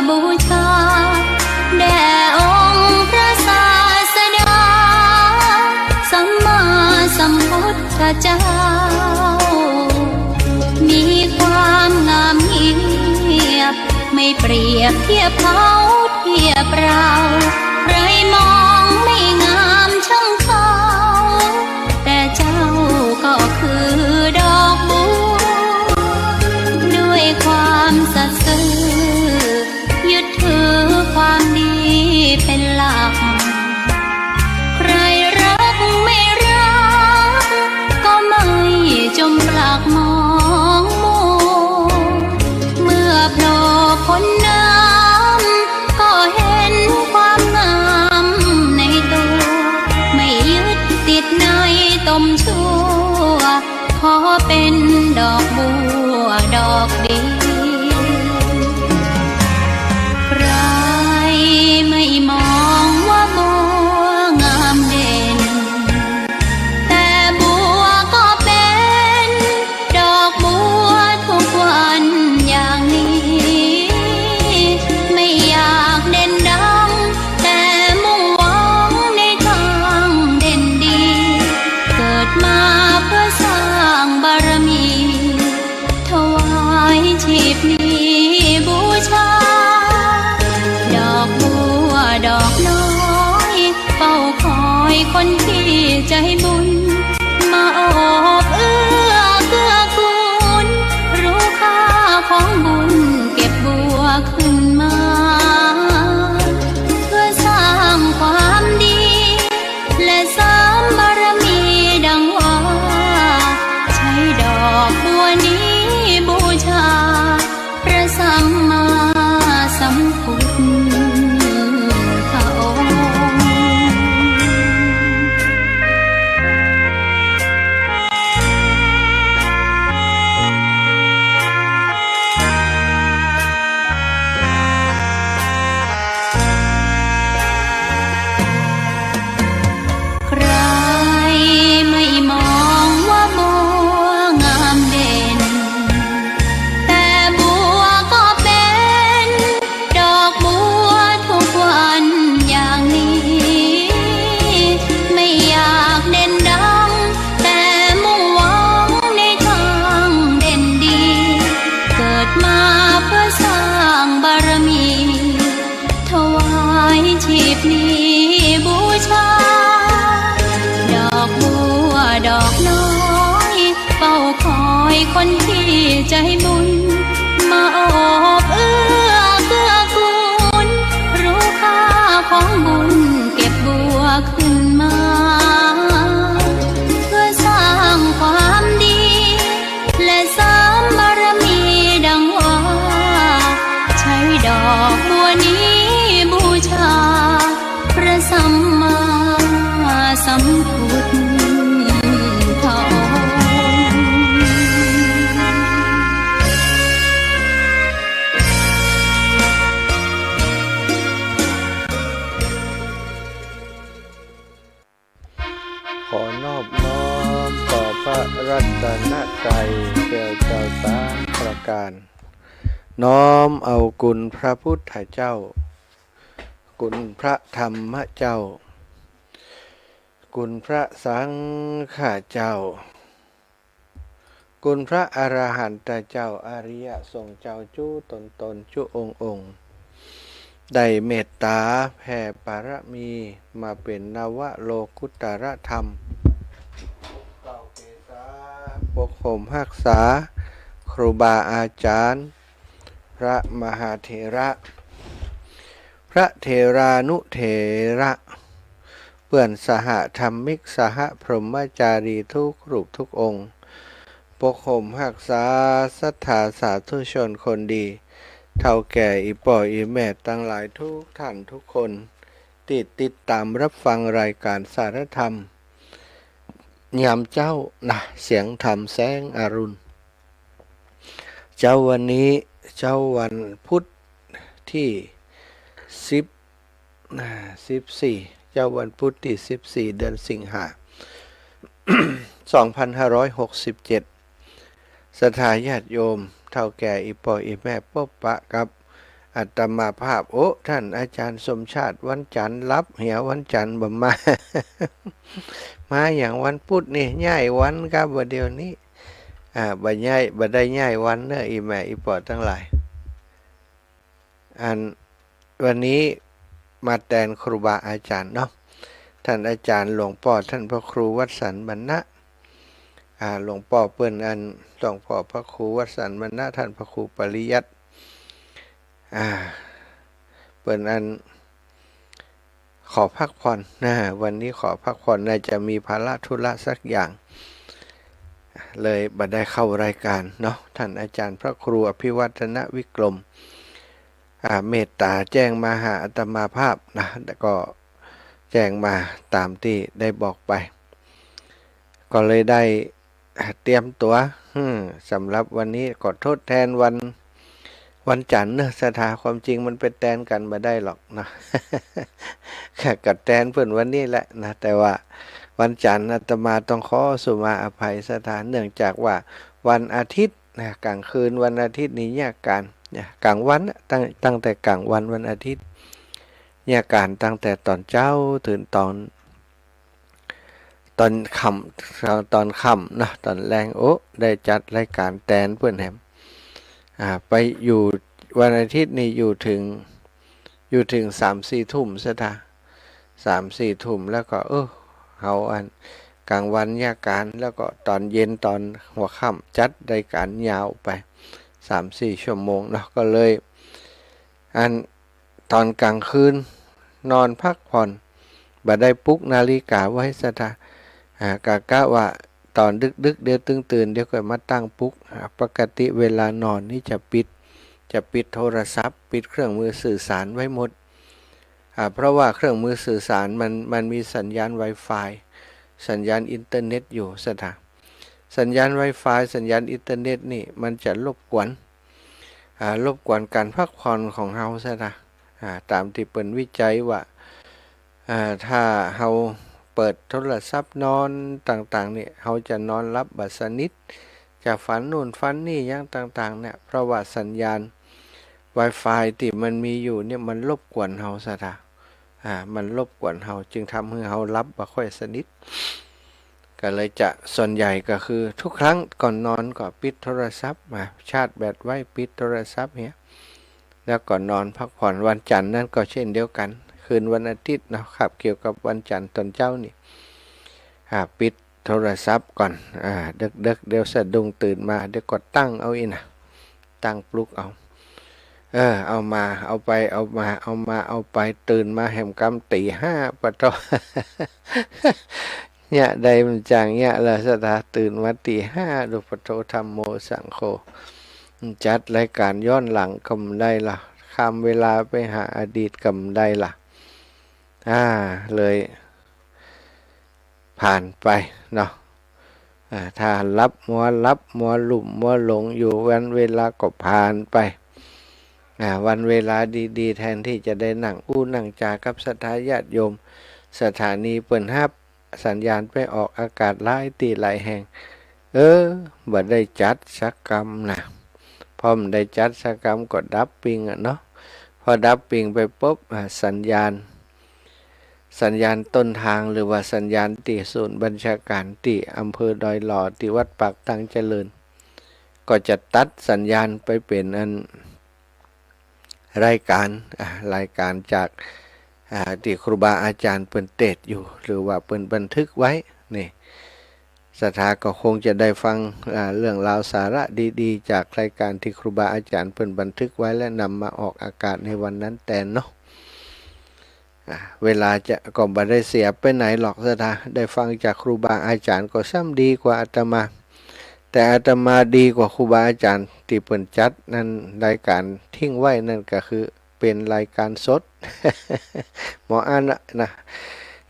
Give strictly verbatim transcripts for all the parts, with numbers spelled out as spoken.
บูชา แด่องค์พระศาสดา สัมมาสัมพุทธเจ้า มีความงามเงียบ ไม่เปรียบเทียบเขาเทียบเรา ใครมองไม่งามช่างเขา แต่เจ้าก็คือดอกบัว ด้วยความสัตย์ซื่อ ยึดถือความดีเป็นหลัก ใครรักไม่รัก ก็ไม่จมปลักมองมัว เมื่อโผล่พ้นน้ำ ก็เห็นความงามในตัว ไม่ยึดติดในตมชั่ว ขอเป็นดอกบัวดอกเดียว ใครไม่มองว่าบัวงามเด่น แต่บัวก็เป็นดอกบัวทุกวันอย่างนี้ ไม่อยากเด่นดัง แต่มุ่งหวังในทางเด่นดี เกิดมาเพื่อสร้างบารมี ถวายชีพนี้บูชา ดอกบัวดอกน้อย เฝ้าคอยคนที่ใจบุญ มาโอบเอื้อเกื้อกูล รู้ค่าของบุญเก็บบัวขึ้นมา เพื่อสร้างความดี และเสริมบารมีดังว่า ใช้ดอกบัวนี้บูชา พระสัมมาสัมพุทธองค์ ใครไม่มองว่าบัวงามเด่น แต่บัวก็เป็นดอกบัวทุกวันอย่างนี้ ไม่อยากเด่นดัง แต่มุ่งหวังในทางเด่นดี เกิดมาเพื่อสร้างบารมี ถวายชีพนี้บูชา ดอกบัวดอกน้อย เฝ้าคอยคนที่ใจบุญ มาโอบเอื้อเกื้อกูล รู้ค่าของบุญเก็บบัวขึ้นมา เพื่อสร้างความดี และเสริมบารมีดังว่า ใช้ดอกบัวนี้บูชา พระสัมมาสัมพุทธองค์ ขอนอบน้อมต่อพระรัตนตรัยแก่เจ้าสามประการ น้อมเอาคุณพระพุทธเจ้า คุณพระธรรมเจ้า คุณพระสังฆเจ้า คุณพระอรหันตเจ้า อริยสงฆ์เจ้าจุ๊ต๋นต๋นจุ๊องค์องค์ ได้เมตต๋าแผ่ปารมีมาเป๋นนวโลกุตตรธรรม ปกห่มฮักษาครูบาอาจ๋ารย์ พระมหาเถระ พระเถรานุเถระ เปื้อนสหธรรมิก สหพรหมจารีทุกรูปทุกองค์ ปกห่มฮักษาศรัทธาสาธุชนคนดี เฒ่าแก่อี่ป้ออี่แม่ตังหลายทุกท่านทุกคน ตี้ติดต๋ามรับฟังรายก๋านสารธรรม ยามเจ๊านะ เสียงธรรมแสงอรุณ เจ๊าวันนี้ เจ๊าวันพุธตี้สิบ อ่า สิบสี่ เจ๊าวันพุธตี้สิบสี่ เดือนสิงหา สองพันห้าร้อยหกสิบเจ็ด ศรัทธาญาติโยม เฒ่าแก่อี่ป้ออี่แม่ ปบปะกับ อาตมาภาพ โอ้ ท่านอาจารย์สมชาติ วันจันทร์หลับเหีย วันจันทร์บ่มา มาหยังวันพุธนี่ ย้ายวันครับ บ่าเดี๋ยวนี้ อ่า บ่ย้าย บ่ได้ย้ายวันเนอะ อี่แม่อี่ป้อตังหลาย อัน วันนี้มาแตนครูบาอาจารย์เนาะ ท่านอาจารย์หลวงป้อท่านพระครูวสันต์มณะ อ่า หลวงป้อเปิ้นอัน หลวงป้อพระครูวสันต์มณะ ท่านพระครูปริยัติ อ่า เปิ้นอัน ขอพักผ่อนนะ วันนี้ขอพักผ่อน น่าจะมีภาระธุระสักอย่าง เลยบ่ได้เข้ารายการเนาะ ท่านอาจารย์พระครูอภิวัฒนวิกรม อ่า เมตตาแจ้งมาหาอาตมาภาพนะ แล้วก็แจ้งมาตามตี้ได้บอกไป ก็เลยได้ อ่า เตรียมตั๋ว อืม สำหรับวันนี้ก็ทดแทนวัน วันจันทร์เนอะ ศรัทธา ความจริงมันไปแตนกั๋นบ่ได้หรอกนะ ก็แตนเปิ้นวันนี้แหละนะ แต่ว่าวันจันทร์อาตมาต้องขอสุมาอภัย ศรัทธา เนื่องจากว่าวันอาทิตย์นะ ก๋างคืนวันอาทิตย์นี่เยียะก๋านนะ ก๋างวันน่ะ ตั้ง ตั้งแต่ก๋างวันวันอาทิตย์ เยียะก๋านตั้งแต่ตอนเจ๊าเถิงตอน ตอนค่ำ ตอนค่ำเนาะ ตอนแลง โอ้ ได้จัดรายการแตนเปิ้นแหม อ่า ไปอยู่วันอาทิตย์นี่อยู่เถิง อยู่เถิงสามสี่ทุ่ม ศรัทธา สามสี่ทุ่ม แล้วก็ เออ เฮาอัน ก๋างวันเยียะก๋าน แล้วก็ตอนเย็นตอนหัวค่ำจัดรายการยาวไปสามสี่ชั่วโมงเนาะ ก็เลย อัน ตอนก๋างคืนนอนพักผ่อน บ่ได้ปลุกนาฬิกาไว้ ศรัทธา อ่า กะกะว่าตอนดึกๆ เดี๋ยวตึงตื่น เดี๋ยวก็มาตั้งปลุก อ่า ปกติเวลานอนนี่จะปิด จะปิดโทรศัพท์ ปิดเครื่องมือสื่อสารไว้หมด อ่า เพราะว่าเครื่องมือสื่อสารมัน มันมีสัญญาณไวไฟ สัญญาณอินเทอร์เน็ตอยู่ ศรัทธา สัญญาณไวไฟ สัญญาณอินเทอร์เน็ตนี่มันจะรบกวน อ่า รบกวนก๋านพักผ่อนของเฮา ศรัทธา อ่า ตามตี้เปิ้นวิจัยว่า อ่า ถ้าเฮาเปิดโทรศัพท์นอนต่างๆ นี่ เฮาจะนอนหลับบ่สนิท จะฝันนู่นฝันนี่หยังต่างๆ เนี่ย เพราะว่าสัญญาณไวไฟตี้มันมีอยู่เนี่ยมันรบกวนเฮา ศรัทธา อ่า มันรบกวนเฮา จึงทำหื้อเฮาหลับบ่ค่อยสนิท ก็เลยจะ ส่วนใหญ่ก็คือทุกครั้งก่อนนอนก็ปิดโทรศัพท์ อ่า ชาร์จแบตไว้ ปิดโทรศัพท์เหีย แล้วก็นอนพักผ่อน วันจันทร์นั้นก็เช่นเดียวกั๋น คืนวันอาทิตย์เนาะ คาบเกี่ยวกับวันจันทร์ตอนเจ๊านี่ อ่า ปิดโทรศัพท์ก่อน อ่า เดิ็กๆ เดี๋ยวสะดุ้งตื่นมา เดี๋ยวก็ตั้งเอาอี้นะ ตั้งปลุกเอา เออ เอามา เอาไป เอามา เอามา เอาไป ตื่นมาแหมกำตี๋ห้า ปะโธ่ เยียะใดมันจางเยียะละ ศรัทธา ตื่นมาตี๋ห้า ดู ปะโธ่ ธัมโม สังโฆ จัดรายการย้อนหลังก็บ่ได้ละ ข้ามเวลาไปหาอดีตก็บ่ได้ละ อ่า เลย ผ่านไปเนาะ อ่า ถ้าหลับมัว หลับมัวลุ่มมัวหลงอยู่ วันเวลาก็ผ่านไป อ่า วันเวลาดีๆ แทนตี้จะได้นั่งอู้นั่งจากับศรัทธาญาติโยม สถานีเปิ้นฮับสัญญาณไปออกอากาศหลายตี้หลายแห่ง เออ บ่ได้จัดสักกำนะ พอบ่ได้จัดสักกำก็ดับปิ้งอะเนาะ พอดับปิ้งไปปุ๊บ อ่า สัญญาณ สัญญาณต้นทาง หรือว่าสัญญาณตี้ศูนย์บัญชาการตี้อำเภอดอยหล่อ ตี้วัดปากตังเจริญ ก็จะตัดสัญญาณไปเป๋นอัน รายการ อ่า รายการจาก อ่า ตี้ครูบาอาจารย์เปิ้นเตสน์อยู่ หรือว่าเปิ้นบันทึกไว้ นี่ ศรัทธาก็คงจะได้ฟัง อ่า เรื่องราวสาระดีๆ จากรายการตี้ครูบาอาจารย์เปิ้นบันทึกไว้ และนำมาออกอากาศในวันนั้นแตนเนาะ อ่า เวลาจะ ก็บ่ได้เสียไปไหนหรอก ศรัทธา ได้ฟังจากครูบาอาจารย์ก็ซ้ำดีกว่าอาตมา แต่อาตมาดีกว่าครูบาอาจารย์ตี้เปิ้นจัดนั่น รายการทิ้งไว้นั่นก็คือ เป๋นรายการสด หมออั้นนะ นะ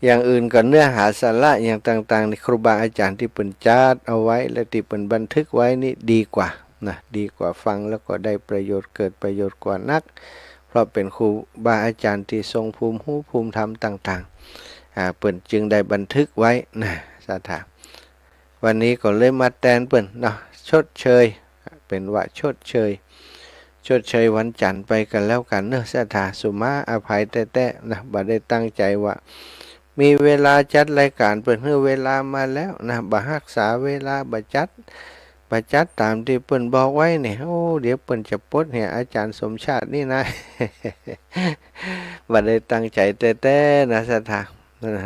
อย่างอื่นก็เนื้อหาสาระอย่างต่างๆ นี่ครูบาอาจารย์ตี้เปิ้นจัดเอาไว้ และตี้เปิ้นบันทึกไว้นี่ดีกว่านะ ดีกว่าฟังแล้วก็ได้ประโยชน์ เกิดประโยชน์กว่านัก เพราะเป๋นครูบาอาจารย์ตี้ทรงภูมิฮู้ภูมิธรรมต่างๆ อ่า เปิ้นจึงได้บันทึกไว้นะ ศรัทธา วันนี้ก็เลยมาแตนเปิ้นเนาะ ชดเชย เป๋นว่าชดเชย ชดเชยวันจันทร์ไปกั๋นแล้วกั๋นเนาะ ศรัทธา สุมาอภัยแต๊ๆ นะ บ่ได้ตั้งใจ๋ว่า มีเวลาจัดรายก๋าน เปิ้นหื้อเวลามาแล้วนะ บ่ฮักษาเวลา บ่จัด บ่จัดต๋ามตี้เปิ้นบอกไว้นี่ โอ้ เดี๋ยวเปิ้นจะปลดเหียอาจ๋ารย์สมชาตินี่นะ บ่ได้ตั้งใจ๋แต๊ๆ นะ ศรัทธา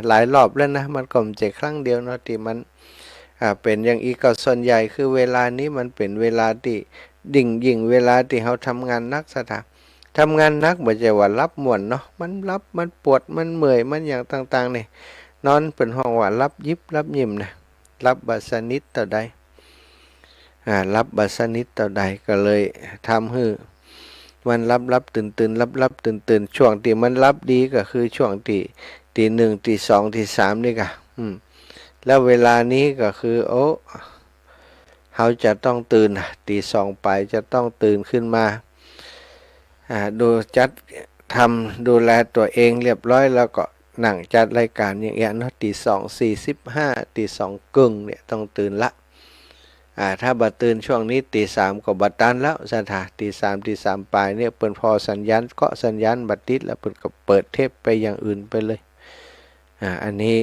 หลายรอบแล้วนะ มันก็บ่ใจ้ครั้งเดียวเนาะ ตี้มัน อ่า เป๋นอย่างอี้ ก็ส่วนใหญ่คือเวลานี้มันเป๋นเวลาตี้ ยิ่ง ยิ่งเวลาตี้เฮาทำงานหนัก ศรัทธา ทำงานหนัก บ่ใจ้ว่าหลับม่วนเนาะ มันหลับ มันปวด มันเมื่อย มันหยังต่างๆ นี่ นอน เปิ้นฮ้องว่าหลับยิบหลับยิ่มนะ หลับบ่สนิทเต้าใด อ่า หลับบ่สนิทเต้าใด ก็เลยทำหื้อมันหลับๆ ตื่นๆ หลับๆ ตื่นๆ ช่วงตี้มันหลับดีก็คือช่วงตี้ ตีหนึ่ง ตีสอง ตีสาม นี่ก่ะ อืม แล้วเวลานี้ก็คือ โอ้ เฮาจะต้องตื่น ตีสองปลายจะต้องตื่นขึ้นมา อ่า ดู จัดทำ ดูแลตั๋วเองเรียบร้อย แล้วก็นั่งจัดรายก๋านอย่างเงี้ยเนาะ ตีสองสี่สิบห้า ตีสองเกิ่งเนี่ยต้องตื่นละ อ่า ถ้าบ่ตื่นช่วงนี้ ตีสามก็บ่ตันแล้ว ศรัทธา ตีสาม ตีสามปลายเนี่ย เปิ้นผ่อสัญญาณ เกาะสัญญาณบ่ติดแล้ว เปิ้นก็เปิดเทปไปอย่างอื่นไปเลย อ่า อันนี้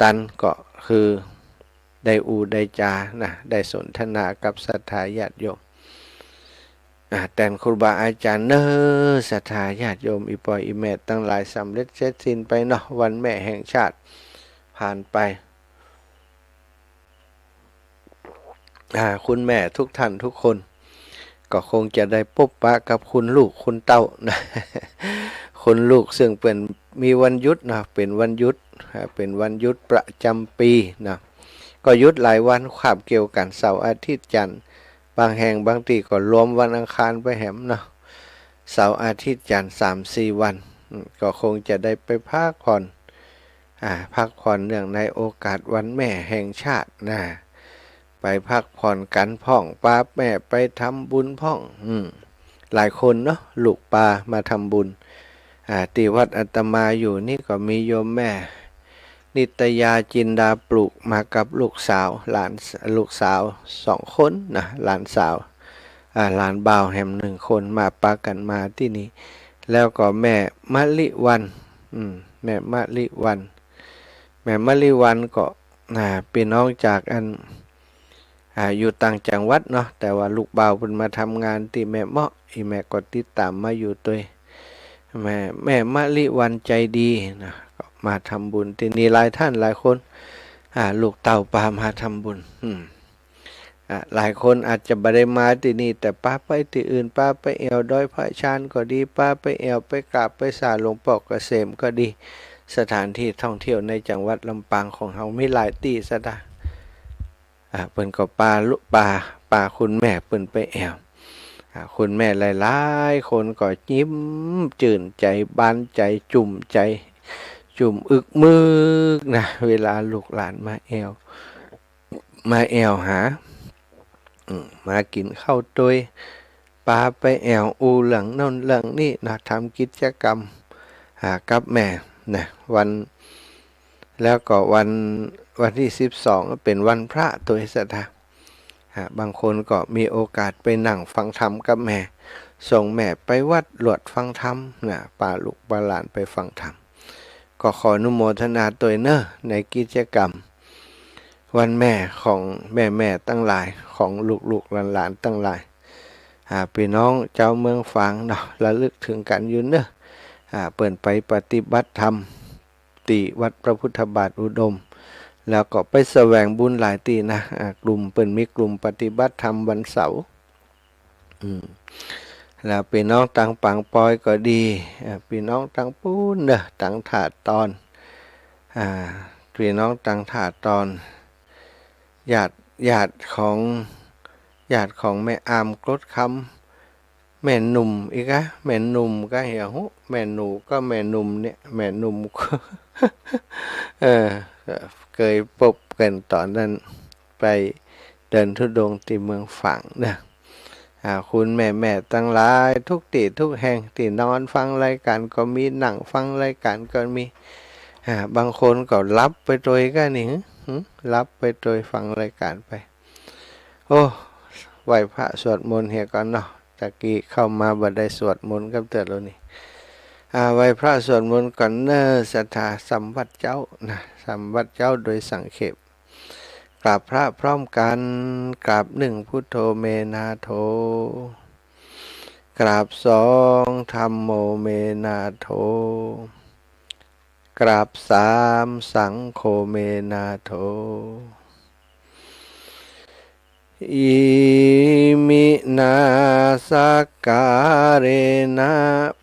ตันก็คือได้อู้ได้จ๋านะ ได้สนทนากับศรัทธาญาติโยม อ่า แตนครูบาอาจ๋ารย์เนาะ ศรัทธาญาติโยม อี่ป้ออี่แม่ตังหลาย สำเร็จเสร็จสิ้นไปเนาะ วันแม่แห่งชาติผ่านไป อ่า คุณแม่ทุกท่านทุกคน ก็คงจะได้ปบปะกับคุณลูกคุณเต้านะ คุณลูกซึ่งเปิ้นมีวันหยุดนะ เป๋นวันหยุด อ่า เป๋นวันหยุดประจ๋ำปี๋นะ ก็หยุดหลายวันคาบเกี่ยวกั๋น เสาร์อาทิตย์จันทร์ บางแห่งบางตี้ก็รวมวันอังคารไปแหมเนาะ เสาร์อาทิตย์จันทร์ สามสี่วัน อืม ก็คงจะได้ไปพักผ่อน อ่า พักผ่อนเนื่องในโอกาสวันแม่แห่งชาตินะ ไปพักผ่อนกั๋นพ่อง ปาแม่ไปทำบุญพ่อง อืม หลายคนเนาะ ลูกปามาทำบุญ อ่า ตี้วัดอาตมาอยู่นี่ก็มีโยมแม่นิตยาจินดาปลูกมากับลูกสาว หลาน ลูกสาวสองคนนะ หลานสาว อ่า หลานบ่าวแหมหนึ่งคน มาปะกั๋นมาตี้นี่ แล้วก็แม่มะลิวัลย์ อืม แม่มะลิวัลย์ แม่มะลิวัลย์ก็ อ่า ปี้น้องจากอัน อ่า อยู่ต่างจังหวัดเนาะ แต่ว่าลูกบ่าวเปิ้นมาทำงานตี้แม่เมาะ อี่แม่ก็ติดต๋ามมาอยู่ตวย แม่ แม่มะลิวัลย์ใจดีนะ ก็มาทำบุญตี้นี่หลายท่านหลายคน อ่า ลูกเต้าปามาทำบุญ อืม อ่า หลายคนอาจจะบ่ได้มาตี้นี่ แต่ปาไปตี้อื่น ปาไปแอ่วดอยพระชานก็ดี ปาไปแอ่วไปกราบไปสาหลวงป้อเกษมก็ดี สถานที่ท่องเที่ยวในจังหวัดลำปางของเฮามีหลายตี้ ศรัทธา อ่า เปิ้นก็ปาลุ ปา ปาคุณแม่เปิ้นไปแอ่ว อ่า คุณแม่หลายๆ คนก็ยิ้มจื้นใจ๋ บานใจ๋ จุ่มใจ๋ จุ่มอึกมึกนะ เวลาลูกหลานมาแอ่ว มาแอ่วหา อืม มากิ๋นข้าวตวย ปาไปแอ่วอู้เรื่องโน้นเรื่องนี้นะ ทำกิจกรรม อ่า กับแม่นะ วัน แล้วก็วัน วันตี้สิบสองเป๋นวันพระตวย ศรัทธา อ่า บางคนก็มีโอกาสไปนั่งฟังธรรมกับแม่ ส่งแม่ไปวัดลวดฟังธรรมนะ ปาลูกปาหลานไปฟังธรรม ก็ขออนุโมทนาตวยเนาะ ในกิจกรรมวันแม่ของแม่ๆ ตังหลาย ของลูกๆ หลานๆ ตังหลาย อ่า ปี้น้องจาวเมืองฝางเนาะ ระลึกเถิงกั๋นอยู่เนาะ อ่า เปิ้นไปปฏิบัติธรรมตี้วัดพระพุทธบาทอุดม แล้วก็ไปแสวงบุญหลายตี้นะ อ่า กลุ่มเปิ้นมีกลุ่มปฏิบัติธรรมวันเสาร์ อืม แล้วปี้น้องตังปางปอยก็ดี อ่า ปี้น้องตังปู๊นเนาะ ตังถ่าตอน อ่า ปี้น้องตังถ่าตอน ญาติ ญาติของ ญาติของแม่อามกรดคำ แม่หนุ่มอีกอะ แม่หนุ่มก็เหียหู แม่หนูก็แม่หนุ่มเนี่ย แม่หนุ่มก็ เออ เกยปบกั๋นต๋อนนั้น ไปเดินธุดงค์ตี้เมืองฝางเนาะ อ่า คุณแม่ๆ ตังหลาย ทุกตี้ทุกแห่ง ตี้นอนฟังรายก๋านก็มี นั่งฟังรายก๋านก็มี อ่า บางคนก็หลับไปตวยก็นี่ หึ หึ หลับไปตวยฟังรายก๋านไป โอ้ ไหว้พระสวดมนต์เหียก่อนเนาะ ตะกี้เข้ามาบ่ได้สวดมนต์กับเตื้อโลนี่ อ่า ไหว้พระสวดมนต์ก่อนเน่อ ศรัทธา สามวัตรเจ๊านะ สามวัตรเจ๊าโดยสังเขป กราบพระพร้อมกัน กราบหนึ่ง พุทโธ เม นาโถ กราบสอง ธัมโม เม นาโถ กราบสาม สังโฆ เม นาโถ อิมินา สักการะนะ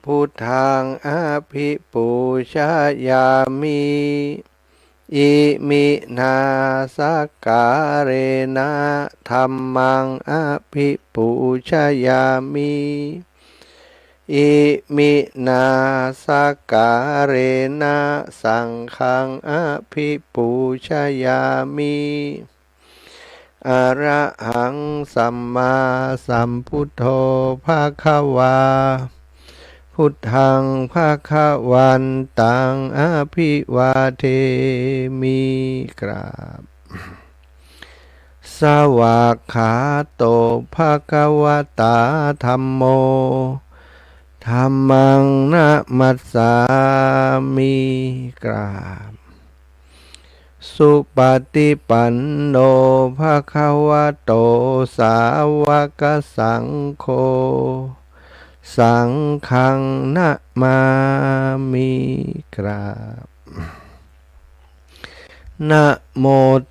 พุทธัง อภิปูชยามิ อิมินา สักการะนะ ธัมมัง อภิปูชยามิ อิมินา สักการะนะ สังฆัง อภิปูชยามิ อะระหัง สัมมาสัมพุทโธ ภะคะวา พุทธัง ภะคะวันตัง อะภิวาเทมิ กราบ สวากขาโต ภะคะวะตา ธัมโม ธัมมัง นะมัสสามิ กราบ สุปฏิปันโน ภะคะวะโต สาวกสังโฆ สังฆัง นะมามิ กราบ นะโม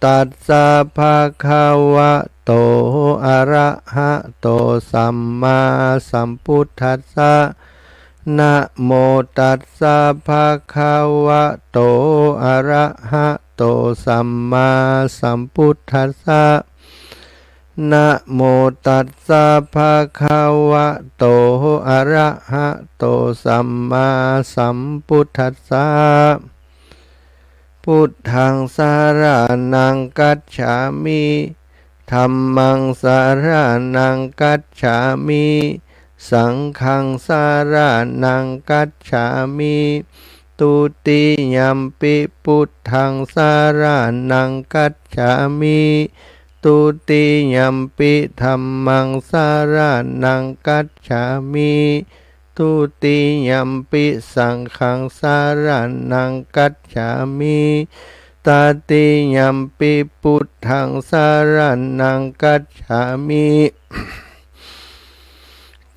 ตัสสะ ภะคะวะโต อะระหะโต สัมมาสัมพุทธัสสะ นะโมตัสสะ ภะคะวะโต อะระหะโต สัมมาสัมพุทธัสสะ นะโมตัสสะ ภะคะวะโต อะระหะโต สัมมาสัมพุทธัสสะ พุทธัง สะระณัง คัจฉามิ ธัมมัง สะระณัง คัจฉามิ สังฆัง สะระณัง คัจฉามิ ทุติยัมปิ พุทธัง สะระณัง คัจฉามิ ทุติยัมปิ ธัมมัง สะระณัง คัจฉามิ ทุติยัมปิ สังฆัง สะระณัง คัจฉามิ ตติยัมปิ พุทธัง สะระณัง คัจฉามิ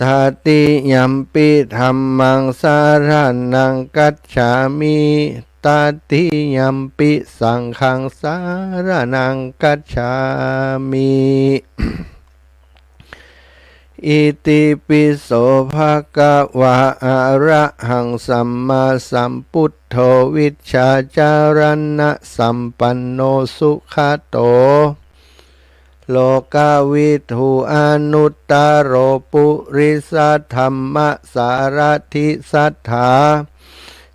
ตติยัมปิ ธัมมัง สะระณัง คัจฉามิ ตติยัมปิ สังฆัง สะระณัง คัจฉามิ อิติปิโส ภะคะวา อะระหัง สัมมาสัมพุทโธ วิชชาจารณะสัมปันโน สุขะโต โลกวิทู อนุตตโร ปุริสธัมมสารถิ สัตถา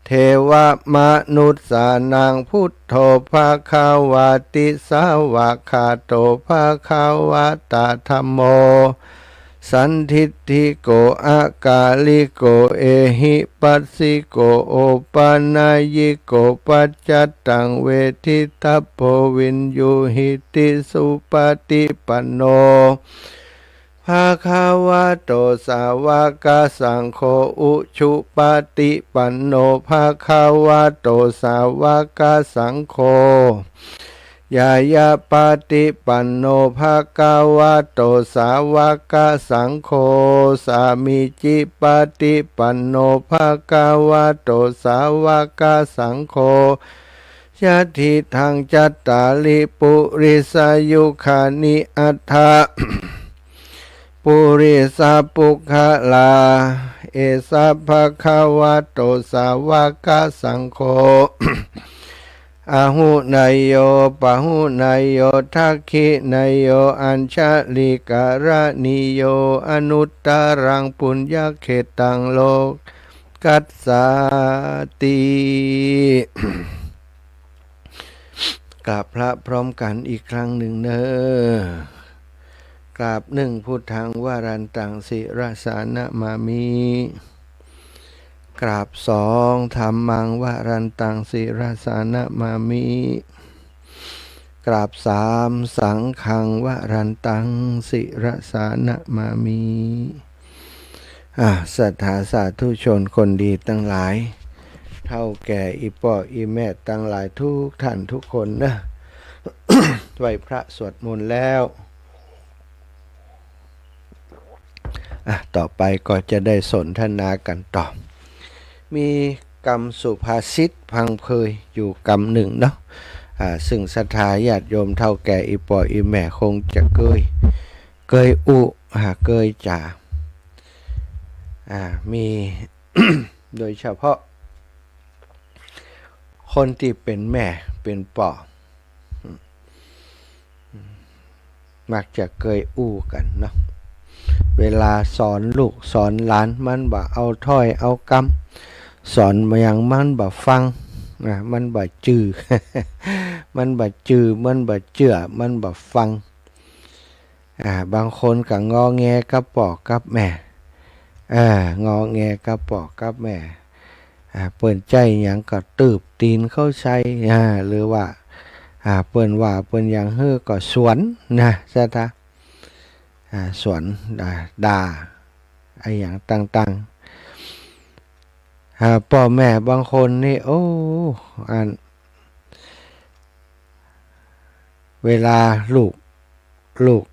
เทวมนุสสานัง พุทโธ ภะคะวาติ สวากขาโต ภะคะวะตะ ธัมโม สันทิฏฐิโก อะกาลิโก เอหิปัสสิโก โอปะนัยยิโก ปัจจัตตัง เวทิตัพโพ วิญญูหิติ สุปะติปันโน ภะคะวะโต สาวกสังโฆ อุชุปะติปันโน ภะคะวะโต สาวกสังโฆ ญาณาปะติปันโน ภะคะวะโต สาวกสังโฆ สามีจิปะติปันโน ภะคะวะโต สาวกสังโฆ ยะทิฏฐัง จัตตาริ ปุริสายุคานิ อัตถะ ปุริสปุคคลา เอสะ ภะคะวะโต สาวกสังโฆ อาหุเนยโย ปะหุเนยโย ทักขิเนยโย อัญชลิกะระณีโย อนุตตรัง ปุญญะเขตตัง โลกัสสาติ กราบพระพร้อมกันอีกครั้งหนึ่งเน่อ กราบหนึ่ง พุทธัง วรันตัง ศิรสานะมามิ กราบสอง ธัมมัง วรันตัง ศิรสานะมามิ กราบสาม สังฆัง วรันตัง ศิรสานะมามิ อ่ะ ศรัทธาสาธุชนคนดีตังหลาย เฒ่าแก่อี่ป้ออี่แม่ตังหลายทุกท่านทุกคนเนาะ ไหว้พระสวดมนต์แล้ว อ่ะ ต่อไปก็จะได้สนทนากั๋นต่อ มีกำสุภาษิตพังเพยอยู่กำนึ่งเนาะ อ่า ซึ่งศรัทธาญาติโยมเฒ่าแก่อี่ป้ออี่แม่คงจะเกย เกยอู้ อ่า เกยจ๋า อ่า มี โดยเฉพาะ คนตี้เป๋นแม่เป๋นป้อ มักจะเกยอู้กั๋นเนาะ เวลาสอนลูกสอนหลาน มันบ่เอาถ้อยเอากำ สอนหยังมันบ่ฟัง อ่า มันบ่จื้อ มันบ่จื้อ มันบ่เจื้อ มันบ่ฟัง อ่า บางคนก็งอแงกับป้อกับแม่ เออ งอแงกับป้อกับแม่ อ่า เปิ้นใจ๊หยังก็ตืบตี๋นเข้าใส่ อ่า หรือว่า อ่า เปิ้นว่าเปิ้นหยังหื้อก็สวนนะ ศรัทธา อ่า สวน อ่า ด่า อะหยังต่างๆ อ่า ป้อแม่บางคนนี่ โอ้ อัน เวลาลูก ลูก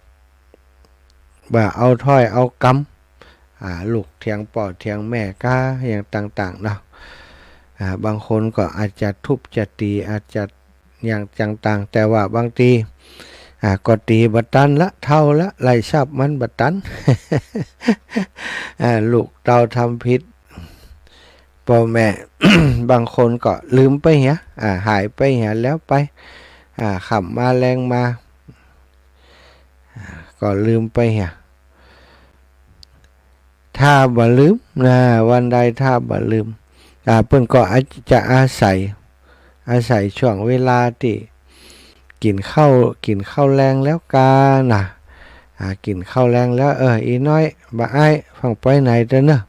บ่เอาถ้อยเอากำ อ่า ลูกเถียงป้อเถียงแม่กาอะหยังต่างๆ เนาะ อ่า บางคนก็อาจจะทุบจะตี๋ อาจจะหยังต่างๆ แต่ว่าบางที อ่า ก็ตี๋บ่ตันละ เฒ่าละ ไล่ฉับมันบ่ตัน อ่า ลูกเต้าทำผิด ป้อแม่ บางคนก็ลืมไปเหีย อ่า หายไปเหียแล้วไป อ่า ค่ำมาแลงมา อ่า ก็ลืมไปเหีย ถ้าบ่ลืมนะ วันใดถ้าบ่ลืม อ่า เปิ้นก็อาจจะอาศัย อาศัยช่วงเวลาตี้กิ๋นข้าว กิ๋นข้าวแลงแล้วกานะ อ่า กิ๋นข้าวแลงแล้ว เออ อี่น้อย บ่อ้าย ฟังไปไหนเต๊อะเนาะ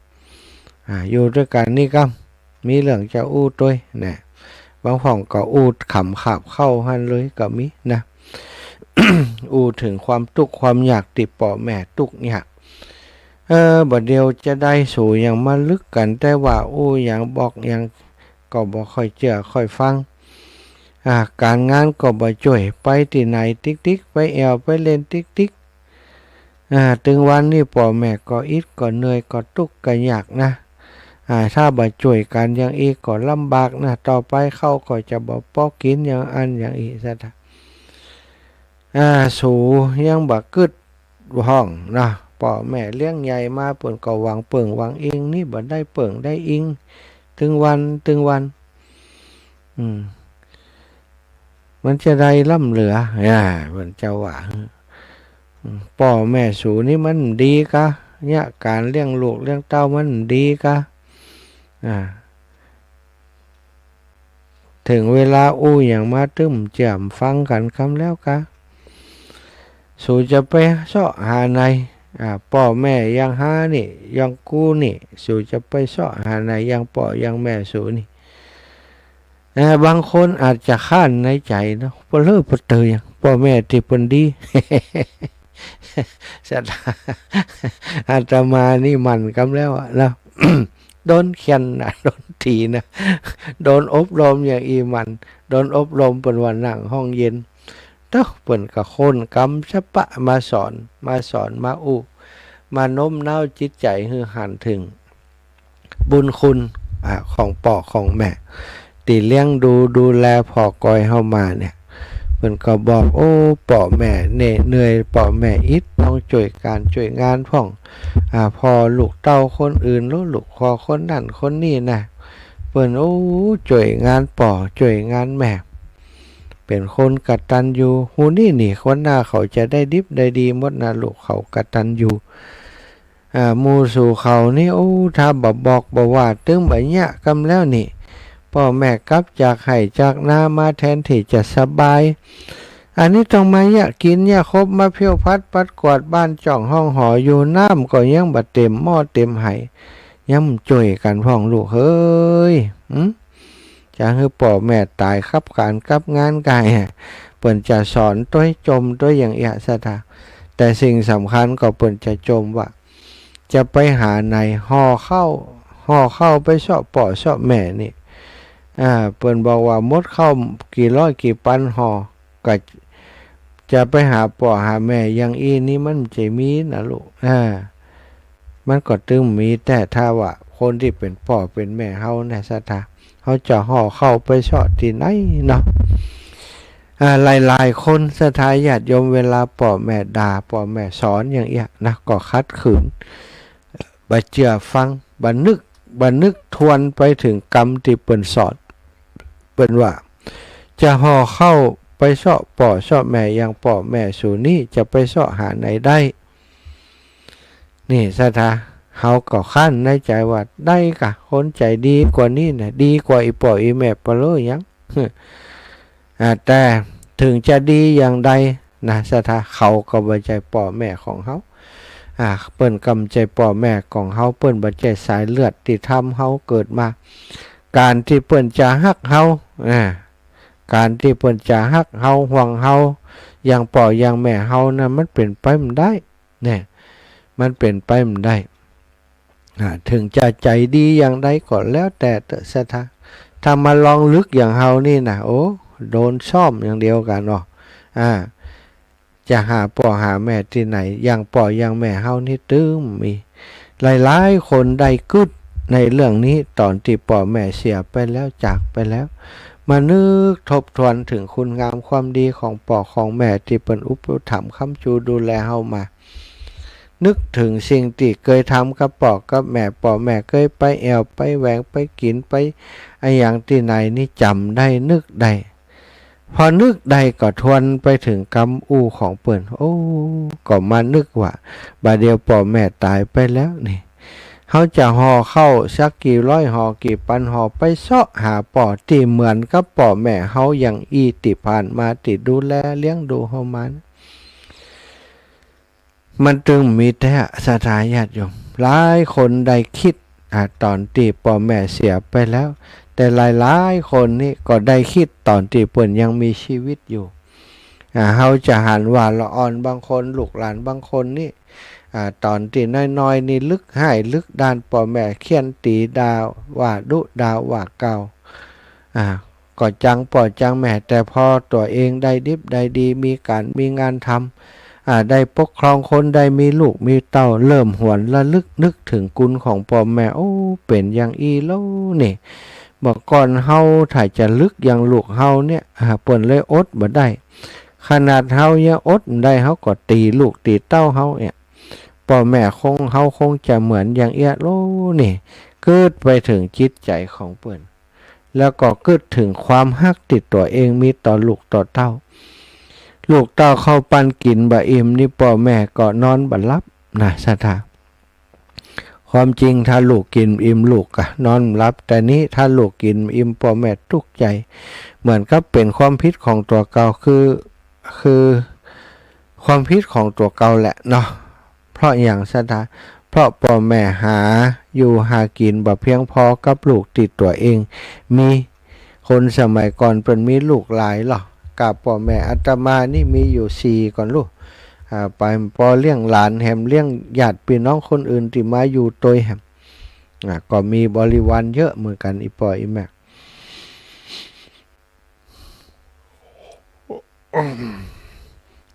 อ่า อยู่ตวยกั๋นนี่กำ มีเรื่องจะอู้ตวยนะ บางพ่องก็อู้ขำขาบข้าวหั้นเลยก็มีนะ อู้เถิงความตุ๊กข์ความยากตี้ป้อแม่ตุ๊กข์ยาก เออ บ่าเดี่ยวจะใดสูหยังมาลึกกั๋น แต่ว่าอู้หยังบอกหยังก็บ่ค่อยเจื้อค่อยฟัง อ่า ก๋านงานก็บ่จ้วย ไปตี้ไหนติ๊กๆ ไปแอ่วไปเล่นติ๊กๆ อ่า ตึงวันนี้ป้อแม่ก็อิดก็เหนื่อยก็ตุ๊กข์ก็ยากนะ อ่า ถ้าบ่จ้วยกั๋นอย่างอี้ก็ลำบากนะ ต่อไปข้าวก็จะบ่ปอกิ๋นอย่างอั้นอย่างอี้ ศรัทธา อ่า สูยังบ่กึ๊ดพ่องนะ ป้อแม่เลี้ยงใหญ่มา เปิ้นก็หวังเปิ้งหวังอิง นี่บ่ได้เปิ้งได้อิง ตึงวัน ตึงวัน อืม มันจะได้ล้ำเหลือ อ่า เปิ้นจะว่า อืม ป้อแม่สูนี่มันดีกา เนี่ย ก๋านเลี้ยงลูกเลี้ยงเต้ามันดีกา อ่า เถิงเวลาอู้หยังมาตึมเจื้อฟังกั๋นกำแล้วกา สูจะไปเซาะหาไหน อ่า ป้อแม่อย่างหานี่ อย่างกูนี่ สูจะไปเซาะหาไหน อย่างป้ออย่างแม่สูนี่ อ่า บางคนอาจจะค้านในใจ๋เนาะ ปะเลอะปะเตอหยัง ป้อแม่ตี้เปิ้นดี ศรัทธา อาตมานี่หมั่นกำแล้วอะนะ โดนเฆี่ยนนะ โดนตี๋นะ โดนอบรมอย่างอี้หมั่น โดนอบรมเปิ้นว่านั่งห้องเย็น เต๊อะ เปิ้นก็ค้นกำสะปะมาสอน มาสอน มาอู้ มาโน้มน้าวจิตใจ๋หื้อหันเถิง บุญคุณ อ่า ของป้อของแม่ ตี้เลี้ยงดูดูแลผ่อกอยเฮามาเนี่ย เปิ้นก็บอก โอ้ ป้อแม่เหน็ดเหนื่อย ป้อแม่อิด ต้องจ้วยก๋านจ้วยงานพ่อง อ่า ผ่อลูกเต้าคนอื่น ลูกผ่อคนนั้นคนนี้นะ เปิ้น โอ้ จ้วยงานป้อ จ้วยงานแม่ เป๋นคนกตัญญู ฮู้นี่นี่ คนหน้าเขาจะได้ดิบได้ดีหมดนะ ลูกเขากตัญญู อ่า หมู่สูเขานี่ โอ้ ถ้าบ่บอกบ่ว่า ตึงบ่เยียะกำแล้วนี่ ป้อแม่กลับจากไฮ่จากนามาแทนตี้จะสบาย อันนี้ต้องมาเยียะกิ๋นเยียะคบ มาเผี้ยวพัดปัดกวาดบ้านจ่องห้องหออยู่ น้ำก็ยังบ่เต๋มหม้อเต๋มไห ยังบ่จ้วยกั๋นพ่องลูกเฮย หึ จะหื้อป้อแม่ต๋ายกับก๋านกับงานก๋าย เปิ้นจะสอนตวยจมตวยอย่างอี้ ศรัทธา แต่สิ่งสำคัญก็เปิ้นจะจมว่า จะไปหาไหน ห่อข้าว ห่อข้าวไปเซาะป้อเซาะแม่นี่ อ่า เปิ้นบอกว่าหมดข้าวกี่ร้อยกี่ปันห่อ ก็จะไปหาป้อหาแม่อย่างอี้นี่มันจะมีนะลูก อ่า มันก็ตึงมี แต่ถ้าว่าคนตี้เป๋นป้อเป๋นแม่เฮาเนี่ย ศรัทธา เฮาจะห่อข้าวไปเซาะตี้ไหนเนาะ อ่า หลายๆ คน ศรัทธาญาติโยม เวลาป้อแม่ด่า ป้อแม่สอนอย่างเอี้ยนะ ก็ขัดขืน บ่เจื้อฟัง บ่นึก บ่นึกทวนไปเถิงกำตี้เปิ้นสอน เปิ้นว่า จะห่อข้าวไปเซาะป้อเซาะแม่อย่างป้อแม่สูนี่ จะไปเซาะหาไหนได้ นี่ศรัทธา เฮาก็คันในใจ๋ว่า ได้ก่ะ คนใจ๋ดีกว่านี้นะ ดีกว่าอี่ป้ออี่แม่ปะเลอหยัง อ่า แต่เถิงจะดีอย่างใดนะ ศรัทธา เขาก็บ่ใจ้ป้อแม่ของเฮา อ่า เปิ้นก็บ่ใจ้ป้อแม่ของเฮา เปิ้นบ่ใจ้สายเลือดตี้ทำเฮาเกิดมา ก๋านตี้เปิ้นจะฮักเฮา อ่า ก๋านตี้เปิ้นจะฮักเฮา ห่วงเฮา อย่างป้ออย่างแม่เฮานั้น มันเป๋นไปบ่ได้ เนี่ย มันเป๋นไปบ่ได้ อ่า เถิงจะใจ๋ดีอย่างใดก็แล้วแต่เต๊อะ ศรัทธา ถ้ามาลองลึกอย่างเฮานี่นะ โอ้ โดนซ้อมอย่างเดียวกั๋นเนาะ อ่า จะหาป้อหาแม่ตี้ไหน อย่างป้ออย่างแม่เฮานี่ตึงมี หลายๆ คนได้กึ๊ดในเรื่องนี้ ต๋อนตี้ป้อแม่เสียไปแล้ว จากไปแล้ว มานึกทบทวนเถิงคุณงามความดีของป้อของแม่ตี้เปิ้นอุปถัมภ์ค้ำจูดูแลเฮามา นึกเถิงสิ่งตี้เกยทำกับป้อกับแม่ ป้อแม่เกยไปแอ่วไปแหวงไปกิ๋นไปอะหยังตี้ไหนนี่จ๋ำได้นึกได้ พอนึกได้ก็ทวนไปเถิงกำอู้ของเปิ้น โอ้ ก็มานึกว่า บ่าเดี่ยวป้อแม่ต๋ายไปแล้วนี่ เฮาจะห่อข้าวสักกี่ร้อยห่อกี่ปันห่อไปเซาะหาป้อตี้เหมือนกับป้อแม่เฮาอย่างอี้ตี้ผ่านมาตี้ดูแลเลี้ยงดูเฮามานะ มันตึงมีแต๊ ศรัทธาญาติโยม หลายคนได้กึ๊ด อ่า ต๋อนตี้ป้อแม่เสียไปแล้ว แต่หลายๆ คนนี่ก็ได้กึ๊ดต๋อนตี้เปิ้นยังมีจีวิตอยู่ อ่า เฮาจะหันว่าละอ่อนบางคน ลูกหลานบางคนนี่ อ่า ต๋อนตี้น้อยๆ นี่ลึกฮ้ายลึกด้าน ป้อแม่เฆี่ยนตี๋ด่าว่าดุด่าว่ากล่าว อ่า ก็จังป้อจังแม่ แต่พอตั๋วเองได้ดิบได้ดี มีก๋านมีงานทำ อ่า ได้ปกครองคน ได้มีลูกมีเต้า เริ่มหวนระลึกนึกเถิงคุณของป้อแม่ โอ้ เป๋นอย่างอี้แล้วนี่ เมื่อก่อนเฮาถ้าจะลึกอย่างลูกเฮาเนี่ย อ่า เปิ้นเลยอดบ่ได้ ขนาดเฮายังอดบ่ได้ เฮาก็ตี๋ลูกตี๋เต้าเฮาเนี่ย ป้อแม่คง เฮาคงจะเหมือนอย่างเอี้ยแล้วนี่ กึ๊ดไปเถิงจิตใจ๋ของเปิ้น แล้วก็กึ๊ดเถิงความฮักตี้ตั๋วเองมีต่อลูกต่อเต้า ลูกเต้าเข้าปั้นกิ๋นบ่อิ่มนี่ ป้อแม่ก็นอนบ่หลับนะ ศรัทธา ความจริงถ้าลูกกิ๋นอิ่มลูกก็นอนบ่หลับ แต่นี้ถ้าลูกกิ๋นอิ่ม ป้อแม่ตุ๊กใจ๋ เหมือนกับเป๋นความผิดของตั๋วเก่า คือ คือความผิดของตั๋วเก่าแหละเนาะ เพราะหยัง ศรัทธา เพราะป้อแม่หาอยู่หากิ๋นบ่เพียงพอกับลูกตี้ตั๋วเองมี คนสมัยก่อนเปิ้นมีลูกหลายลอ กาป้อแม่อาตมานี่มีอยู่สี่ก่อนลูก อ่า ไปปอเลี้ยงหลานแหมเลี้ยงญาติปี้น้องคนอื่นตี้มาอยู่ตวยแหม อ่า ก็มีบริวารเยอะเหมือนกั๋น อี่ป้ออี่แม่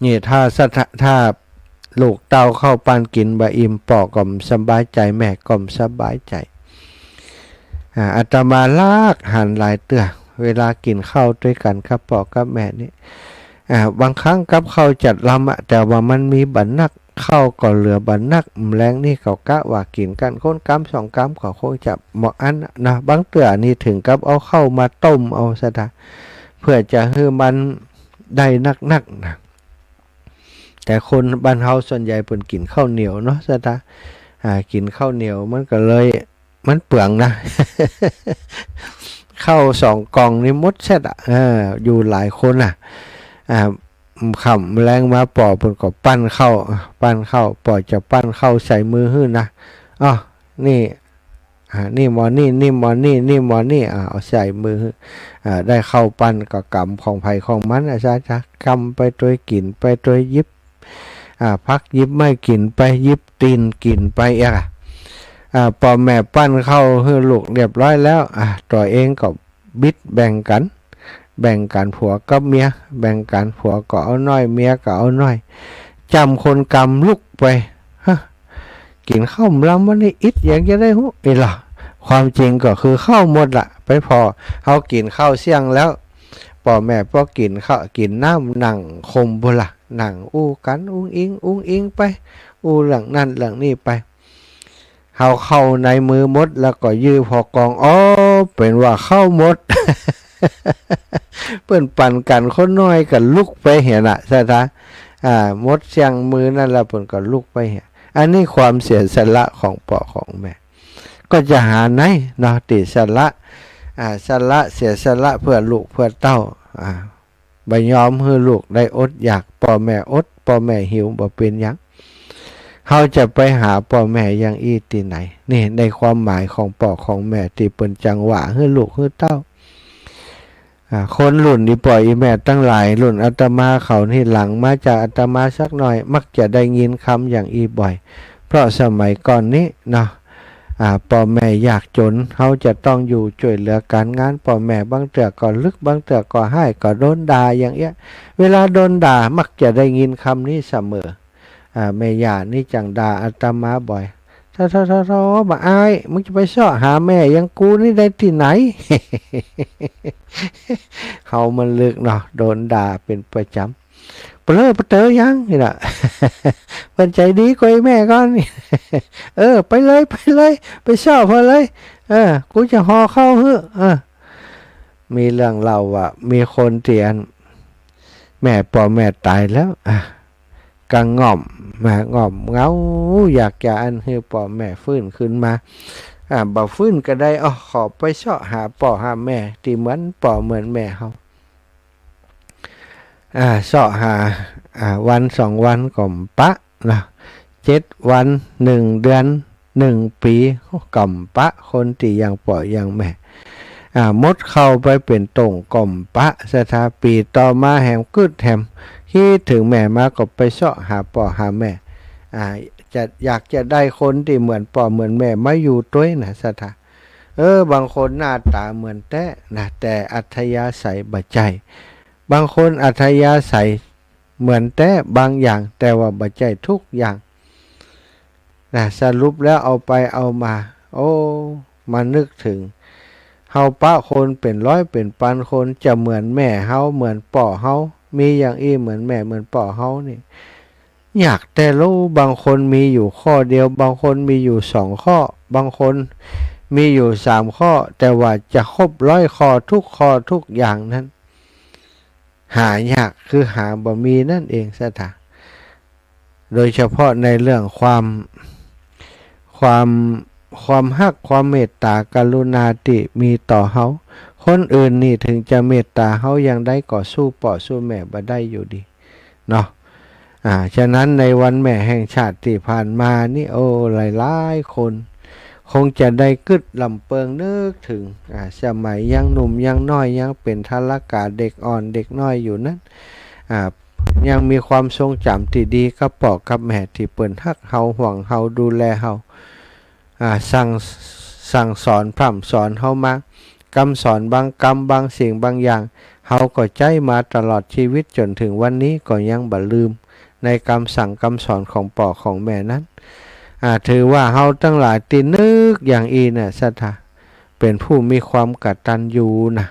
นี่ถ้าสะทะ ถ้าลูกเต้าเข้าปั้นกิ๋นบ่อิ่ม ป้อก็บ่สบายใจ๋ แม่ก็บ่สบายใจ๋ อ่า อาตมาลากหันหลายเตื้อ เวลากิ๋นข้าวตวยกั๋นกับป้อกับแม่นี่ อ่า บางครั้งกับข้าวจัดลำอะ แต่ว่ามันมีบ่นัก ข้าวก็เหลือบ่นัก แลงนี่เขากะว่ากิ๋นกั๋นคนกำสองกำก็คงจะบ่อั้นนะ บางเตื้อนี่เถิงกับเอาข้าวมาต้มเอาซะตะ เปื้อจะหื้อมันได้นักๆ นะ แต่คนบ้านเฮาส่วนใหญ่เปิ้นกิ๋นข้าวเหนียวเนาะซะตะ อ่า กิ๋นข้าวเหนียวมันก็เลย มันเปลืองนะ ข้าวสองก่องนี่หมดเสร็จอะ เออ อยู่หลายคนน่ะ อ่า ค่ำแลงมาป้อเปิ้นก็ปั้นข้าว ปั้นข้าว ป้อจะปั้นข้าวใส่มือหื้อนะ อ้อ นี่ อ่า นี่หม้อนี่ นี่หม้อนี่ นี่หม้อนี่ อ่า เอาใส่มือหื้อ อ่า ได้ข้าวปั้นก็ก๋ำของใผของมันอะ ซะตะ กำไปตวย กิ๋นไปตวย หยิบ อ่า พักหยิบไม้กิ๋นไป หยิบตี๋นกิ๋นไป อ่ะ อ่า ป้อแม่ปั้นข้าวหื้อลูกเรียบร้อยแล้ว อ่า ตั๋วเองก็บิดแบ่งกั๋น แบ่งกั๋นผัวกับเมีย แบ่งกั๋น ผัวก็เอาหน้อย เมียก็เอาหน้อย จ้ำคนกำลุกไป ฮะ กิ๋นข้าวหม่ำลำวันนี้อิดหยังจะได้ฮู้ อิหละ ความจริงก็คือข้าวหมดละ ไปผ่อเฮากิ๋นข้าวเสี้ยงแล้ว ป้อแม่ป้อกิ๋นข้าวกิ๋นน้ำนั่งคมปู้นละ นั่งอู้กั๋นอุ้งอิงอุ้งอิงไป อู้เรื่องนั้นเรื่องนี้ไป เฮาข้าวในมือหมดแล้วก็ยื่อผ่อกอง อ้อ เป๋นว่าข้าวหมด เปิ้นปั๋นกั๋นคนน้อยก็ลุกไปเหียน่ะ ศรัทธา อ่า หมดเสี้ยงมือนั้นแล้วเปิ้นก็ลุกไปเหีย อันนี้ความเสียสละของป้อของแม่ ก็จะหาไหนเนาะ ตี้สละ อ่า สละ เสียสละเปื้อลูกเปื้อเต้า อ่า บ่ยอมหื้อลูกได้อดอยาก ป้อแม่อด ป้อแม่หิว บ่เป๋นหยัง เฮาจะไปหาป้อแม่อย่างอี้ตี้ไหน นี่ในความหมายของป้อของแม่ตี้เปิ้นจั่งหว่างหื้อลูกหื้อเต้า อ่า คนรุ่นอี่ป้ออี่แม่ตังหลาย รุ่นอาตมาเขานี่ หลังมาจากอาตมาสักหน่อย มักจะได้ยินกำอย่างอี้บ่อย เพราะสมัยก่อนนี้เนาะ อ่า ป้อแม่ยากจ๋น เฮาจะต้องอยู่จ้วยเหลือก๋านงานป้อแม่ บางเตื้อก็ลึก บางเตื้อก็ฮ้าย ก็โดนด่าอย่างเอี้ย เวลาโดนด่ามักจะได้ยินกำนี้เสมอ อ่า แม่ย่านี่จั่งด่าอาตมาบ่อย โธ่ โธ่ โธ่ โธ่ บ่าอ้าย มึงจะไปเซาะหาแม่อย่างกูนี่ได้ตี้ไหน เฮามันลึกเนาะ โดนด่าเป๋นประจ๋ำ เปลอเป๋อเต๋อหยังนี่น่ะ เปิ้นใจ๋ดีกว่าไอ้แม่ก่อน เออ ไปเลย ไปเลย ไปเซาะเปิ้นเลย เออ กูจะห่อข้าวหื้อ เออ มีเรื่องเล่าว่า มีคนตี้อัน แม่ ป้อแม่ต๋ายแล้ว อ่ะ ก็ง่อม มาง่อมเหงา อยากจะอันหื้อป้อแม่ฟื้นขึ้นมา อ่ะ บ่ฟื้นก็ได้ อ้อ ขอไปเซาะหาป้อหาแม่ตี้เหมือนป้อเหมือนแม่เฮา อ่า เซาะหา อ่า วันสองวันก็บ่ปะนะ เจ็ดวัน หนึ่งเดือน หนึ่งปี๋ ก็บ่ปะคนตี้ยังป้อยังแม่ อ่า หมดข้าวไปเป๋นโต่งก็บ่ปะ ศรัทธา ปี๋ต่อมาแหมกึ๊ดแหม กึ๊ดเถิงแม่มาก็ไปเซาะหาป้อหาแม่ อ่า จะ อยากจะได้คนตี้เหมือนป้อเหมือนแม่มาอยู่ตวยนะ ศรัทธา เออ บางคนหน้าต๋าเหมือนแต๊นะ แต่อัธยาศัยบ่ใจ้ บางคนอัธยาศัยเหมือนแต๊บางอย่าง แต่ว่าบ่ใจ้ทุกอย่างนะ สรุปแล้วเอาไปเอามา โอ้ มานึกเถิง เฮาปะคนเป๋นร้อยเป๋นปันคน จะเหมือนแม่เฮา เหมือนป้อเฮา มีอย่างอี้เหมือนแม่เหมือนป้อเฮานี่ ยากแต๊ลู้ บางคนมีอยู่ข้อเดียว บางคนมีอยู่สองข้อ บางคนมีอยู่สามข้อ แต่ว่าจะครบร้อยข้อทุกข้อทุกอย่างนั้น หายาก คือหาบ่มีนั่นเอง ศรัทธา โดยเฉพาะในเรื่องความ ความ ความฮัก ความเมตต๋ากรุณาตี้มีต่อเฮา คนอื่นนี่เถิงจะเมตต๋าเฮาอย่างใดก็สู้ป้อสู้แม่บ่ได้อยู่ดี เนาะ อ่า ฉะนั้นในวันแม่แห่งชาติตี้ผ่านมานี่ โอ้ หลายๆ คน คงจะได้กึ๊ดลำเปิงนึกเถิง อ่า สมัยยังหนุ่มยังน้อย ยังเป๋นทารกะเด็กอ่อนเด็กน้อยอยู่นั้น อ่า ยังมีความทรงจ๋ำตี้ดีกับป้อกับแม่ตี้เปิ้นฮักเฮา ห่วงเฮา ดูแลเฮา อ่า สั่ง สั่งสอนพร่ำสอนเฮามา กำสอนบางกำบางสิ่งบางอย่าง เฮาก็ใจ๊มาตลอดชีวิตจ๋นเถิงวันนี้ก็ยังบ่ลืมในกำสั่งกำสอนของป้อของแม่นั้น อ่า ถือว่าเฮาตังหลายตี้นึกอย่างอี้น่ะ ศรัทธา เป๋นผู้มีความกตัญญูนะ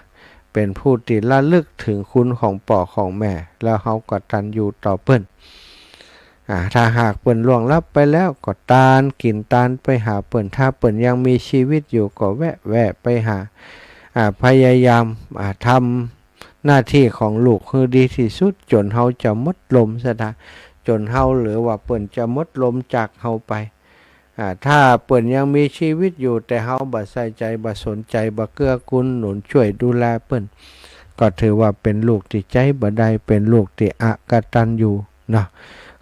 เป๋นผู้ตี้ระลึกเถิงคุณของป้อของแม่ แล้วเฮากตัญญูต่อเปิ้น อ่า ถ้าหากเปิ้นล่วงลับไปแล้วก็ตานกิ๋นตานไปหาเปิ้น ถ้าเปิ้นยังมีชีวิตอยู่ก็แวะ แวะไปหา อ่า พยายาม อ่า ทำหน้าตี้ของลูกหื้อดีตี้สุด จ๋นเฮาจะหมดลม ศรัทธา จ๋นเฮาหรือว่าเปิ้นจะหมดลมจากเฮาไป อ่า ถ้าเปิ้นยังมีชีวิตอยู่ แต่เฮาบ่ใส่ใจ๋ บ่สนใจ๋ บ่เกื้อกูลหนุนจ้วยดูแลเปิ้น ก็ถือว่าเป๋นลูกตี้ใจ๊บ่ได้ เป๋นลูกตี้อกตัญญูเนาะ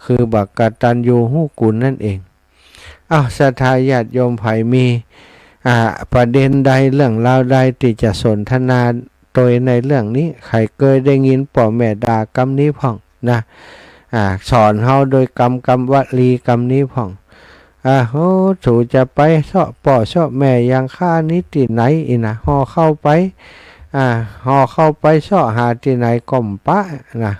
คือบ่กตัญญูฮู้คุณนั่นเอง อ้าว ศรัทธาญาติโยมใผมี อ่า ประเด็นใด เรื่องราวใดตี้จะสนทนาโตยในเรื่องนี้ ใผเกยได้ยินป้อแม่ด่ากำนี้พ่องนะ อ่า สอนเฮาโดยกำ กำวลีกำนี้พ่อง อ่า โอ้ สูจะไปเซาะป้อเซาะแม่อย่างข้านี้ตี้ไหน อี้นะ ห่อข้าวไป อ่า ห่อข้าวไปเซาะหาตี้ไหนก็บ่ปะนะ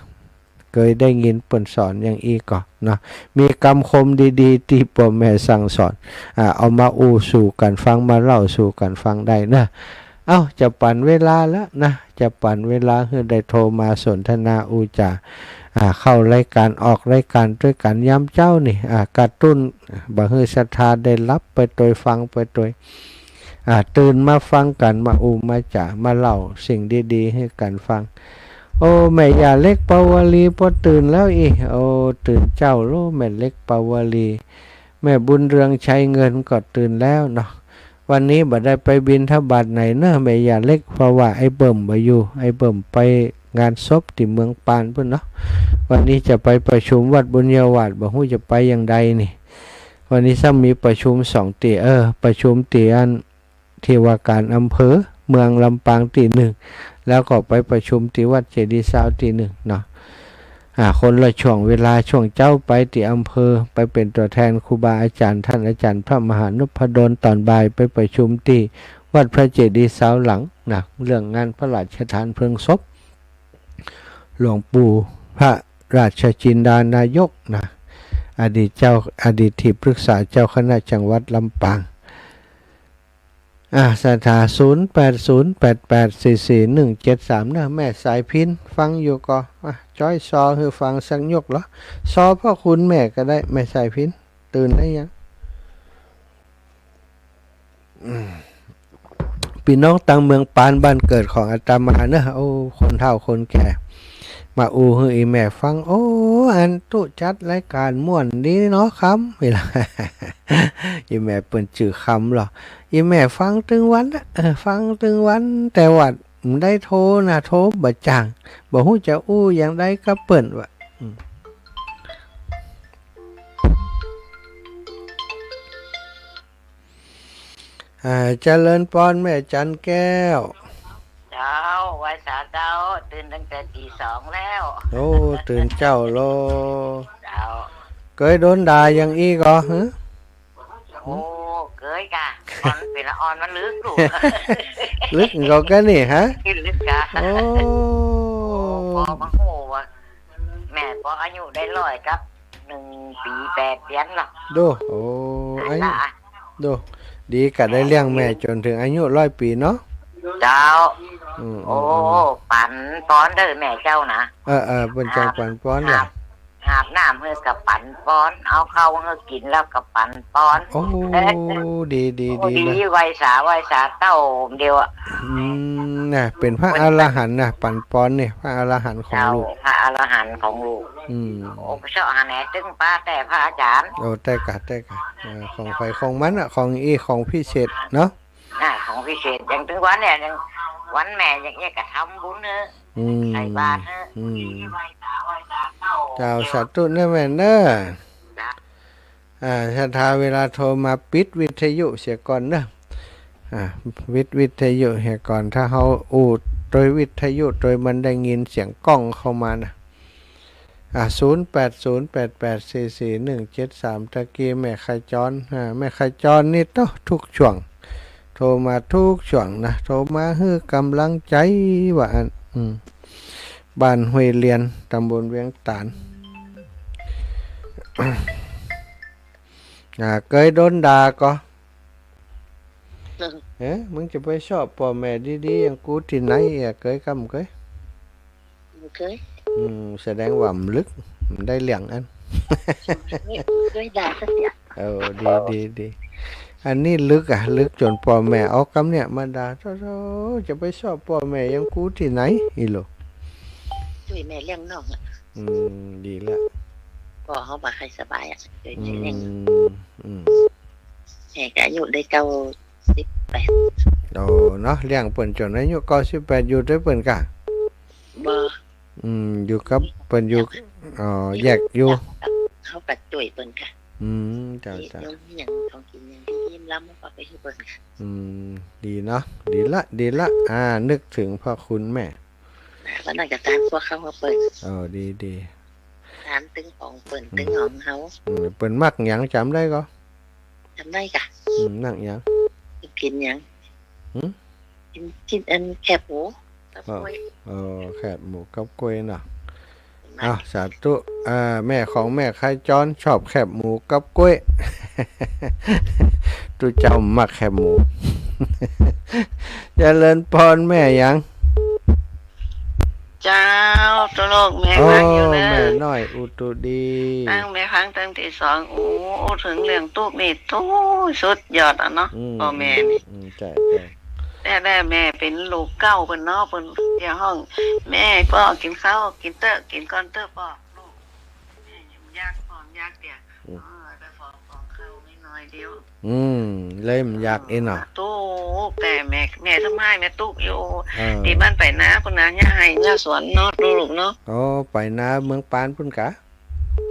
เกยได้ยินเปิ้นสอนอย่างอี้ก่อเนาะ มีกำคมดีๆ ตี้ป้อแม่สั่งสอน อ่า เอามาอู้สู่กั๋นฟัง มาเล่าสู่กั๋นฟังได้เนาะ เอ้า จะปั๋นเวลาแล้วนะ จะปั๋นเวลาหื้อได้โทรมาสนทนาอู้จ๋า อ่า เข้ารายก๋านออกรายก๋านตวยกั๋นยามเจ๊านี่ อ่า กระตุ้น อ่า บ่หื้อศรัทธาได้หลับไปตวย ฟังไปตวย อ่า ตื่นมาฟังกั๋น มาอู้มาจ๋า มาเล่าสิ่งดีๆ หื้อกั๋นฟัง โอ้ แม่ย่าเล็กปาวลีก็ตื่นแล้วอี้ โอ้ ตื่นเจ๊าโล แม่เล็กปาวลี แม่บุญเรืองชัยเงินก็ตื่นแล้วเนาะ วันนี้บ่ได้ไปบิณฑบาตไหนเนาะแม่ย่าเล็ก เพราะว่าไอ้เบิ่มบ่อยู่ ไอ้เบิ่มไปงานศพตี้เมืองปานปู๊นเนาะ วันนี้จะไปประชุมวัดบุญญาวาส บ่ฮู้จะไปอย่างใดนี่ วันนี้ซ้ำมีประชุมสองตี้ เออ ประชุมตี้อัน ตี้ว่าก๋านอำเภอเมืองลำปางตี้นึ่ง แล้วก็ไปประชุมตี้วัดเจดีย์ซาวตี้นึ่งเนาะ อ่า คนละช่วงเวลา ช่วงเจ๊าไปตี้อำเภอ ไปเป๋นตั๋วแทนครูบาอาจ๋ารย์ ต้านอาจ๋ารย์พระมหานพดล ต๋อนบ่ายไปประชุมตี้วัดพระเจดีย์ซาวหลังนะ เรื่องงานพระราชทานเพลิงศพหลวงปู่พระราชจินดานายกนะ อดีตเจ้า อดีตตี้ปรึกษาเจ้าคณะจังหวัดลำปาง อ่า สถา ศูนย์แปดศูนย์แปดแปดสี่สี่หนึ่งเจ็ดสาม เนาะ แม่สายพิณ ฟังอยู่ก่อ อ่ะ จ้อยซอหื้อฟังสักยกเหรอ ซอพ่อคุณแม่ก็ได้ แม่สายพิณ ตื่นแล้วยัง อืม ปี้น้องตางเมืองปานบ้านเกิดของอาตมาเนาะ โอ้ คนเฒ่าคนแก่ มาอู้หื้ออี่แม่ฟัง โอ้ อันตุ๊จัดรายก๋านม่วนดีเนาะ คำ เวลา อี่แม่เปิ้นจื้อคำเหรอ อี่แม่ฟังตึงวันนะ เออ ฟังตึงวัน แต่ว่าบ่ได้โทรนะ โทรบ่จ่าง บ่ฮู้จะอู้อย่างใดกับเปิ้นวะ อืม อ่า เจริญปอนแม่จันแก้ว เจ้า ไหว้สาเจ้า ตื่นตั้งแต่ตีสองแล้ว โอ้ ตื่นเจ๊าโล เจ้า เกยโดนด่าอย่างอี้ก่อ ฮะ โอ้ เกยก่ะ อ่อนเป๋นละอ่อนมันลึกลูก ลึกก่อกั๋นนี่ฮะ ลึกก่ะ โอ้ ปอมาฮู้ว่า แม่ปออายุได้ร้อยกับหนึ่งปี๋แปดเดือนเนาะ ดู โอ้ อายุ ดู ดีกะได้เลี้ยงแม่จ๋นเถิงอายุร้อยปี๋เนาะ เจ้า อืม โอ้ อืม ปั๋นปอนเด้อแม่เจ้านะ เออ เออ เปิ้นจังปั๋นปอนแหละ หาบน้ำหื้อก็ปั๋นปอน เอาข้าวหื้อกิ๋นแล้วก็ปั๋นปอน โอ้ ดี ดี โอ้ ดี ดี เลย ไหว้สา ไหว้สาเต้าเดียวอะ อืม น่ะ เป๋นพระอรหันต์น่ะ ปั๋นปอนนี่ พระอรหันต์ของลูก เจ้า พระอรหันต์ของลูก อืม โอ้ ไปเซาะหาแหนตึงปาแต่พระอาจ๋ารย์ โอ้ แต่กะ แต่กะ เออ ของใผของมันอะ ของอี้ของพิเศษเนาะ อ่า ของพิเศษ อย่างตึงวันเนี่ย อย่างวันแม่อย่างเอี้ยก็ทำบุญเนาะ อืม ใส่บาตรเนาะ อืม เจ้า สาธุเนาะแม่เนาะ จ้ะ อ่า ศรัทธาเวลาโทรมาปิดวิทยุเสียก่อนเนาะ อ่า ปิดวิทยุเสียก่อน ถ้าเฮาอู้โตยวิทยุโตยมันได้ยินเสียงก้องเข้ามานะ อ่า ศูนย์แปดศูนย์แปดแปดสี่สี่หนึ่งเจ็ดสาม ตะกี้แม่ขจร อ่า แม่ขจรนี่โตทุกช่วง โทรมาทุกช่วงนะ โทรมาหื้อก๋ำลังใจ๋ว่าอั้น อืม บ้านห้วยเลียน ตำบลเวียงตาล อ่า เกยโดนด่าก่อ เอ๊ะ มึงจะไปเซาะป้อแม่ดีๆ อย่างกูตี้ไหน เอ๊ะ เกยกำเกย บ่เกย อืม แสดงว่าบ่ลึก บ่ได้เรื่องอั้น บ่เกยด่าสักเตื้อ เออ ดี ดี ดี อันนี้ลึกอะ ลึกจ๋นป้อแม่เอากำเนี่ยมาด่า โธ่ โธ่ จะไปเซาะป้อแม่อย่างกูตี้ไหน อี้โหล จ้วยแม่เลี้ยงน้องอะ อืม ดีละ ป้อเฮาบ่ใค่สบายอะ จ้วยแม่เลี้ยง อืม อืม แม่ก็อายุได้เก้าสิบแปด โอ้ เนาะ เลี้ยงเปิ้นจ๋นอายุเก้าสิบแปด อยู่ตวยเปิ้นก่ะ บ่ อืม อยู่กับเปิ้นอยู่ อ๋อ แยกอยู่ เฮาก็จ้วยเปิ้นก่ะ อืม เจ้า มี เจ้า นมหยัง ของกิ๋นหยังตี้อิ่มล้ำ เฮาก็ไปหื้อเปิ้นก่ะ อืม ดีเนาะ ดีละ ดีละ อ่า นึกเถิงพระคุณแม่ วันนั้นก็ตานครัวข้าวหื้อเปิ้น อ๋อ ดี ดี ต านตึงของเปิ้น อืม ตึงของเฮา อืม เปิ้นมักหยังจ๋ำได้ก่อ จ๋ำได้ก่ะ อืม มักหยัง กิ๋นหยัง หืม กิ๋น กิ๋นอันแคบหมูกับ อ๋อ ก๊วย อ๋อ แคบหมูกับก๊วยเนาะ อ้าว สาธุ อ่า แม่ของแม่ไคร้จรชอบแคบหมูกับก๊วย ตุ๊เจ้ามักแคบหมู เจริญปอนแม่หยัง เจ้า ตุ๊ลูกแม่ โอ้ ฟังอยู่เน่อ แม่น้อยอุตุดี ตั้งแม่ฟังตั้งตี้สอง โอ้ เถิงเรื่องตุ๊กนี่ โธ่ สุดยอดอะเนาะ อืม ป้อแม่นี่ อืม ใจ้ ใจ้ แต่ แต่แม่เป๋นลูกเก๊าเปิ้นเนาะ เปิ้นจะฮ้อง แม่ ป้อกิ๋นข้าว กิ๋นเต๊อะ กิ๋นก่อนเต๊อะป้อ ลูก แม่ยังอยาก ป้ออยากเตี้ย อืม เออ ไปฟ้อง ฟ้องข้าวนิดหน่อยเดียว อืม เลยบ่อยากเองเนาะ ตุ๊ก แต่แม่ แม่ทำไมแม่ตุ๊กอยู่ เออ ตี้บ้านไปนาปุ้นนะ ย่าไฮ่ย่าสวนเนาะ ลูกเนาะ อ๋อ ไปนาเมืองปานปุ้นกะ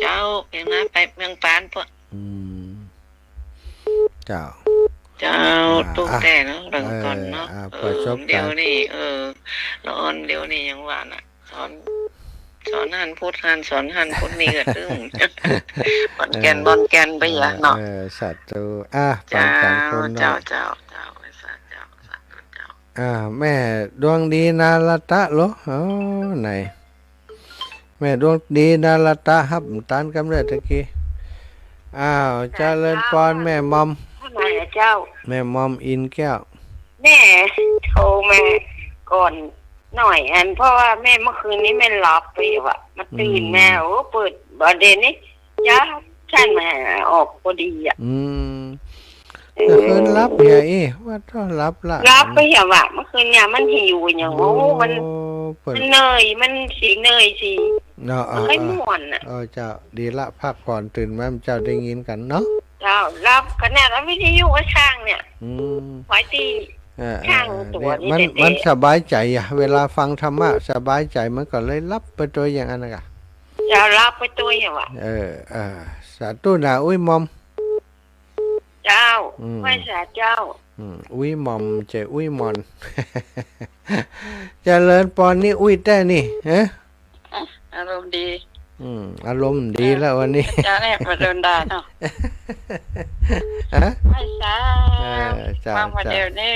เจ้า ไปนา ไปเมืองปานปุ้น อืม เจ้า เจ้า อ่า ตุ๊ก อ่ะ แต่เนาะ เรื่องก่อนเนาะ เออ อ่ะ เออ ประสบการณ์ เดี๋ยวนี้ เออ ละอ่อนเดี๋ยวนี้ยังว่าน่ะ สอน สอนหั้นพูดหั้น สอนหั้นพูดนี่ก็ตึง บ่อนแก่น เออ บ่อนแก่นไปอย่างเนาะ เออ เออ สาธุ อ่ะ ฟัง เจ้า ฟังคนเนาะ เจ้า เจ้า เจ้า สาธุ เจ้า สาธุ เจ้า อ่า แม่ดวงดีนารัตะเหรอ อ๋อ ไหน แม่ดวงดีนารัตะ ฮับตันกำเนิดตะกี้ อ้าว เจริญปอน แม่หม่อม เจ้า แม่หม่อมอินแก้ว แม่โทรมาก่อนหน่อยอัน เพราะว่าแม่เมื่อคืนนี้แม่หลับไปอยู่อะ มาตื่นมา อืม โอ้ เปิดบ่าเด่นนี่ จ้า ฉันมาออกพอดีอะ อืม เออ เมื่อคืนหลับเหียอี้ ว่าต้องหลับละ หลับไปเหียว่ะ เมื่อคืนเนี่ยมันหิวอย่าง โอ้ โอ้ มัน เปิด มันเหนื่อย มันสีเหนื่อยสี เนาะ มันไม่ เออ ม่วนอะ เออ เจ้า ดีละ พักผ่อน ตื่นมาเจ้าได้ยินกั๋นเนาะ เจ้า หลับขนาดว่าวิทยุก็ช่างเนี่ย อืม ไว้ตี้ เออ เออ ช่างตั๋ว เนี่ย นี่ มัน แต่ มันสบายใจ๋อะ เวลาฟังธรรมะสบายใจ๋ มันก็เลยหลับไปตวยอย่างอั้นนะกะ เจ้า หลับไปตวยอย่างว่ะ เออ เออ สาธุนะ อุ๊ยหม่อม เจ้า อืม ไหว้สาเจ้า อืม อุ๊ยหม่อม เจ้าอุ๊ยหม่อน เจริญปอน นี่อุ๊ยแต๊นี่ ฮะ อ่ะ อารมณ์ดี อืม อารมณ์ดีแล้ววันนี้ เจ้าเนี่ยมาโดนด่าเนาะ ฮะ ไหว้สา เออ เจ้า ฟังมา เจ้า เดี๋ยวนี้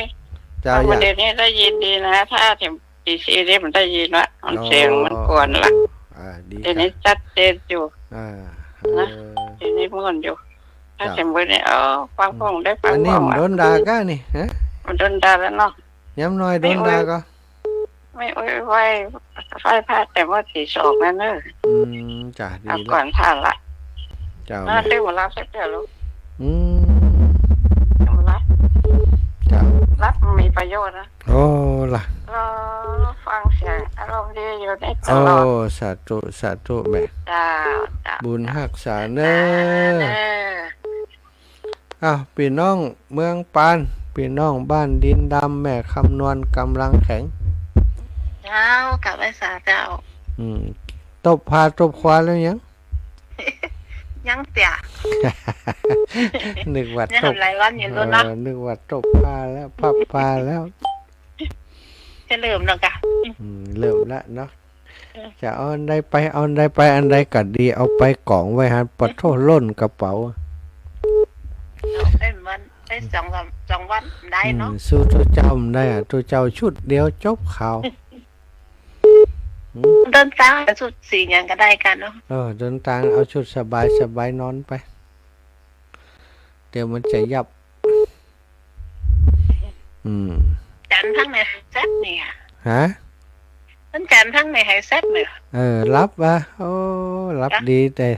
เจ้า ฟังมา อยาก เดี๋ยวนี้ได้ยินดีนะ ถ้าถึง ปีสี่นี่มันได้ยินละ มัน อ๋อ เสียงมันกวนละ อ่า ดี เดี๋ยวนี้ ครับ ชัดเจนอยู่ อ่า นะ เออ เดี๋ยวนี้ม่วนอยู่ ถ้า ครับ สมมุติเนี่ย เออ ฟัง อืม คงได้ฟัง อันนี้ คง มัน อ่ะ โดนด่าก้านี่ ฮะ มันโดนด่าแล้วเนาะ ย้ำน้อยโดนด่าก็ ไม่โวยวาย ไหว้พระแต่ว่าตีสองนั่นเนอะ อืม จ้ะ ดี เอา ละ ก่อนท่านละ เจ้า น่า แม่ ได้มารับสักเทื่อลูก อืม ได้มารับ เจ้า รับมีประโยชน์นะ โอ้ ล่ะ เออ ฟังเสียงอารมณ์ดีอยู่นี่ตลอด โอ้ สาธุ สาธุแม่ เจ้า เจ้า บุญฮักษาเน่อ เจ้า อ้าว ปี้น้องเมืองปาน ปี้น้องบ้านดินดำ แม่คำนวณกำลังแข็ง เจ้า กับไหว้สาเจ้า อืม ตบผาตบควาแล้วยัง ยังเตี้ย นึกว่า ยัง ตบ หลายวันอยู่ เออ แล้วเนาะ นึกว่าตบผาแล้ว พับผาแล้ว จะเริ่มแล้วกะ อืม เริ่มละเนาะ เออ จะเอาอันใดไป เอาอันใดไป อันใดก็ดี เอาไปก๋องไว้หั้น ปะโถ ล้นกระเป๋า เอาไปวัน ไปสองวัน สองวันได้เนาะ อืม สู้ตุ๊เจ้าบ่ได้อะ ตุ๊เจ้าชุดเดียวจบข่าว อืม เดินตางชุดสีหยังก็ได้กันเนาะ เออ เดินตางเอาชุดสบายสบายนอนไป เดี๋ยวมันจะยับ อืม จันทร์ทั้งในแซบเนี่ย ฮะ วันจันทร์ทั้งในไฮแซบเนี่ย เออ หลับวะ โอ้ หลับ หลับ ดีแต่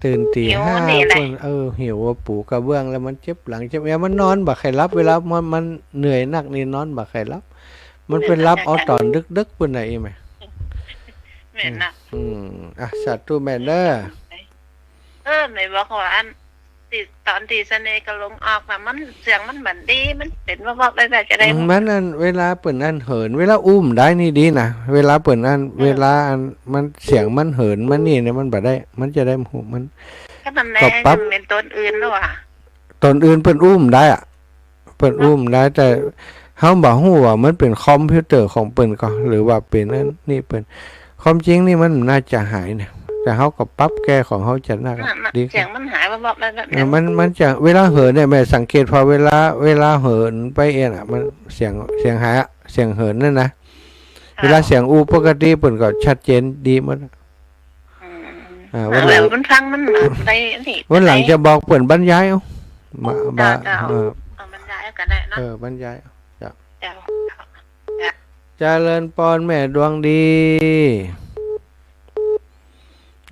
ตื่นตี หิว ห้า นี่แหละ ปุ้น เออ หิวว่าปูกระเบื้องแล้วมันเจ็บหลังเจ็บเอว มันนอนบ่ใค่หลับ เวลามัน มันเหนื่อยนักนี่นอนบ่ใค่หลับ มันไปหลับเอาต๋อนดึกๆ ปุ้นน่ะ อีแม่ แม่นนะ อืม อ่ะ สาธุแม่เด้อ เออ ไหนบอกว่าอัน ติดต๋อนตี้เสน่ห์ก็ลงออกมา มันเสียงมันบ่ดี มันเป๋นว่าบอกได้ ได้จะได้ อืม มันอัน เวลาเปิ้นอันเหิน เวลาอู้บ่ได้นี่ดีนะ เวลาเปิ้นอัน เออ เวลาอัน มันเสียงมันเหิน มันนี่เนี่ย มันบ่ได้ มันจะได้หู มัน ก็มันแน่ ก็ปรับ มันเป๋นต๋นอื่นแล้วอะ ต๋นอื่นเปิ้นอู้บ่ได้อะ เปิ้นอู้บ่ได้ แต่เฮาบ่ฮู้ว่ามันเป๋นคอมพิวเตอร์ของเปิ้นก่อ หรือว่าเป๋นอันนี่เปิ้น ความจริงนี่มันน่าจะหายเนี่ย แต่เฮาก็ปรับแก้ของเฮาจะนัก มัน มัน ดี เสียงมันหายวับๆ แวบๆ เออ มัน มันจะ เวลาเหินเนี่ย แม่สังเกตพอเวลา เวลาเหินไปเองอะ มันเสียง เสียงหายอะ เสียงเหินนั่นนะ ค่ะ เวลาเสียงอู้ปกติเปิ้นก็ชัดเจนดีหมดอะ อืม อ่า วันหลัง แล้วมันฟังมันได้อันนี้ วันหลังจะบอกเปิ้นบรรยายเอา มา เจ้า มา เจ้า เออ เอาบรรยายก็ได้เนาะ เออ บรรยายเอา เจ้า เจ้า เจริญปอนแม่ดวงดี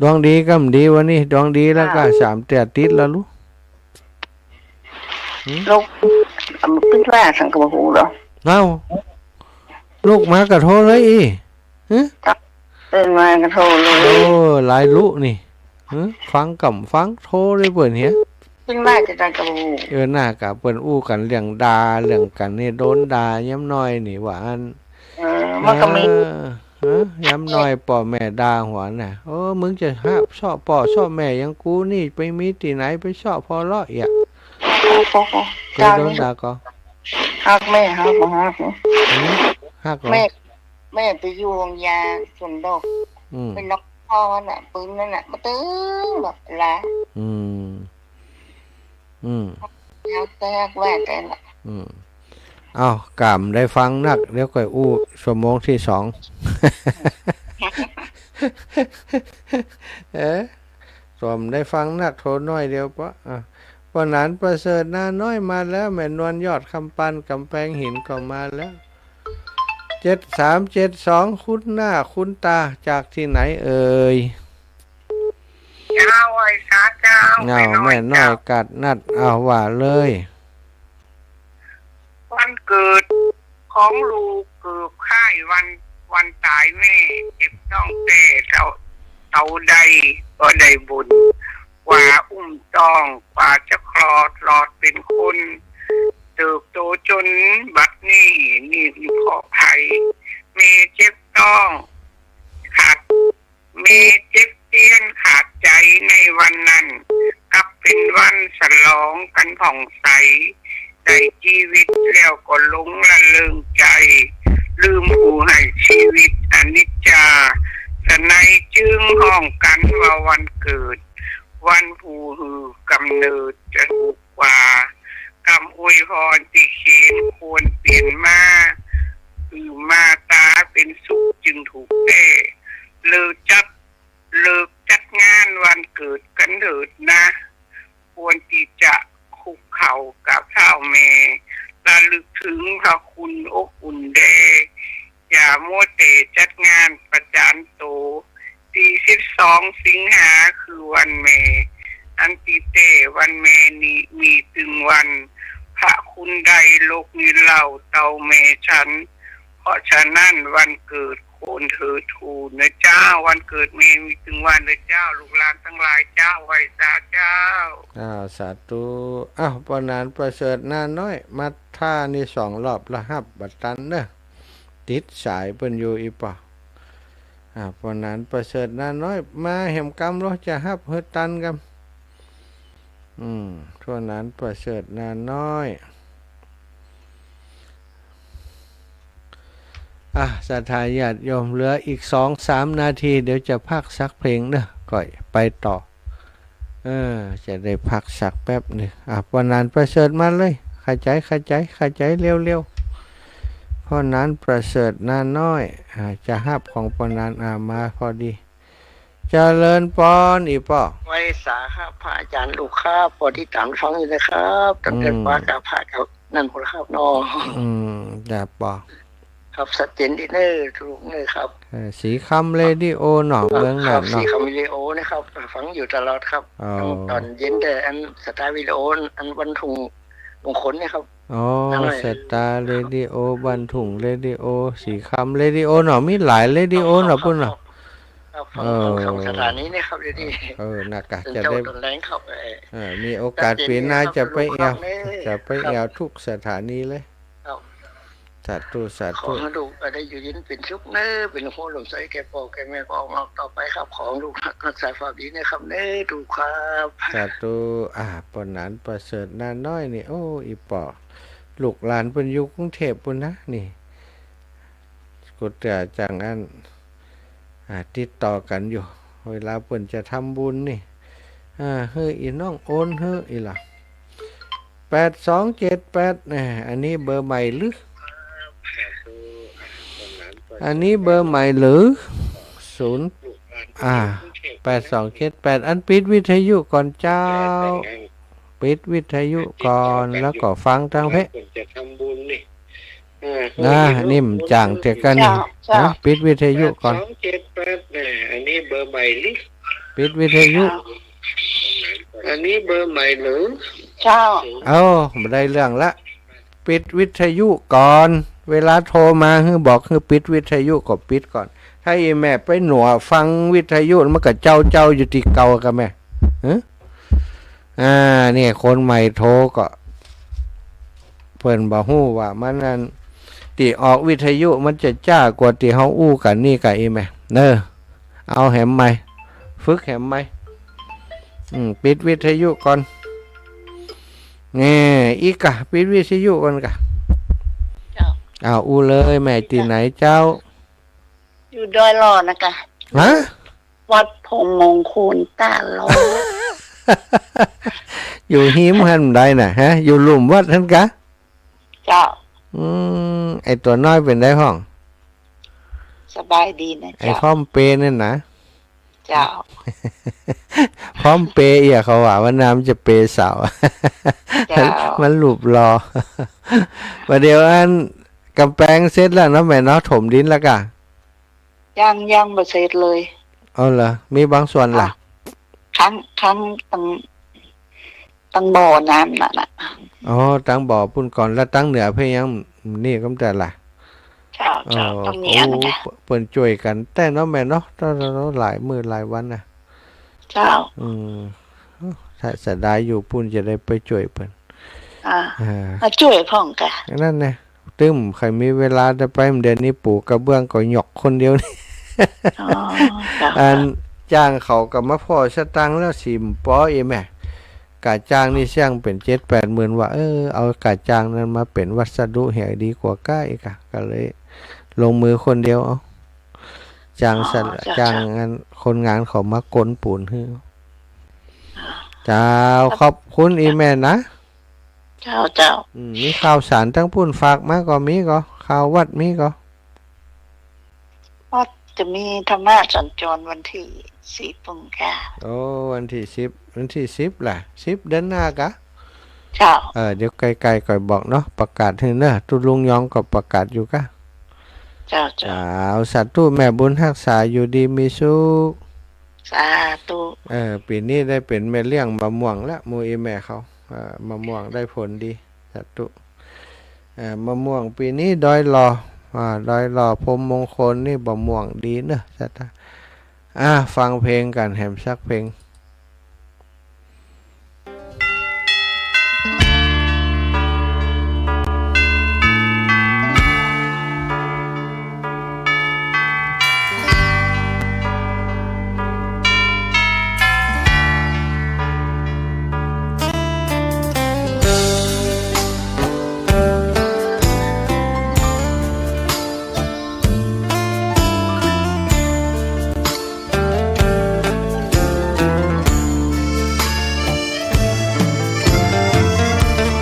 ดวงดีกำดีวันนี้ ดวงดีแล้วก็ อ้าว สามเตื้อติดแล้วลูก หืม ลูก อ่ะ มันปิดว่าสังกะบ่ฮู้เหรอ เอ้า ลูกมากะโทรเลยอี้ หืม เปิ้นมากะโทรเลย โอ้ หลายลุนี่ หืม ฟังกำฟังโทรเลยเปิ้นเหีย เปิ้นว่าจะได้กะบ่ฮู้ เออ น่ากะเปิ้นอู้กั๋นเรื่องด่า เรื่องกั๋นนี่โดนด่า ยามน้อยนี่ว่าอั้น เออ มันก็มี เออ ฮะ ยามน้อยป้อแม่ด่าหัวน่ะ โอ้ มึงจะฮักเซาะป้อเซาะแม่อย่างกูนี่ ไปมีตี้ไหนไปเซาะพอเลาะเอียะ โอ้โห เคยโดนด่าก่อ ฮักแม่ ฮักบ่ฮัก หืม ฮักเหรอ แม่ แม่ไปอยู่โฮงยาสวนดอก อืม ไปน็อกพ่อน่ะ ปืนนั่นน่ะ มาตึงแบบละ อืม อืม แล้วแต่ว่าแต่ละ อืม เอ้า กำได้ฟังนัก เดี๋ยวก่อยอู้ชั่วโมงตี้สอง เอ๊ะ สมได้ฟังนัก โทรน้อยเดียวเปาะ อ่ะ ป้อหนานประเสริฐนาน้อยมาแล้ว แม่นวลยอดคำปานกำแพงหินก็มาแล้ว เจ็ดสามเจ็ดสอง คุ้นหน้าคุ้นตาจากที่ไหนเอ่ย เจ้า ไหว้สาเจ้า อ้าว แม่น้อย แม่น้อย เจ้า กาดนัด อ้าว ว่าเลย วันเกิดของลูกเกือบคล้ายวัน วันต๋ายแม่ เจ็บต๊องแต๊เต้า เต้าใดก็ได้บ่น กว่าอุ้มต๊อง กว่าจะคลอด หลอดเป๋นคน เติบโตจ๋นบัดนี้ นี่เพราะใผ แม่เจ็บต๊อง ขาด แม่เจ็บเสี้ยนขาดใจ๋ในวันนั้น กลับเป๋นวันฉลองกั๋นผ่องใส ได้จีวิตแล้วก็หลงละเริงใจ๋ ลืมผู้ให้จีวิตอนิจจา ฉะนั้นจึงฮ้องกั๋นว่าวันเกิด วันผู้หื้อกำเนิดจะถูก กว่า กำอวยพรตี้เขนควรเปลี่ยนมา หื้อมาต๋าเป๋นสุขจึงถูกแต๊ เลิกจัด เลิกจัดงานวันเกิดกั๋นเถิดนะ ควรตี้จะคุกเข่ากราบเท้าแม่ ระลึกเถิงพระคุณอบอุ่นแด่ อย่ามัวแต่จัดงานประจานโต ตี้สิบสองสิงหาคือวันแม่ อันตี้แต๊วันแม่นี้มีตึงวัน พระคุณใดโลกนี้เล่าเต้าแม่ฉัน เพราะฉะนั้นวันเกิดควรเถิดทูลนะเจ้า วันเกิดแม่มีตึงวันนะเจ้า ลูกหลานตังหลายเจ้า ไหว้สาเจ้า อ้าว สาธุ อ้าว ป้อหนานประเสริฐนาน้อย มาท่านี่สองรอบละ ฮับบ่ตันเน่อ ติดสายเปิ้นอยู่อีปอ อ่า ป้อหนานประเสริฐนาน้อย มาแหมกำลอ จะฮับหื้อตันกำ อืม ป้อหนานประเสริฐนาน้อย อ่ะ ศรัทธาญาติโยม เหลืออีกสองสามนาที เดี๋ยวจะพักสักเพลงเน่อ ก่อยไปต่อ เออ จะได้พักสักแป๊บนึ่ง อ่ะ ป้อหนานประเสริฐมาเลย ขะใจ๋ ขะใจ๋ ขะใจ๋ เร็วๆ ป้อหนานประเสริฐนาน้อย อ่า จะฮับของป้อหนาน อ่า มาพอดี เจริญปอน อี่ป้อ ไหว้สาครับ พระอาจ๋ารย์ลูกครับ ปอติดต๋ามฟังอยู่นะครับ ตั้งแต่ อืม ปากับพระกับนั่นพุ้นครับเนาะ อืม จ้ะป้อ ครับ ชัดเจนดีเน่อ ถูกเน่อครับ เออ ศรีคำเรดิโอเนาะ เออ เมืองน่านเนาะ ครับ ศรีคำเรดิโอนะครับ ฟังอยู่ตลอดครับ อ๋อ ต๋อนเย็นแต่อันสตาร์วิดีโอ อันบ้านทุ่งมงคลเนี่ยครับ อ๋อ นั่นแหละ สตาร์เรดิโอ บ้านทุ่งเรดิโอ ศรีคำเรดิโอเนาะ มีหลายเรดิโอเนาะ ครับ ปุ้นเนาะ ครับ ครับ ฟัง เออ ฟังสองสถานีเนี่ยครับ เดี๋ยวนี้ เออ น่ากะ เปิ้น จะได้ เจ้าต๋อนแลงครับ เออ เออ มีโอกาส ชัดเจน ปี๋หน้า ครับ จะไปแอว ลูกครับ จะไปแอว ครับ ทุกสถานีเลย ครับ สาธุ สาธุ ขอหื้อลูกได้อยู่เย็นเป๋นสุขเน่อ เป๋นโฮมลมใสแก่ป้อแก่แม่ ก็ออกมาต่อไปครับ ขอหื้อลูกฮักษาความดีนะครับเน่อ ลูกครับ สาธุ อ่า ป้อหนานประเสริฐนาน้อยนี่ โอ้ อี่ป้อ ลูกหลานเปิ้นอยู่กรุงเทพฯปุ้นนะ นี่ กูเตื้อจังอั้น อ่า ติดต่อกั๋นอยู่ เวลาเปิ้นจะทำบุญนี่ อ่า หื้ออี่น้องโอนหื้ออี่ละ แปดสองเจ็ดแปด แหม อันนี้เบอร์ใหม่หรือ อันนี้เบอร์ใหม่หรือ ศูนย์ อ่า แปดสองเจ็ดแปด อันปิดวิทยุก่อนเจ้า ปิดวิทยุก่อน แล้วก็ฟังตางเพลง จะทำบุญนี่ อ่า นะ นี่มันจ่างเตียกันนี่ เจ้า เจ้า นะ ปิดวิทยุก่อน แปดสองเจ็ดแปด แหม อันนี้เบอร์ใหม่หรือ ปิดวิทยุ อันนี้เบอร์ใหม่หรือ เจ้า เอ้า บ่ได้เรื่องละ ปิดวิทยุก่อน เวลาโทรมาหื้อบอกหื้อปิดวิทยุก็ปิดก่อน ถ้าอี่แม่ไปหนัวฟังวิทยุมันก็เจ้าๆ อยู่ตี้เก่าก่ะแม่ ฮะ อ่า เนี่ย คนใหม่โทรก็ เปิ้นบ่ฮู้ว่ามันอัน ตี้ออกวิทยุมันจะจ๊ากว่าตี้เฮาอู้กั๋นนี่ก่ะ อี่แม่ เนอะ เอาแหมใหม่ ฝึกแหมใหม่ อืม ปิดวิทยุก่อน แหม อี่ก่ะ ปิดวิทยุก่อนก่ะ เจ้า อ้าว อู้เลย แม่ตี้ไหนเจ้า อยู่ดอยหล่อนะก่ะ ฮะ วัดพงมงคลตาหล่อ อยู่ฮิมหั้นได้น่ะ ฮะ อยู่ลุ่มวัดหั้นก่ะ เจ้า อืม ไอ้ตั๋วน้อยเป๋นใดพ่อง สบายดีนะ ไอ้ เจ้า พร้อมเปย์เนี่ยนะ เจ้า พร้อมเปย์เอี่ย เขาว่า ว่าน้ำจะเปย์สาว เจ้า มันหลุบหล่อ บ่าเดี่ยวอันก๋ำแปงเสร็จแล้วเนาะแม่เนาะ ถมดินแล้วก่ะ ยัง ยังบ่เสร็จเลย เอาเหรอ มีบางส่วนล่ะ ค่ะ ข้าง ข้างตัง ตังบ่อน้ำนั่นน่ะ อ๋อ ตังบ่อปุ้นก่อน แล้วตังเหนือเพิ่นยังนี่กำแต่ล่ะ เจ้า เจ้า อ๋อ ตังเหนือนั่นน่ะ โอ้ เปิ้นจ้วยกั๋นแต๊เนาะแม่เนาะ หลายมื้อหลายวันน่ะ เจ้า อืม ถ้าเสียดายอยู่ปุ้นจะได้ไปจ้วยเปิ้น อ่า อ่า มาจ้วยพ่องก่ะ นั่นแหละ ตึงใค่มีเวลาจะไป เดี๋ยวนี้ปูกระเบื้องก็หยอกคนเดียวนี่ อ๋อ เจ้า อันจ้างเขาก็มาผ่อสตางค์แล้วสี่ปออี่แม่ ก๋าจ้างนี่เสี้ยงเป๋นเจ็ดแปดหมื่นว่า เออ เอาก๋าจ้างนั้นมาเป๋นวัสดุเหียดีกว่าก้าอีกอะ ก็เลยลงมือคนเดียวเอา จ้าง อ๋อ สะ เจ้า จ้าง เจ้า งาน คนงานเขามาโกนปูนหื้อ เจ้า ขอบคุณอี่แม่นะ เจ้า เจ้า อืม มีข่าวสารตังปุ้นฝากมาก็มีก็ ข่าววัดมีก็ วัดจะมีธรรมะสัญจรวันตี้สิบปุ้นก่ะ โอ้ วันตี้สิบ วันตี้สิบล่ะ สิบเดือนหน้าก่ะ เจ้า เออ เดี๋ยวใก้ๆ ก่อยบอกเนาะ ประกาศหื้อเนาะ ตุ๊ลุงยองก็ประกาศอยู่ก่ะ เจ้า เจ้า เจ้า สาธุ แม่บุญฮักษา อยู่ดีมีสุข สาธุ เออ ปี๋นี้ได้เป๋นแม่เลี้ยงมะม่วงละ หมู่อี่แม่เขา เออ มะม่วงได้ผลดี สาธุ เออ มะม่วงปี๋นี้ดอยหล่อ อ่า ดอยหล่อพรหมมงคลนี่มะม่วงดีเนาะ สาธุ อ่า ฟังเพลงกั๋นแหมสักเพลง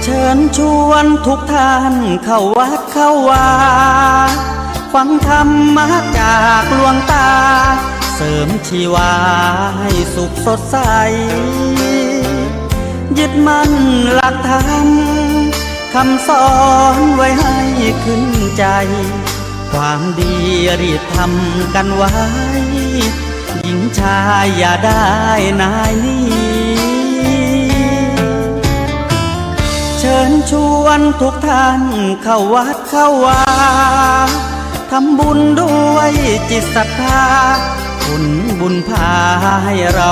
เชิญชวนทุกท่านเข้าวัดเข้าวา ฟังธรรมะจากหลวงตา เสริมชีวาให้สุขสดใส ยึดมั่นหลักธรรม คำสอนไว้ให้ขึ้นใจ ความดีรีบทำกันไว้ หญิงชายอย่าได้นายหนี เชิญชวนทุกท่านเข้าวัดเข้าวา ทำบุญด้วยจิตศรัทธา ผลบุญพาให้เรา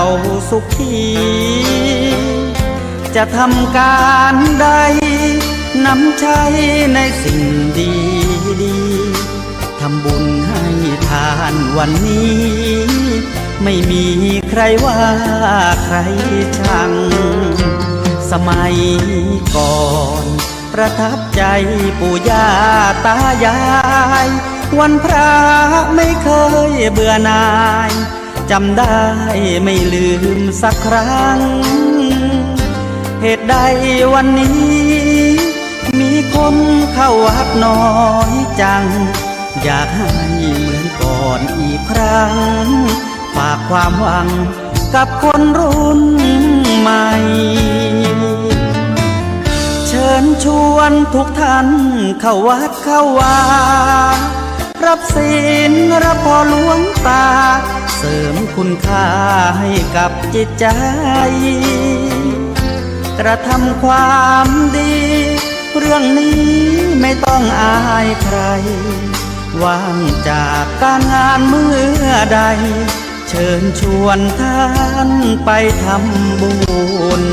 สุขี จะทำการใด นำใช้ในสิ่งดีๆ ทำบุญให้ทานวันนี้ ไม่มีใครว่าใครชัง สมัยก่อนประทับใจปู่ย่าตายาย วันพระไม่เคยเบื่อหน่าย จำได้ไม่ลืมสักครั้ง เหตุใดวันนี้มีคนเข้าวัดน้อยจัง อยากให้เหมือนก่อนอีกครั้ง ฝากความหวังกับคนรุ่นใหม่ เชิญชวนทุกท่านเข้าวัดเข้าวา รับศีลรับพรหลวงตา เสริมคุณค่าให้กับจิตใจ กระทำความดี เรื่องนี้ไม่ต้องอายใคร ว่างจากการงานเมื่อใด เชิญชวนท่านไปทำบุญ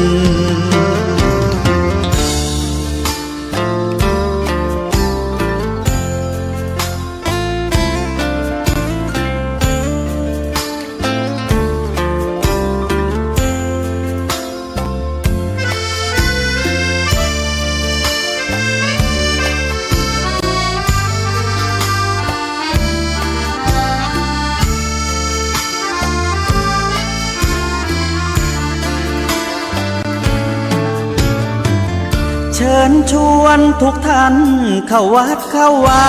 เชิญชวนทุกท่านเข้าวัดเข้าวา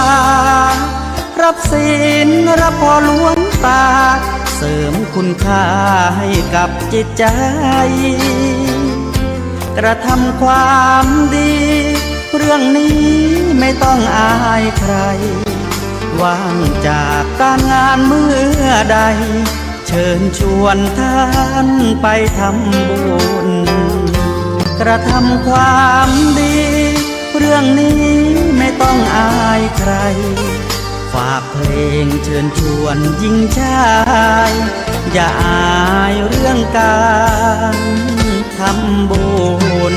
รับศีลรับพรหลวงตา เสริมคุณค่าให้กับจิตใจ กระทำความดี เรื่องนี้ไม่ต้องอายใคร ว่างจากการงานเมื่อใด เชิญชวนท่านไปทำบุญ กระทำความดี เรื่องนี้ไม่ต้องอายใคร ฝากเพลงเชิญชวนหญิงชาย อย่าอายเรื่องการทำบุญ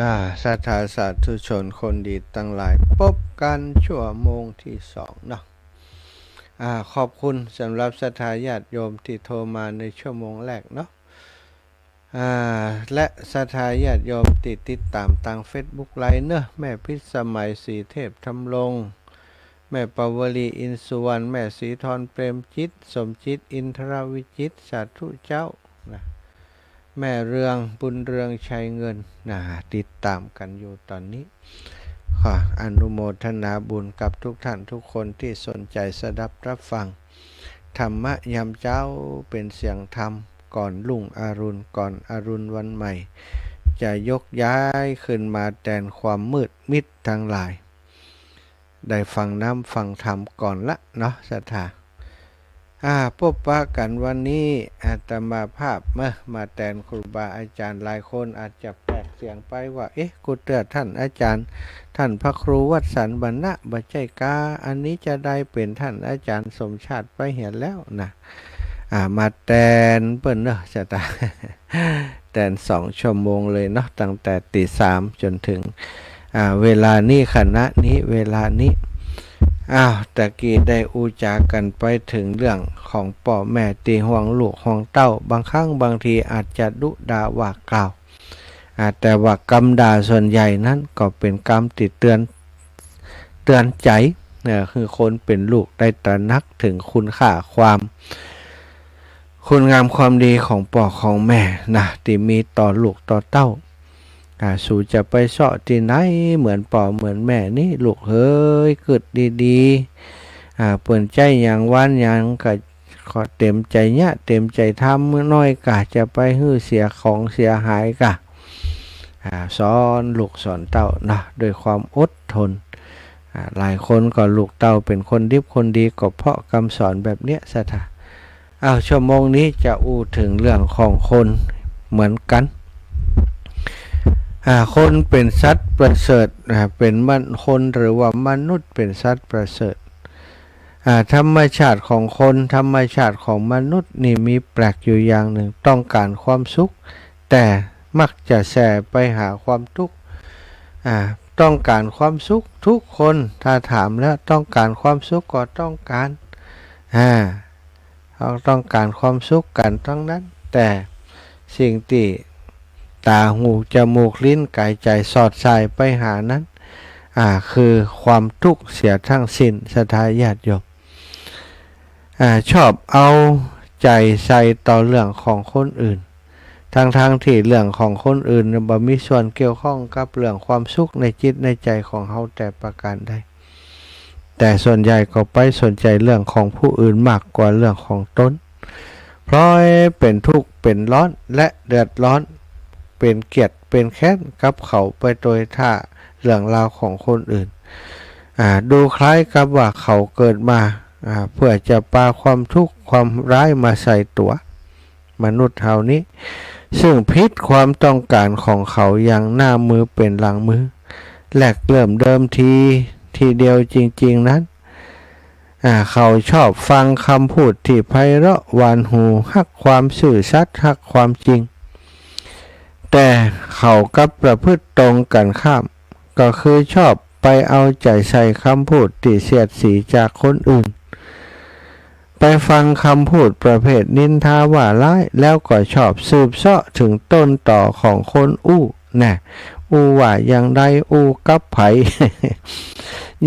อ่า ศรัทธาสาธุชนคนดีตังหลาย ปบกั๋นชั่วโมงตี้สองเนาะ อ่า ขอบคุณสำหรับศรัทธาญาติโยมตี้โทรมาในชั่วโมงแรกเนาะ อ่า และศรัทธาญาติโยมตี้ติดต๋ามตางเฟซบุ๊กไลฟ์เนาะ แม่พิสมัย ศรีเทพธำรง แม่ปาวลี อินทร์สุวรรณ แม่ศรีธร เปรมจิต สมจิต อินทรวิจิตร สาธุเจ้านะ แม่เรือง บุญเรือง ชัยเงินนะ ติดต๋ามกั๋นอยู่ต๋อนนี้ ขออนุโมทนาบุญกับทุกท่านทุกคนตี้สนใจ๋สดับรับฟัง ธรรมะยามเจ๊าเป๋นเสียงธรรม ก่อนรุ่งอรุณ ก่อนอรุณวันใหม่ จะยกย้ายขึ้นมาแตนความมืดมิดตังหลาย ได้ฟังน้ำฟังธรรมก่อนละเนาะ ศรัทธา อ่า ปบปะกั๋นวันนี้ อาตมาภาพมา มาแตนครูบาอาจ๋ารย์ หลายคนอาจจะแปลกเสียงไปว่า เอ๊ะ กูเตื้อท่านอาจ๋ารย์ ท่านพระครูวสันต์วรรณะ บ่ใจ้กา อันนี้จะได้เป๋นท่านอาจ๋ารย์สมชาติไปเหียแล้วนะ อ่า มาแตนเปิ้นเนาะ ศรัทธา แตนสองชั่วโมงเลยเนาะ ตั้งแต่ตีสามจ๋นเถิง อ่า เวลานี้ ขณะนี้ เวลานี้ อ้าว ตะกี้ได้อู้จ๋ากั๋นไปเถิงเรื่องของป้อแม่ตี้ห่วงลูกห่วงเต้า บางครั้งบางทีอาจจะดุด่าว่ากล่าว อ่า แต่ว่ากำด่าส่วนใหญ่นั้นก็เป๋นกำตี้เตือน เตือนใจ๋ เอ่อ หื้อคนเป๋นลูกได้ตระหนักเถิงคุณค่าความ คุณงามความดีของป้อของแม่นะ ตี้มีต่อลูกต่อเต้า อ่า สูจะไปเซาะตี้ไหนเหมือนป้อเหมือนแม่นี้ ลูกเหย กึ๊ดดีๆ อ่า เปิ้นใจ๊หยังวานหยังก็ ขอเต๋มใจ๋เยียะ เต๋มใจ๋ทำ น้อยกา จะไปหื้อเสียของเสียหายกา อ่า สอนลูกสอนเต้าเนาะ ด้วยความอดทน อ่า หลายคนก็ลูกเต้าเป๋นคนดิบคนดี ก็เพราะกำสอนแบบเนี้ย ศรัทธา อ้าว ชั่วโมงนี้จะอู้เถิงเรื่องของคนเหมือนกั๋น อ่า คนเป๋นสัตว์ประเสริฐ อ่า เป๋นมะ- คนหรือว่ามนุษย์เป๋นสัตว์ประเสริฐ อ่า ธรรมชาติของคน ธรรมชาติของมนุษย์นี่มีแปลกอยู่อย่างหนึ่ง ต้องก๋านความสุข แต่มักจะแส่ไปหาความตุ๊กข์ อ่า ต้องก๋านความสุขทุกคน ถ้าถามแล้วต้องก๋านความสุขก็ต้องก๋าน อ่า เฮาต้องก๋านความสุขกั๋นตังนั้น แต่สิ่งตี้ ต๋า หู จมูก ลิ้น ก๋าย ใจ๋ สอดส่ายไปหานั้น อ่า คือความทุกข์เสียทั้งสิ้น ศรัทธาญาติโยม อ่า ชอบเอาใจ๋ใส่ต่อเรื่องของคนอื่น ทั้งๆ ตี้เรื่องของคนอื่นเนี่ยบ่มีส่วนเกี่ยวข้องกับเรื่องความสุขในจิตในใจ๋ของเฮาแต่ประการใด แต่ส่วนใหญ่ก็ไปสนใจ๋เรื่องของผู้อื่นมากกว่าเรื่องของตน พลอยเป๋นทุกข์เป๋นร้อนและเดือดร้อน เป๋นเกียจเป๋นแค้นกับเขาไปโดยถ้าเรื่องราวของคนอื่น อ่า ดูคล้ายกับว่าเขาเกิดมา อ่า เพื่อจะปาความทุกข์ความร้ายมาใส่ตั๋วมนุษย์เฮานี้ ซึ่งผิดความต้องการของเขาอย่างหน้ามือเป๋นหลังมือ แลกเริ่มเดิมที ทีเดียวจริงๆ นั้น อ่า เขาชอบฟังกำพูดตี้ไพเราะหวานหู ฮักความซื่อสัตย์ ฮักความจริง แต่เขากลับประพฤติตรงกันข้าม ก็คือชอบไปเอาใจ๋ใส่กำพูดตี้เสียดสีจากคนอื่น ไปฟังกำพูดประเภทนินทาว่าร้าย แล้วก็ชอบสืบเซาะเถิงต้นตอของคนอู้ แน่ อู้ว่าอย่างใด อู้กับใผ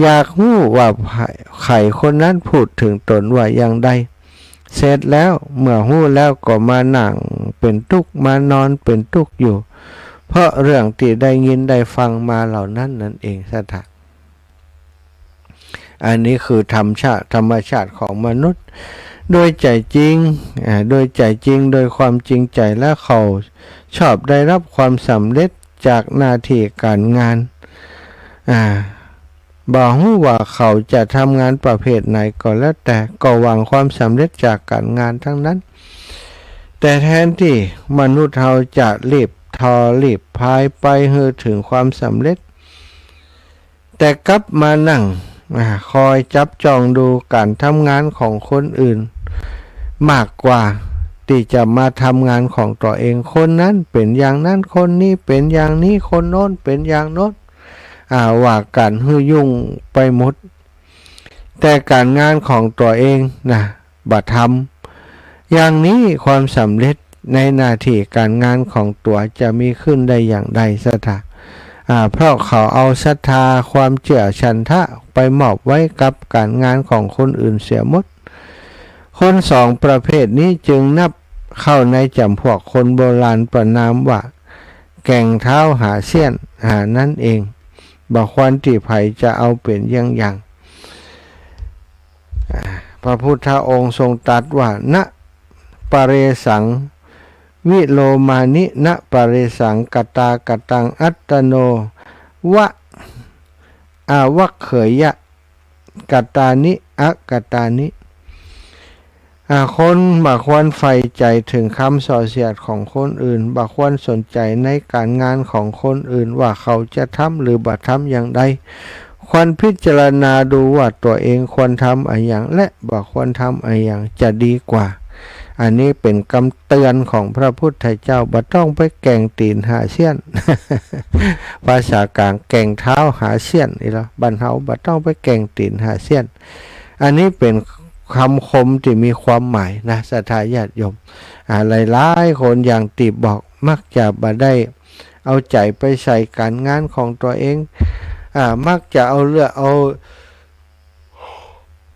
อยากฮู้ว่าใผ ใผคนนั้นพูดเถิงตนว่าอย่างใด เสร็จแล้วเมื่อฮู้แล้วก็มานั่งเป๋นตุ๊กข์ มานอนเป๋นตุ๊กข์อยู่ เพราะเรื่องตี้ได้ยินได้ฟังมาเหล่านั้นนั่นเอง ศรัทธา อันนี้คือธรรมชาติ ธรรมชาติของมนุษย์ โดยใจ๋จริง อ่า โดยใจ๋จริง โดยความจริงใจ๋แล้วเขาชอบได้รับความสำเร็จจากหน้าตี้ก๋านงาน อ่า บ่ฮู้ว่าเขาจะทำงานประเภทไหนก็แล้วแต่ ก็หวังความสำเร็จจากก๋านงานทั้งนั้น แต่แทนตี้มนุษย์เฮาจะรีบทอรีบพายไปหื้อเถิงความสำเร็จ แต่กลับมานั่ง อ่า คอยจับจ้องดูก๋านทำงานของคนอื่น มากกว่าตี้จะมาทำงานของตั๋วเอง คนนั้นเป๋นอย่างนั้น คนนี้เป๋นอย่างนี้ คนโน้นเป๋นอย่างโน้น อ่า ว่ากั๋นหื้อยุ่งไปหมด แต่ก๋านงานของตั๋วเองนะ บ่ทำ อย่างนี้ความสำเร็จในหน้าตี้ก๋านงานของตั๋วจะมีขึ้นได้อย่างใด ศรัทธา อ่า เพราะเขาเอาศรัทธา ความเจื้อฉันทะไปมอบไว้กับก๋านงานของคนอื่นเสียหมด คนสองประเภทนี้จึงนับเข้าในจ๋ำพวกคนโบราณประนามว่า แก่งเท้าหาเสี้ยน อ่า นั่นเอง บ่ควรตี้ใผจะเอาเป๋นเยี่ยงอย่าง อ่า พระพุทธองค์ทรงตรัสว่า นะปะเรสัง วิโลมานิ นะปะเรสัง กะตากะตัง อัตตโน วะ อาวักเขยะ กะตานิ อะกะตานิ อ่า คนบ่ควรใฝ่ใจ๋เถิงกำส่อเสียดของคนอื่น บ่ควรสนใจ๋ในก๋านงานของคนอื่นว่าเขาจะทำหรือบ่ทำอย่างใด ควรพิจารณาดูว่าตั๋วเองควรทำอะหยัง และบ่ควรทำอะหยังจะดีกว่า อันนี้เป๋นกำเตือนของพระพุทธเจ้า บ่ต้องไปแก่งตี๋นหาเสี้ยน ภาษากลางแก่งเท้าหาเสี้ยนนี่ละ บ้านเฮาบ่ต้องไปแก่งตี๋นหาเสี้ยน อันนี้เป๋นกำคมตี้มีความหมายนะ ศรัทธาญาติโยม อ่า หลายๆ คนอย่างตี้บอก มักจะบ่ได้เอาใจ๋ไปใส่ก๋านงานของตั๋วเอง อ่า มักจะเอาเรื่อง เอา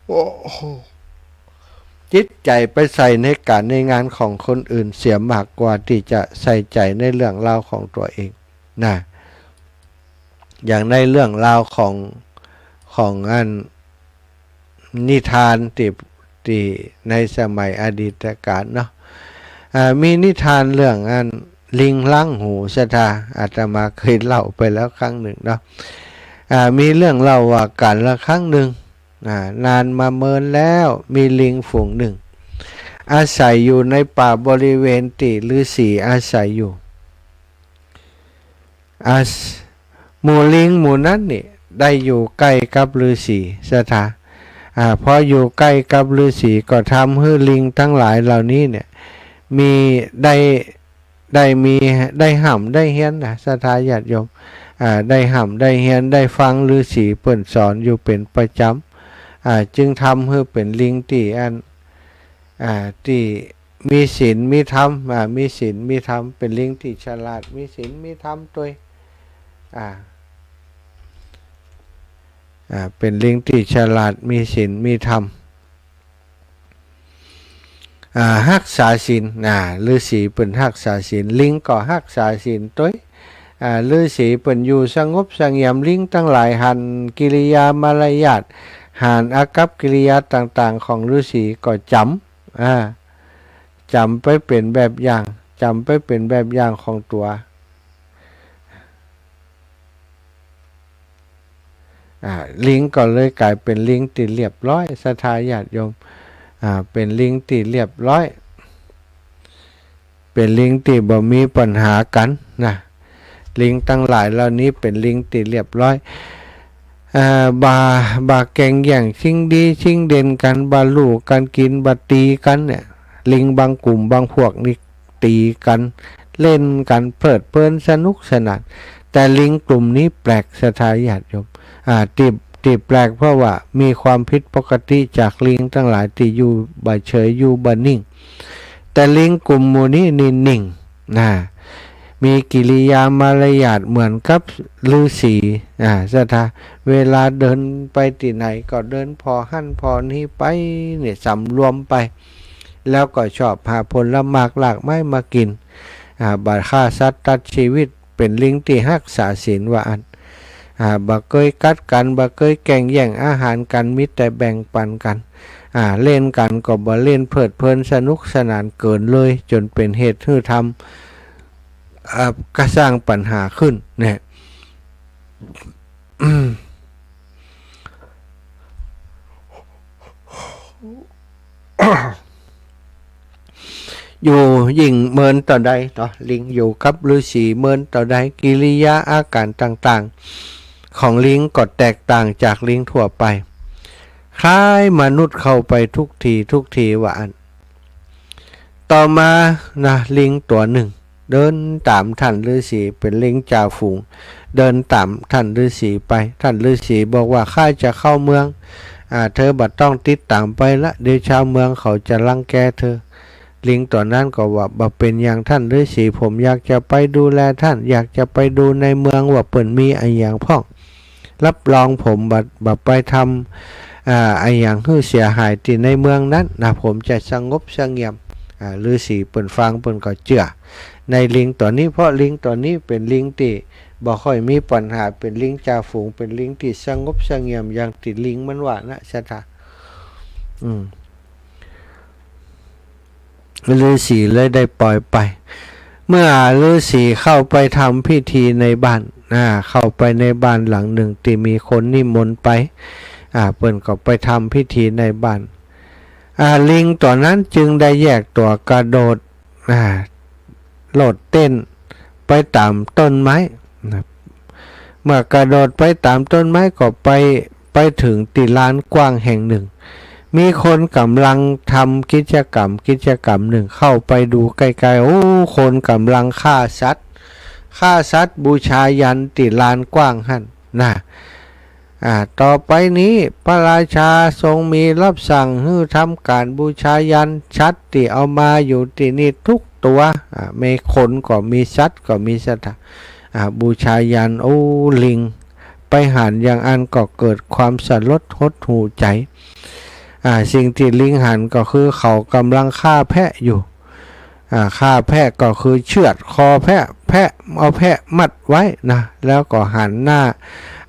โอ้โห จิตใจ๋ไปใส่ในก๋านในงานของคนอื่นเสียมากกว่าตี้จะใส่ใจ๋ในเรื่องราวของตั๋วเองนะ อย่างในเรื่องราวของ ของอันนิทานตี้ ตี้ในสมัยอดีตกาลเนาะ อ่า มีนิทานเรื่องอันลิงล้างหู ศรัทธา อาตมาเคยเล่าไปแล้วครั้งหนึ่งเนาะ อ่า มีเรื่องเล่าว่ากาลครั้งหนึ่ง อ่า นานมาเมินแล้ว มีลิงฝูงหนึ่ง อาศัยอยู่ในป่าบริเวณตี้ฤๅษีอาศัยอยู่ อาส- หมู่ลิงหมู่นั้นนี่ได้อยู่ใก้กับฤๅษี ศรัทธา อ่า พออยู่ใก้กับฤๅษีก็ทำหื้อลิงตังหลายเหล่านี้เนี่ย มีได้ ได้มี ได้ฮ่ำได้เฮียนนะ ศรัทธาญาติโยม อ่า ได้ฮ่ำได้เฮียน ได้ฟังฤๅษีเปิ้นสอนอยู่เป๋นประจ๋ำ อ่า จึงทำหื้อเป๋นลิงตี้อัน อ่า ตี้ มีศีลมีธรรม อ่า มีศีลมีธรรม เป๋นลิงตี้ฉลาด มีศีลมีธรรมตวย อ่า อ่า เป๋นลิงตี้ฉลาด มีศีลมีธรรม อ่า ฮักษาศีล อ่า ฤๅษีเปิ้นฮักษาศีล ลิงก็ฮักษาศีลตวย อ่า ฤๅษีเปิ้นอยู่สงบเสงี่ยม ลิงตังหลายหันกิริยามารยาท หันอากัปกิริยาต่างๆ ของฤๅษีก็จ๋ำ อ่า จ๋ำไปเป๋นแบบอย่าง จ๋ำไปเป๋นแบบอย่างของตั๋ว อ่า ลิงก็เลยก๋ายเป๋นลิงตี้เรียบร้อย ศรัทธาญาติโยม อ่า เป๋นลิงตี้เรียบร้อย เป๋นลิงตี้บ่มีปัญหากั๋นนะ ลิงตังหลายเหล่านี้เป๋นลิงตี้เรียบร้อย อ่า บ่า บ่าแก่งแย่งชิงดีชิงเด่นกั๋น บ่าลู่กั๋นกิ๋น บ่าตี๋กั๋นเนี่ย ลิงบางกลุ่มบางพวกนี่ตี๋กั๋น เล่นกั๋นเพลิดเพลินสนุกสนาน แต่ลิงกลุ่มนี้แปลก ศรัทธาญาติโยม อ่า ตี้ ตี้แปลกเพราะว่ามีความผิดปกติจากลิงตังหลายตี้อยู่บ่เฉย อยู่บ่นิ่ง แต่ลิงกลุ่มหมู่นี้นี่นิ่งนะ มีกิริยามารยาทเหมือนกับฤๅษี อ่า ศรัทธา เวลาเดินไปตี้ไหนก็เดินผ่อหั้นผ่อนี้ไปเนี่ย สำรวมไป แล้วก็ชอบหาผลหมากรากไม้มากิ๋น อ่า บ่ฆ่าสัตว์ตัดชีวิต เป๋นลิงตี้ฮักษาศีลว่าอั้น อ่า บ่เกยกัดกั๋น บ่เกยแก่งแย่งอาหารกั๋น มีแต่แบ่งปันกั๋น อ่า เล่นกั๋นก็บ่เล่น เพลิดเพลินสนุกสนานเกินเลย จ๋นเป๋นเหตุหื้อทำ อ่า ก็สร้างปัญหาขึ้นเนี่ย อยู่ยิ่งเมินเต้าใดเนาะ ลิงอยู่กับฤๅษีเมินเต้าใด กิริยาอาก๋ารต่างๆ ของลิงก็แตกต่างจากลิงทั่วไป คล้ายมนุษย์เข้าไปทุกทีทุกทีว่าอั้น ต่อมานะ ลิงตั๋วนึ่ง เดินต๋ามต้านฤๅษี เป๋นลิงจ่าฝูง เดินต๋ามต้านฤๅษีไป ต้านฤๅษีบอกว่า ข้าจะเข้าเมือง อ่า เธอบ่ต้องติดต๋ามไปละ เดี๋ยวชาวเมืองเขาจะรังแกเธอ ลิงตั๋วนั้นก็ว่า บ่เป๋นหยังต้านฤๅษี ผมอยากจะไปดูแลต้าน อยากจะไปดูในเมืองว่าเปิ้นมีอะหยังพ่อง รับรองผมบ่ บ่ไปทำ อ่า อะหยังหื้อเสียหายตี้ในเมืองนั้นนะ ผมจะสงบเสงี่ยม อ่า ฤๅษีเปิ้นฟังเปิ้นก็เจื้อในลิงตั๋วนี้ เพราะลิงตั๋วนี้เป๋นลิงตี้บ่ค่อยมีปัญหา เป๋นลิงจ่าฝูง เป๋นลิงตี้สงบเสงี่ยมอย่างตี้ลิงมันว่านะ ศรัทธา อืม ฤๅษีเลยได้ปล่อยไป เมื่อฤๅษีเข้าไปทำพิธีในบ้าน อ่า เข้าไปในบ้านหลังนึ่งตี้มีคนนิมนต์ไป อ่า เปิ้นก็ไปทำพิธีในบ้าน อ่า ลิงตั๋วนั้นจึงได้แยกตั๋วกระโดด อ่า โลดเต้นไปต๋ามต้นไม้ นะ เมื่อกระโดดไปต๋ามต้นไม้ก็ไป ไปเถิงตี้ลานกว้างแห่งนึ่ง มีคนก่ำลังทำกิจกรรม กิจกรรมนึ่ง เข้าไปดูใก้ๆ โอ้ คนก่ำลังฆ่าสัตว์ ฆ่าสัตว์บูชายัญตี้ลานกว้างหั้นนะ อ่า ต่อไปนี้พระราชาทรงมีรับสั่งหื้อทำก๋านบูชายัญสัตว์ตี้เอามาอยู่ตี้นี่ทุกตั๋ว อ่า แม่นคนก็มีสัตว์ก็มี ศรัทธา อ่า บูชายัญ โอ้ ลิงไปหันอย่างอั้นก็เกิดความสลดหดหู่ใจ๋ อ่า สิ่งตี้ลิงหันก็คือเขาก่ำลังฆ่าแพะอยู่ อ่า ฆ่าแพะก็คือเฉือดคอแพะ แพะ เอาแพะมัดไว้นะ แล้วก็หันหน้า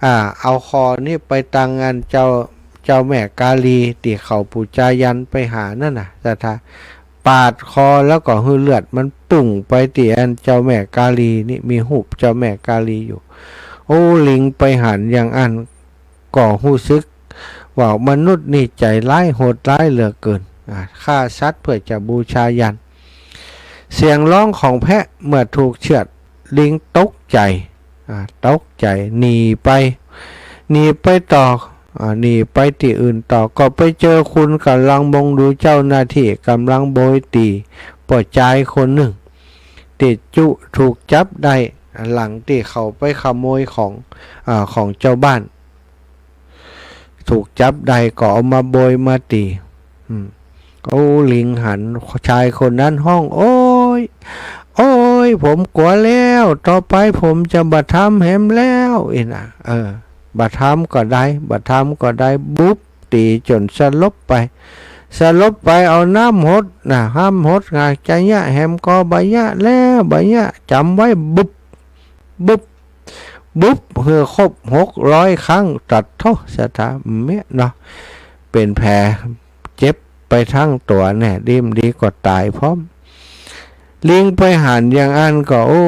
อ่า เอาคอนี้ไปตังอันเจ้า เจ้าแม่กาลีตี้เขาปู๋จายัญไปหานั่นน่ะ ศรัทธา ปาดคอแล้วก็หื้อเลือดมันปุ้งไปตี้อันเจ้าแม่กาลีนี่ มีฮูปเจ้าแม่กาลีอยู่ โอ้ ลิงไปหันอย่างอั้น ก็ฮู้สึกว่ามนุษย์นี่ใจ๋ร้ายโหดร้ายเหลือเกิน อ่า ฆ่าสัตว์เพื่อจะบูชายัญ เสียงฮ้องของแพะเมื่อถูกเฉือด ลิงตกใจ๋ อ่า ตกใจ๋ หนีไป หนีไปต่อ อ่า หนีไปตี้อื่นต่อ ก็ไปเจอคนก่ำลังมุงดู เจ้าหน้าตี้ก่ำลังโบยตี๋ป้อจายคนนึ่ง ตี้จุ ถูกจับได้ หลังตี้เขาไปขโมยของ อ่า ของเจ้าบ้าน ถูกจับได้ก็เอามาโบยมาตี๋ อืม โอ้ ลิงหันชายคนนั้นฮ้อง "โอ๊ย โอ๊ย ผมกั๋วแล้ว ต่อไปผมจะบ่ทำแหมแล้ว" อี้นะ เออ บ่ทำก็ได้ บ่ทำก็ได้ บุบ ตี๋จ๋นสลบไป สลบไป เอาน้ำหดนะ น้ำหดไง จะเยียะแหมก็บ่เยียะแล้ว บ่เยียะ จ๋ำไว้ บุบ บุบ บุบ หื้อครบหกร้อยครั้ง ตัดโธ่ สถา เมี้ยเนาะ เป๋นแผล เจ็บไปตึงตั๋วแน่ ดีบ่ดีก็ต๋ายพร้อม ลิงไปหันอย่างอั้นก็ โอ้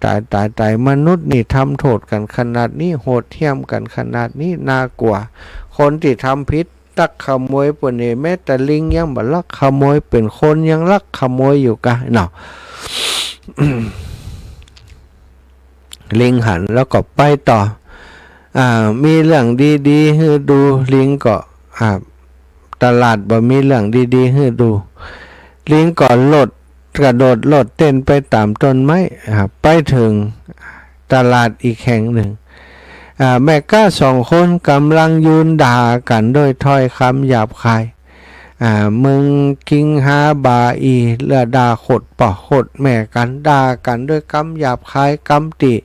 ต๋าย ต๋าย ต๋าย มนุษย์นี่ทำโต้ษกั๋นขนาดนี้ โหดเหี้ยมกั๋นขนาดนี้ น่ากั๋ว คนตี้ทำผิดลักขโมยปู้นนี่ แม้แต่ลิงยังบ่ลักขโมย เป๋นคนยังลักขโมยอยู่กาเนาะ ลิงหันแล้วก็ไปต่อ อ่า มีเรื่องดีๆ หื้อดู ลิงก็ อ่า ตลาดบ่มีเรื่องดีๆ หื้อดู ลิงก็โลด กระโดดโลดเต้นไปต๋ามต้นไม้ อ่า ไปเถิงตลาดอีกแห่งนึ่ง อ่า แม่ก๊าสองคนก่ำลังยืนด่ากั๋นโดยถ้อยกำหยาบคาย อ่า มึงกิงหาบ่าอี่ เลือด่าโขดป้อโขดแม่กั๋น ด่ากั๋นโดยกำหยาบคาย กำตี้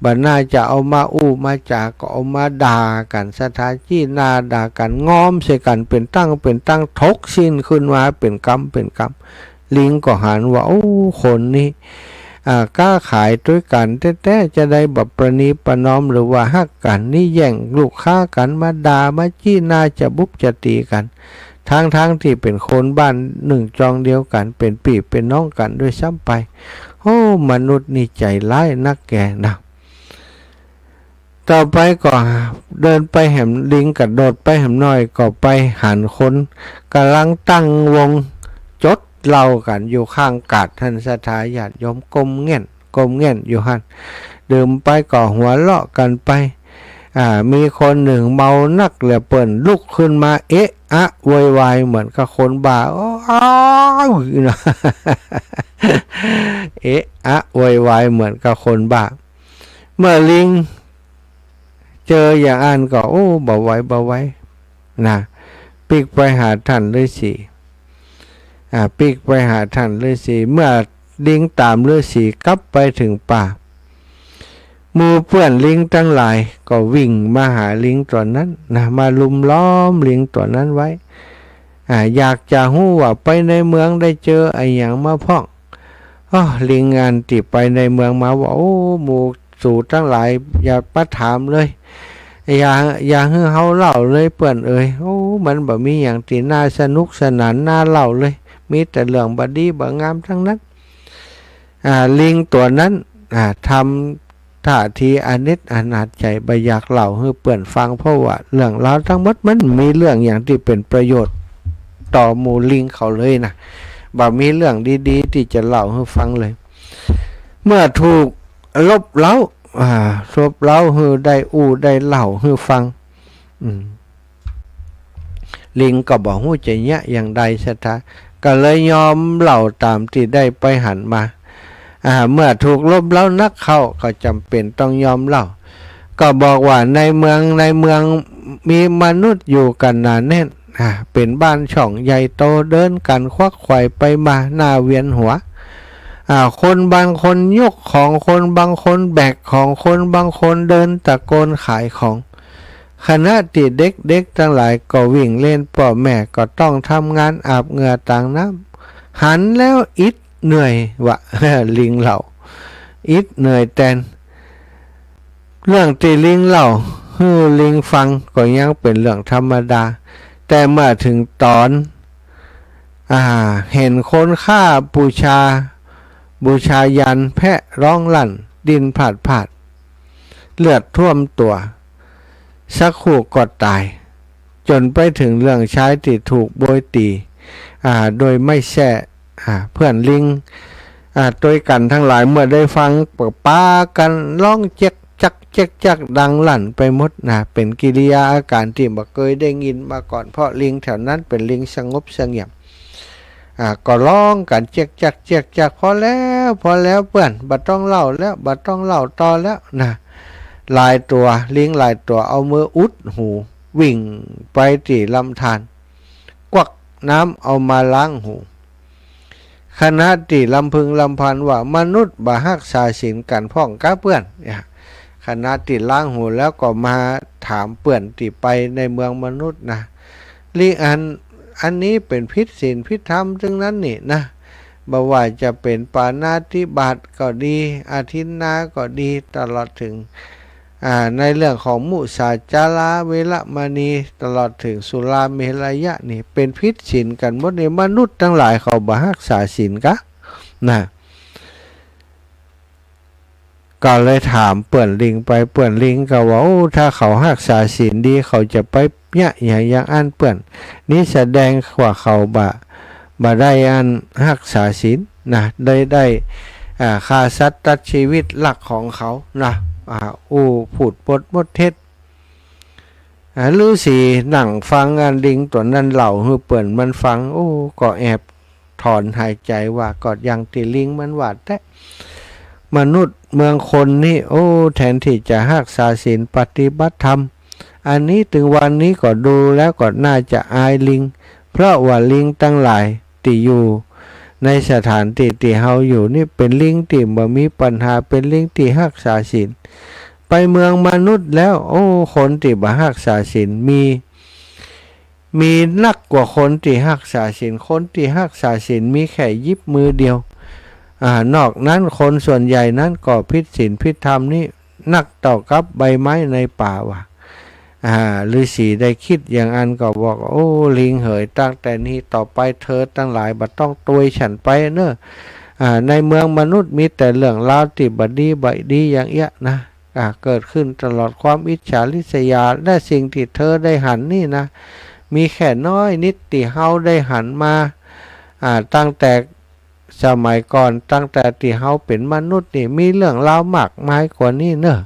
บ่น่าจะเอามาอู้มาจ๋า ก็เอามาด่ากั๋น สถา จี้หน้าด่ากั๋น งอมใส่กั๋น เป๋นตั้งเป๋นตั้ง ถกซี้นขึ้นมาเป๋นกำเป๋นกำ ลิงก็หันว่า โอ้ คนนี้ อ่า ก๊าขายตวยกั๋นแต๊ๆ จะได้บ่ประนีประนอมหรือว่าฮักกั๋น นี่แย่งลูกค้ากั๋น มาด่ามาจี้หน้า จะบุบจะตี๋กั๋น ทั้งๆ ตี้เป๋นคนบ้านนึ่งจองเดียวกั๋น เป๋นปี้เป๋นน้องกั๋นด้วยซ้ำไป โอ้ มนุษย์นี่ใจ๋ร้ายนักแก่นะ ต่อไปก็เดินไปแหม ลิงกระโดดไปแหมหน้อย ก็ไปหันคนก่ำลังตั้งวงจดเหล้ากั๋นอยู่ข้างกาดหั้น สถา ญาติโยม ก้มแง่น ก้มแง่นอยู่หั้น ดื่มไปก็หัวเราะกั๋นไป อ่า มีคนนึ่งเมานักเหลือเปิ้น ลุกขึ้นมาเอะอะโวยวายเหมือนกับคนบ้า โอ๊ย เอะอะโวยวายเหมือนกับคนบ้า เมื่อลิงเจออย่างอั้นก็ โอ้ บ่ไหว บ่ไหว นะ ปิ๊กไปหาต้านฤาษี อ่า ปิ๊กไปหาต้านฤาษี เมื่อลิงต๋ามฤาษีกลับไปเถิงป่า หมู่เปื้อนลิงตังหลายก็วิ่งมาหาลิงตั๋วนั้นนะ มาลุมล้อมลิงตั๋วนั้นไว้ อ่า อยากจะฮู้ว่าไปในเมืองได้เจออะหยังมาพ่อง อ้อ ลิงอันตี้ไปในเมืองมาว่า โอ้ หมู่สูตังหลาย อย่ามาถามเลย อย่า อย่าหื้อเฮาเล่าเลยเปื้อนเอ๋ย โอ้ มันบ่มีหยังตี้น่าสนุกสนานน่าเล่าเลย มีแต่เรื่องบ่ดีบ่งามตังนั้น อ่า ลิงตั๋วนั้น อ่า ทำ ท่าทีอเน็จอนาถใจ๋ บ่อยากเล่าหื้อเปื้อนฟัง เพราะว่าเรื่องราวตังหมดมันมีเรื่องหยังตี้เป๋นประโยชน์ต่อหมู่ลิงเขาเลยนะ บ่มีเรื่องดีๆ ตี้จะเล่าหื้อฟังเลย เมื่อถูกลบเล้า อ่า ลบเล้าหื้อได้อู้ได้เล่าหื้อฟัง อืม ลิงก็บ่ฮู้จะเยียะอย่างใด สถา ก็เลยยอมเล่าต๋ามตี้ได้ไปหันมา อ่า เมื่อถูกลบเล้านักเข้า ก็จ๋ำเป๋นต้องยอมเล่า ก็บอกว่าในเมือง ในเมืองมีมนุษย์อยู่กั๋นหนาแน่น อ่า เป๋นบ้านช่องใหญ่โต เดินกั๋นขวักไขว่ไปมา น่าเวียนหัว อ่า คนบางคนยกของ คนบางคนแบกของ คนบางคนเดินตะโกนขายของ ขณะตี้เด็กๆ ตังหลายก็วิ่งเล่น ป้อแม่ก็ต้องทำงานอาบเหงื่อต๋างน้ำ หันแล้วอิดเหนื่อยว่ะ ลิงเล่า อิดเหนื่อยแตน เรื่องตี้ลิงเล่าหื้อลิงฟังก็ยังเป๋นเรื่องธรรมดา แต่เมื่อเถิงต๋อน อ่า เห็นคนข้าบูชา บูชายันแพะร้องลั่น ดิ้นพลาดๆ เลือดท่วมตั๋ว สักครู่ก็ต๋าย จ๋นไปเถิงเรื่องชายตี้ถูกโบยตี๋ อ่า โดยไม้แส้ อ่า เปื้อนลิง อ่า ตวยกั๋นตังหลายเมื่อได้ฟังก็ปากั๋นฮ้องเจ๊กจักเจ๊กจักดังลั่นไปหมดนะ เป๋นกิริยาอาก๋ารตี้บ่เกยได้ยินมาก่อน เพราะลิงแถวนั้นเป๋นลิงสงบเสงี่ยม อ่า ก็ฮ้องกั๋นเจ๊กจักเจ๊กจัก พอแล้ว พอแล้วเปื้อน บ่ต้องเล่าแล้ว บ่ต้องเล่าต่อแล้วนะ หลายตั๋ว ลิงหลายตั๋วเอามืออุดหู วิ่งไปตี้ลำธาร กวัก น้ำเอามาล้างหู ขณะตี้ลำพึงลำพันว่ามนุษย์บ่ฮักษาศีลกั๋นพ่องกาเปื้อน เนี่ย ขณะตี้ล้างหูแล้วก็มาถามเปื้อนตี้ไปในเมืองมนุษย์นะ ลิงอัน อันนี้เป๋นผิดศีลผิดธรรมตึงนั้นนี่นะ บ่ว่าจะเป๋นปาณาติบาตก็ดี อทินนาก็ดี ตลอดเถิง อ่า ในเรื่องของมุสาจารา เวรมณี ตลอดเถิงสุราเมรยะนี่ เป๋นผิดศีลกั๋นหมดนี่ มนุษย์ตังหลายเขาบ่ฮักษาศีลกา นะ ก็เลยถามเปื้อนลิงไป เปื้อนลิงก็ว่า โอ้ ถ้าเขาฮักษาศีลดี เขาจะไปเยียะหยังอย่างอั้นเปื้อน นี่แสดงว่าเขาบ่ บ่ได้อันฮักษาศีลนะ ได้ ได้ อ่า ฆ่าสัตว์ตัดชีวิตรักของเขานะ อ่า อู้พูดปดมดเท็จ อ่า ฤๅษีนั่งฟังอันลิงตั๋วนั้นเล่าหื้อเปื้อนมันฟัง โอ้ ก็แอบถอนหายใจ๋ว่า ก็อย่างตี้ลิงมันว่าแต๊ มนุษย์เมืองคนนี่ โอ้ แทนตี้จะฮักษาศีลปฏิบัติธรรม อันนี้ตึงวันนี้ก็ดูแล้วก็น่าจะอายลิง เพราะว่าลิงตังหลายตี้อยู่ในสถานตี้ตี้เฮาอยู่นี่ เป๋นลิงตี้บ่มีปัญหา เป๋นลิงตี้ฮักษาศีล ไปเมืองมนุษย์แล้ว โอ้ คนตี้บ่ฮักษาศีลมี มีนักกว่าคนตี้ฮักษาศีล คนตี้ฮักษาศีลมีแค่ยิบมือเดียว อ่า นอกนั้นคนส่วนใหญ่นั้นก็ผิดศีลผิดธรรมนี่นักเต้ากับใบไม้ในป่าว่ะ อ่า ฤๅษีได้กึ๊ดอย่างอั้นก็บอก โอ้ ลิงเหย ตั้งแต่นี้ต่อไปเธอตังหลายบ่ต้องตวยฉันไปเน่อ อ่า ในเมืองมนุษย์มีแต่เรื่องราวตี้บ่ดีบ่ดีอย่างเอี้ยนะ อ่า เกิดขึ้นตลอด ความอิจฉาริษยา และสิ่งตี้เธอได้หันนี่นะ มีแค่น้อยนิดตี้เฮาได้หันมา อ่า ตั้งแต่สมัยก่อน ตั้งแต่ตี้เฮาเป๋นมนุษย์นี่ มีเรื่องราวมากมายกว่านี้เน่อ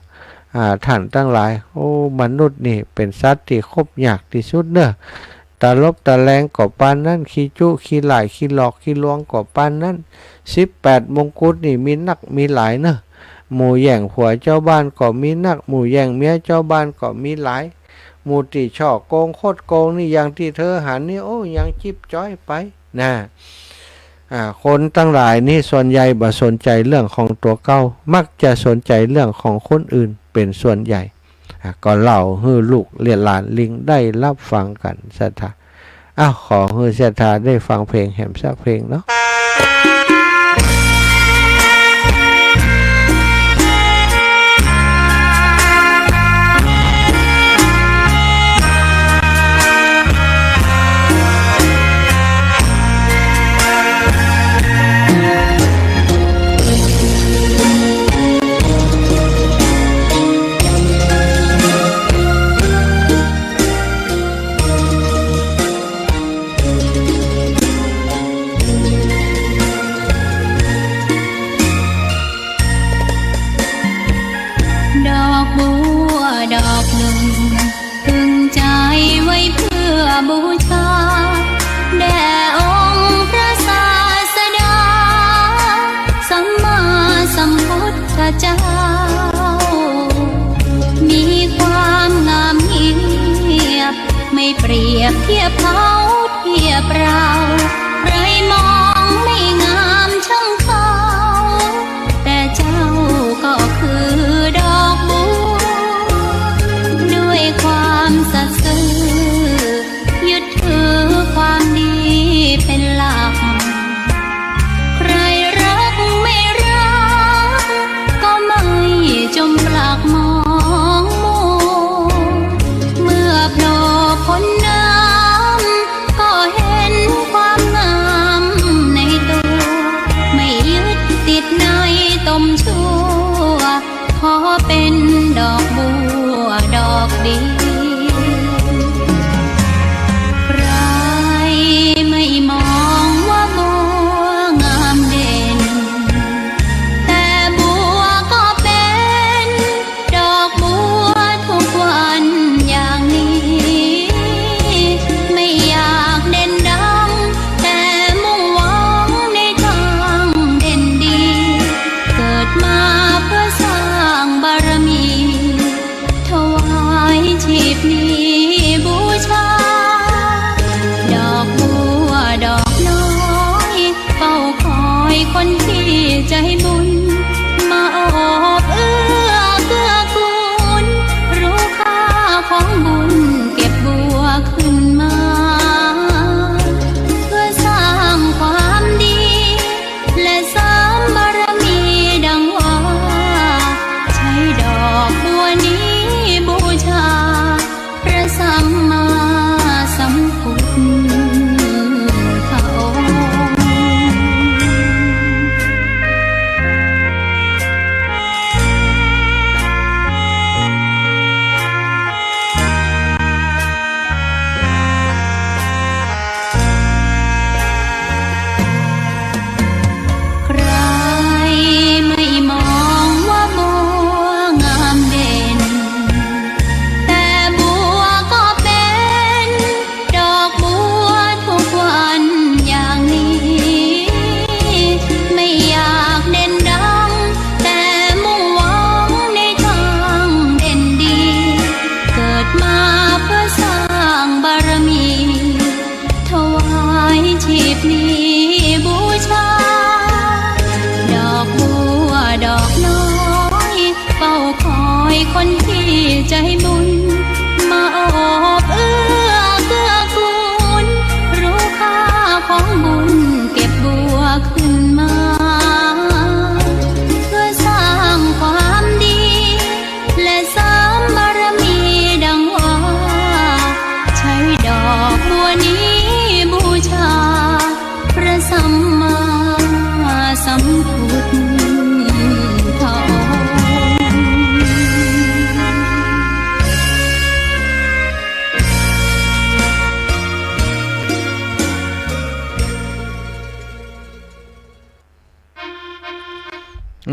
อ่า ท่านตังหลาย โอ้ มนุษย์นี่เป๋นสัตว์ตี้คบยากตี้สุดเน่อ ตลบตะแลงก็ปานนั้น ขี้จุขี้ล่าย ขี้หลอกขี้ลวงก็ปานนั้น สิบแปดมงกุฎนี่มีนักมีหลายเน่อ หมู่แย่งผัวจาวบ้านก็มีนัก หมู่แย่งเมียจาวบ้านก็มีหลาย หมู่ตี้ฉ้อโกงคดโกงนี่ อย่างตี้เธอหันนี่ โอ้ ยังจิ๊บจ๊อยไปนะ อ่า คนตังหลายนี่ส่วนใหญ่บ่สนใจ๋เรื่องของตั๋วเก่า มักจะสนใจ๋เรื่องของคนอื่นเป๋นส่วนใหญ่ อ่ะ ก็เล่าหื้อลูกเลี้ยงหลานลิงได้ฮับฟังกั๋นศรัทธา อ้าว ขอหื้อศรัทธาได้ฟังเพลงแหมสักเพลงเนาะ ดอกบัวดอกหนึ่ง พึงใจ๋ไว้เพื่อบูชา แด่องค์พระศาสดา สัมมาสัมพุทธเจ้า มีความงามเงียบ ไม่เปรียบเทียบเขาเทียบเรา ใครมองไม่งามช่างเขา แต่เจ้าก็คือดอกบัว ด้วยความสัตย์ซื่อ ยึดถือความดีเป็นหลัก ใครรักไม่รัก ก็ไม่จมปลักมองมัว เมื่อโผล่พ้นน้ำ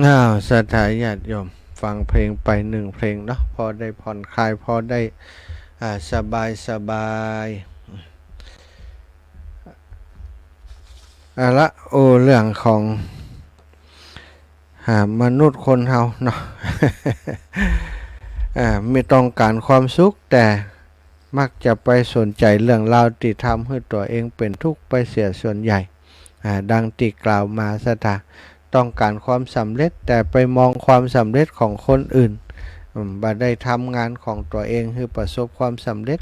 อ้าว ศรัทธาญาติโยม ฟังเพลงไปหนึ่งเพลงเนาะ พอได้ผ่อนคลาย พอได้ อ่า สบายสบาย เอาละ โอ้ เรื่องของ อ่า มนุษย์คนเฮาเนาะ อ่า มีต้องก๋านความสุข แต่มักจะไปสนใจ๋เรื่องราวตี้ทำหื้อตั๋วเองเป๋นทุกข์ไปเสียส่วนใหญ่ อ่า ดังตี้กล่าวมา ศรัทธาต้องก๋านความสำเร็จ แต่ไปมองความสำเร็จของคนอื่น อืม บ่ได้ทำงานของตั๋วเองหื้อประสบความสำเร็จ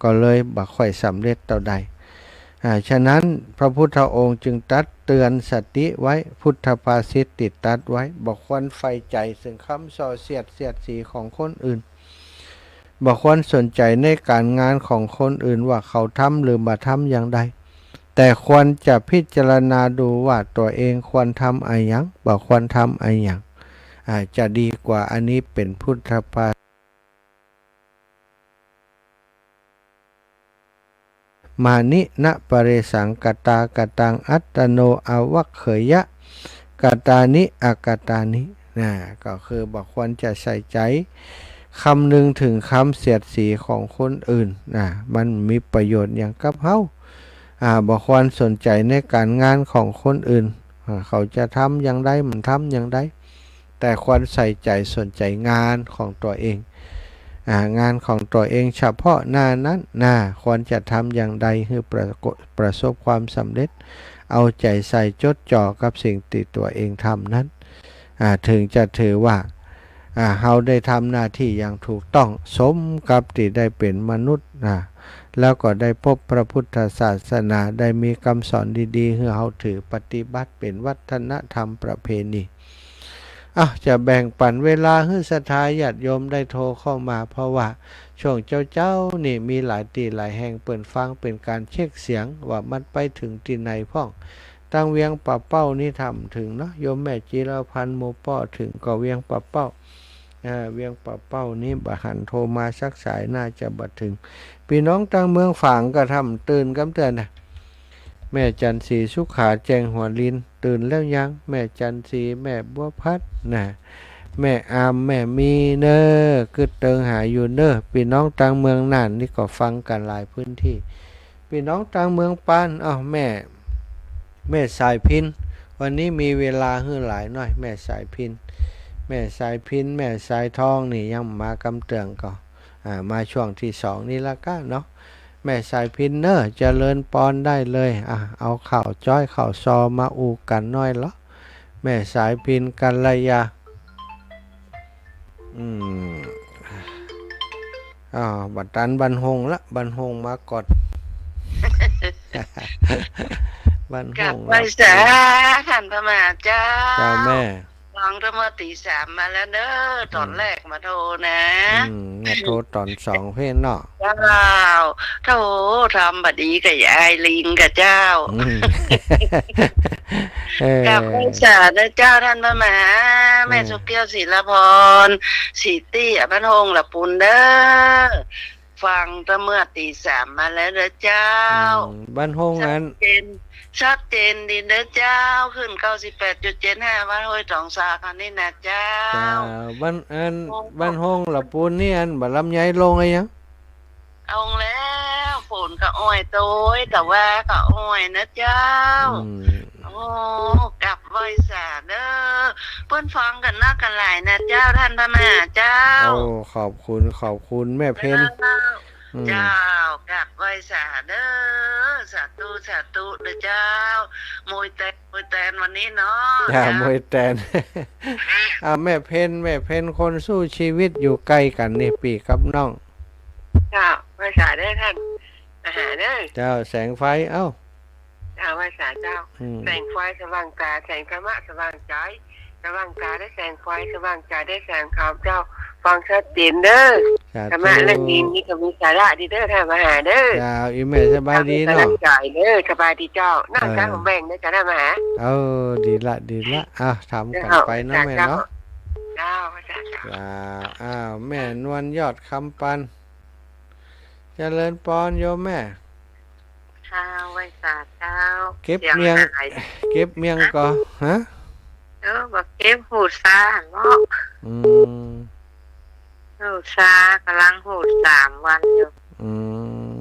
ก็เลยบ่ค่อยสำเร็จเต้าใด อ่า ฉะนั้นพระพุทธองค์จึงตรัสเตือนสติไว้ พุทธภาษิตตี้ตรัสไว้ บ่ควรใฝ่ใจ๋เถิงกำส่อเสียดเสียดสีของคนอื่น บ่ควรสนใจ๋ในก๋านงานของคนอื่นว่าเขาทำหรือบ่ทำอย่างใด แต่ควรจะพิจารณาดูว่าตั๋วเองควรทำอะหยัง บ่ควรทำอะหยัง อ่า จะดีกว่า อันนี้เป๋นพุทธภา มานินะปะเรสัง กะตากะตัง อัตตโน อวัคเขยะ กะตานิ อกะตานิ นะ ก็คือบ่ควรจะใส่ใจ๋คำนึงเถิงกำเสียดสีของคนอื่น นะ มันบ่มีประโยชน์หยังกับเฮา อ่า บ่ควรสนใจ๋ในก๋านงานของคนอื่น อ่า เขาจะทำอย่างใด บ่ทำอย่างใด แต่ควรใส่ใจ๋สนใจ๋งานของตั๋วเอง อ่า งานของตั๋วเองเฉพาะหน้านั้น นะ ควรจะทำอย่างใดหื้อประก- ประสบความสำเร็จ เอาใจ๋ใส่จดจ่อกับสิ่งตี้ตั๋วเองทำนั้น อ่า เถิงจะถือว่า อ่า เฮาได้ทำหน้าตี้อย่างถูกต้อง สมกับตี้ได้เป๋นมนุษย์ อ่า แล้วก็ได้พบพระพุทธศาสนา ได้มีกำสอนดีๆ หื้อเฮาถือปฏิบัติเป๋นวัฒนธรรมประเพณี อ้าว จะแบ่งปั๋นเวลาหื้อศรัทธาญาติโยมได้โทรเข้ามา เพราะว่าช่วงเจ๊าๆ นี่มีหลายตี้หลายแห่งเปิ้นฟังเป๋นก๋านเช็คเสียงว่ามันไปเถิงตี้ไหนพ่อง ตางเวียงป่าเป้านี่ถ้าบ่เถิงเนาะ โยมแม่จิรพันธ์ หมู่ป้อเถิงก่อเวียงป่าเป้า เอ่อ เวียงป่าเป้านี่บ่หันโทรมาสักสาย น่าจะบ่เถิง ปี้น้องตางเมืองฝางก็ถ้าบ่ตื่นกำเตื้อนะ แม่จันทร์ศรีสุขา แจ้งหัวลิน ตื่นแล้วยัง แม่จันทร์ศรี แม่บัวพัดนะ แม่อาม แม่มีเน่อ กึ๊ดเติงหาอยู่เน่อ ปี้น้องตางเมืองน่านนี่ก็ฟังกั๋นหลายพื้นตี้ ปี้น้องตางเมืองปาน อ้าว แม่ แม่สายพิณ วันนี้มีเวลาหื้อหลายหน้อย แม่สายพิณ แม่สายพิณ แม่สายทองนี่ยังบ่มากำเตื้องก่อ อ่า มาช่วงตี้สองนี่ละก้าเนาะ แม่สายพิณเน่อ เจริญปอนได้เลย อ่า เอาข่าวจ้อยข่าวซอมาอู้กั๋นหน้อยเหลาะ แม่สายพิณ กัลยา อืม อ้าว บ่ตันบรรฮงละ บรรฮงมาก่อน บรรฮง กราบไหว้สาท่านพระมหาเจ้า เจ้าแม่ ฟังธรรมะตีสามมาแล้วเน่อ ต๋อนแรกมาโทรนะ อืม มาโทรต๋อนสองเพ่นเนาะ เจ้า โธ่ ทำบ่ดีกับยายลิงกับเจ้า อืม เออ กราบไหว้สานะเจ้าท่านพระมหา แม่ เออ สุขแก้ว ศิลาพร ศรีตี้ บ้านฮงละปูนเน่อ ฟังแต่เมื่อตีสามมาแล้วเน่อเจ้า อืม บ้านฮงอัน ชัดเจน ชัดเจนดีเน่อเจ้า ขึ้นเก้าสิบแปดจุดเจ็ดห้า วัดห้วยตองสาคันนี่นะเจ้า เจ้า บ้านอัน โอ้ บ้านฮงละปูนนี่อันบ่าลำไยลงอะยัง ลงแล้ว ฝนก็อ้อยโตย แต่ว่าก็อ้อยนะเจ้า อืม โอ้ กราบไหว้สาเน่อ เปิ้นฟังกั๋นนักกั๋นหลายนะเจ้า ท่านพระมหาเจ้า โอ้ ขอบคุณ ขอบคุณแม่เพ็ญ เจ้า อืม เจ้า กราบไหว้สาเน่อ สาธุ สาธุเน่อเจ้า มวยแตน มวยแตนวันนี้เนาะ จ้า เจ้า มวยแตน อ่า แม่เพ็ญ แม่เพ็ญ คนสู้ชีวิตอยู่ใก้กั๋นนี่ ปี้กับน้อง เจ้า ไหว้สาเน่อท่านมหาเน่อ เจ้า แสงไฟ เอ้า เจ้า ไหว้สาเจ้า อืม แสงไฟสว่างต๋า แสงธรรมะสว่างใจ๋ สว่างต๋าได้แสงไฟ สว่างใจ๋ได้แสงธรรมเจ้า ฟังชัดเจนเน่อ สาธุ ธรรมะเรื่องนี้นี่ก็มีสาระดีเน่อ ท่านมหาเน่อ เจ้า อีแม่สบายดีเนาะ สว่างใจ๋เน่อ สบายดีเจ้า นั่ง เออ กลางแบ่งเน่อเจ้า ท่านมหา เออ ดีละ ดีละ อ่ะ ถามกั๋นไปเนาะแม่เนาะ เจ้า เจ้า เจ้า เจ้า อ้าว แม่นวลยอดคำปัน เจริญปอนโยมแม่ เจ้า ไหว้สาเจ้า เก็บเมียง เก็บเมียงก่อ ฮะ ฮะ ก็บ่าเก็บฮูดซาหั้นเนาะ อืม ฮูดซา ก่ำลังฮูดสามวันอยู่ อื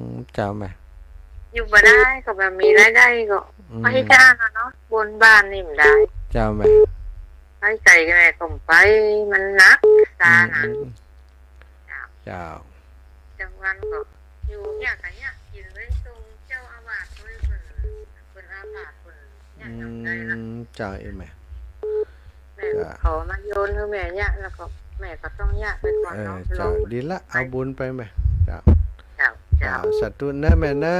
ม เจ้าแม่ อยู่บ่ได้ ก็บ่มีรายได้ก็ อืม ไปต๋ามเนาะ บุญบ้านนี่บ่ได้ เจ้าแม่ ไปไกลแม่ก็บ่ไป มันหนัก ซานะ อืม เจ้า เจ้า เจ้าวันก็อยู่เนี่ยก็เนี่ยกิ๋นไว้ส่งเจ้าอาวาสโดยเปิ้น เปิ้นอาพาธเปิ้นเนี่ย อืม จำได้ละ เจ้า อีแม่ แม่ เจ้า เขามาโยนหื้อแม่เนี่ย แล้วก็แม่ก็ต้องเนี่ยไปก่อนเนาะ เออ เจ้า ลอง ดีละ เอาบุญไปแม่ เจ้า เจ้า เจ้า เจ้า สาธุเน้อแม่เน้อ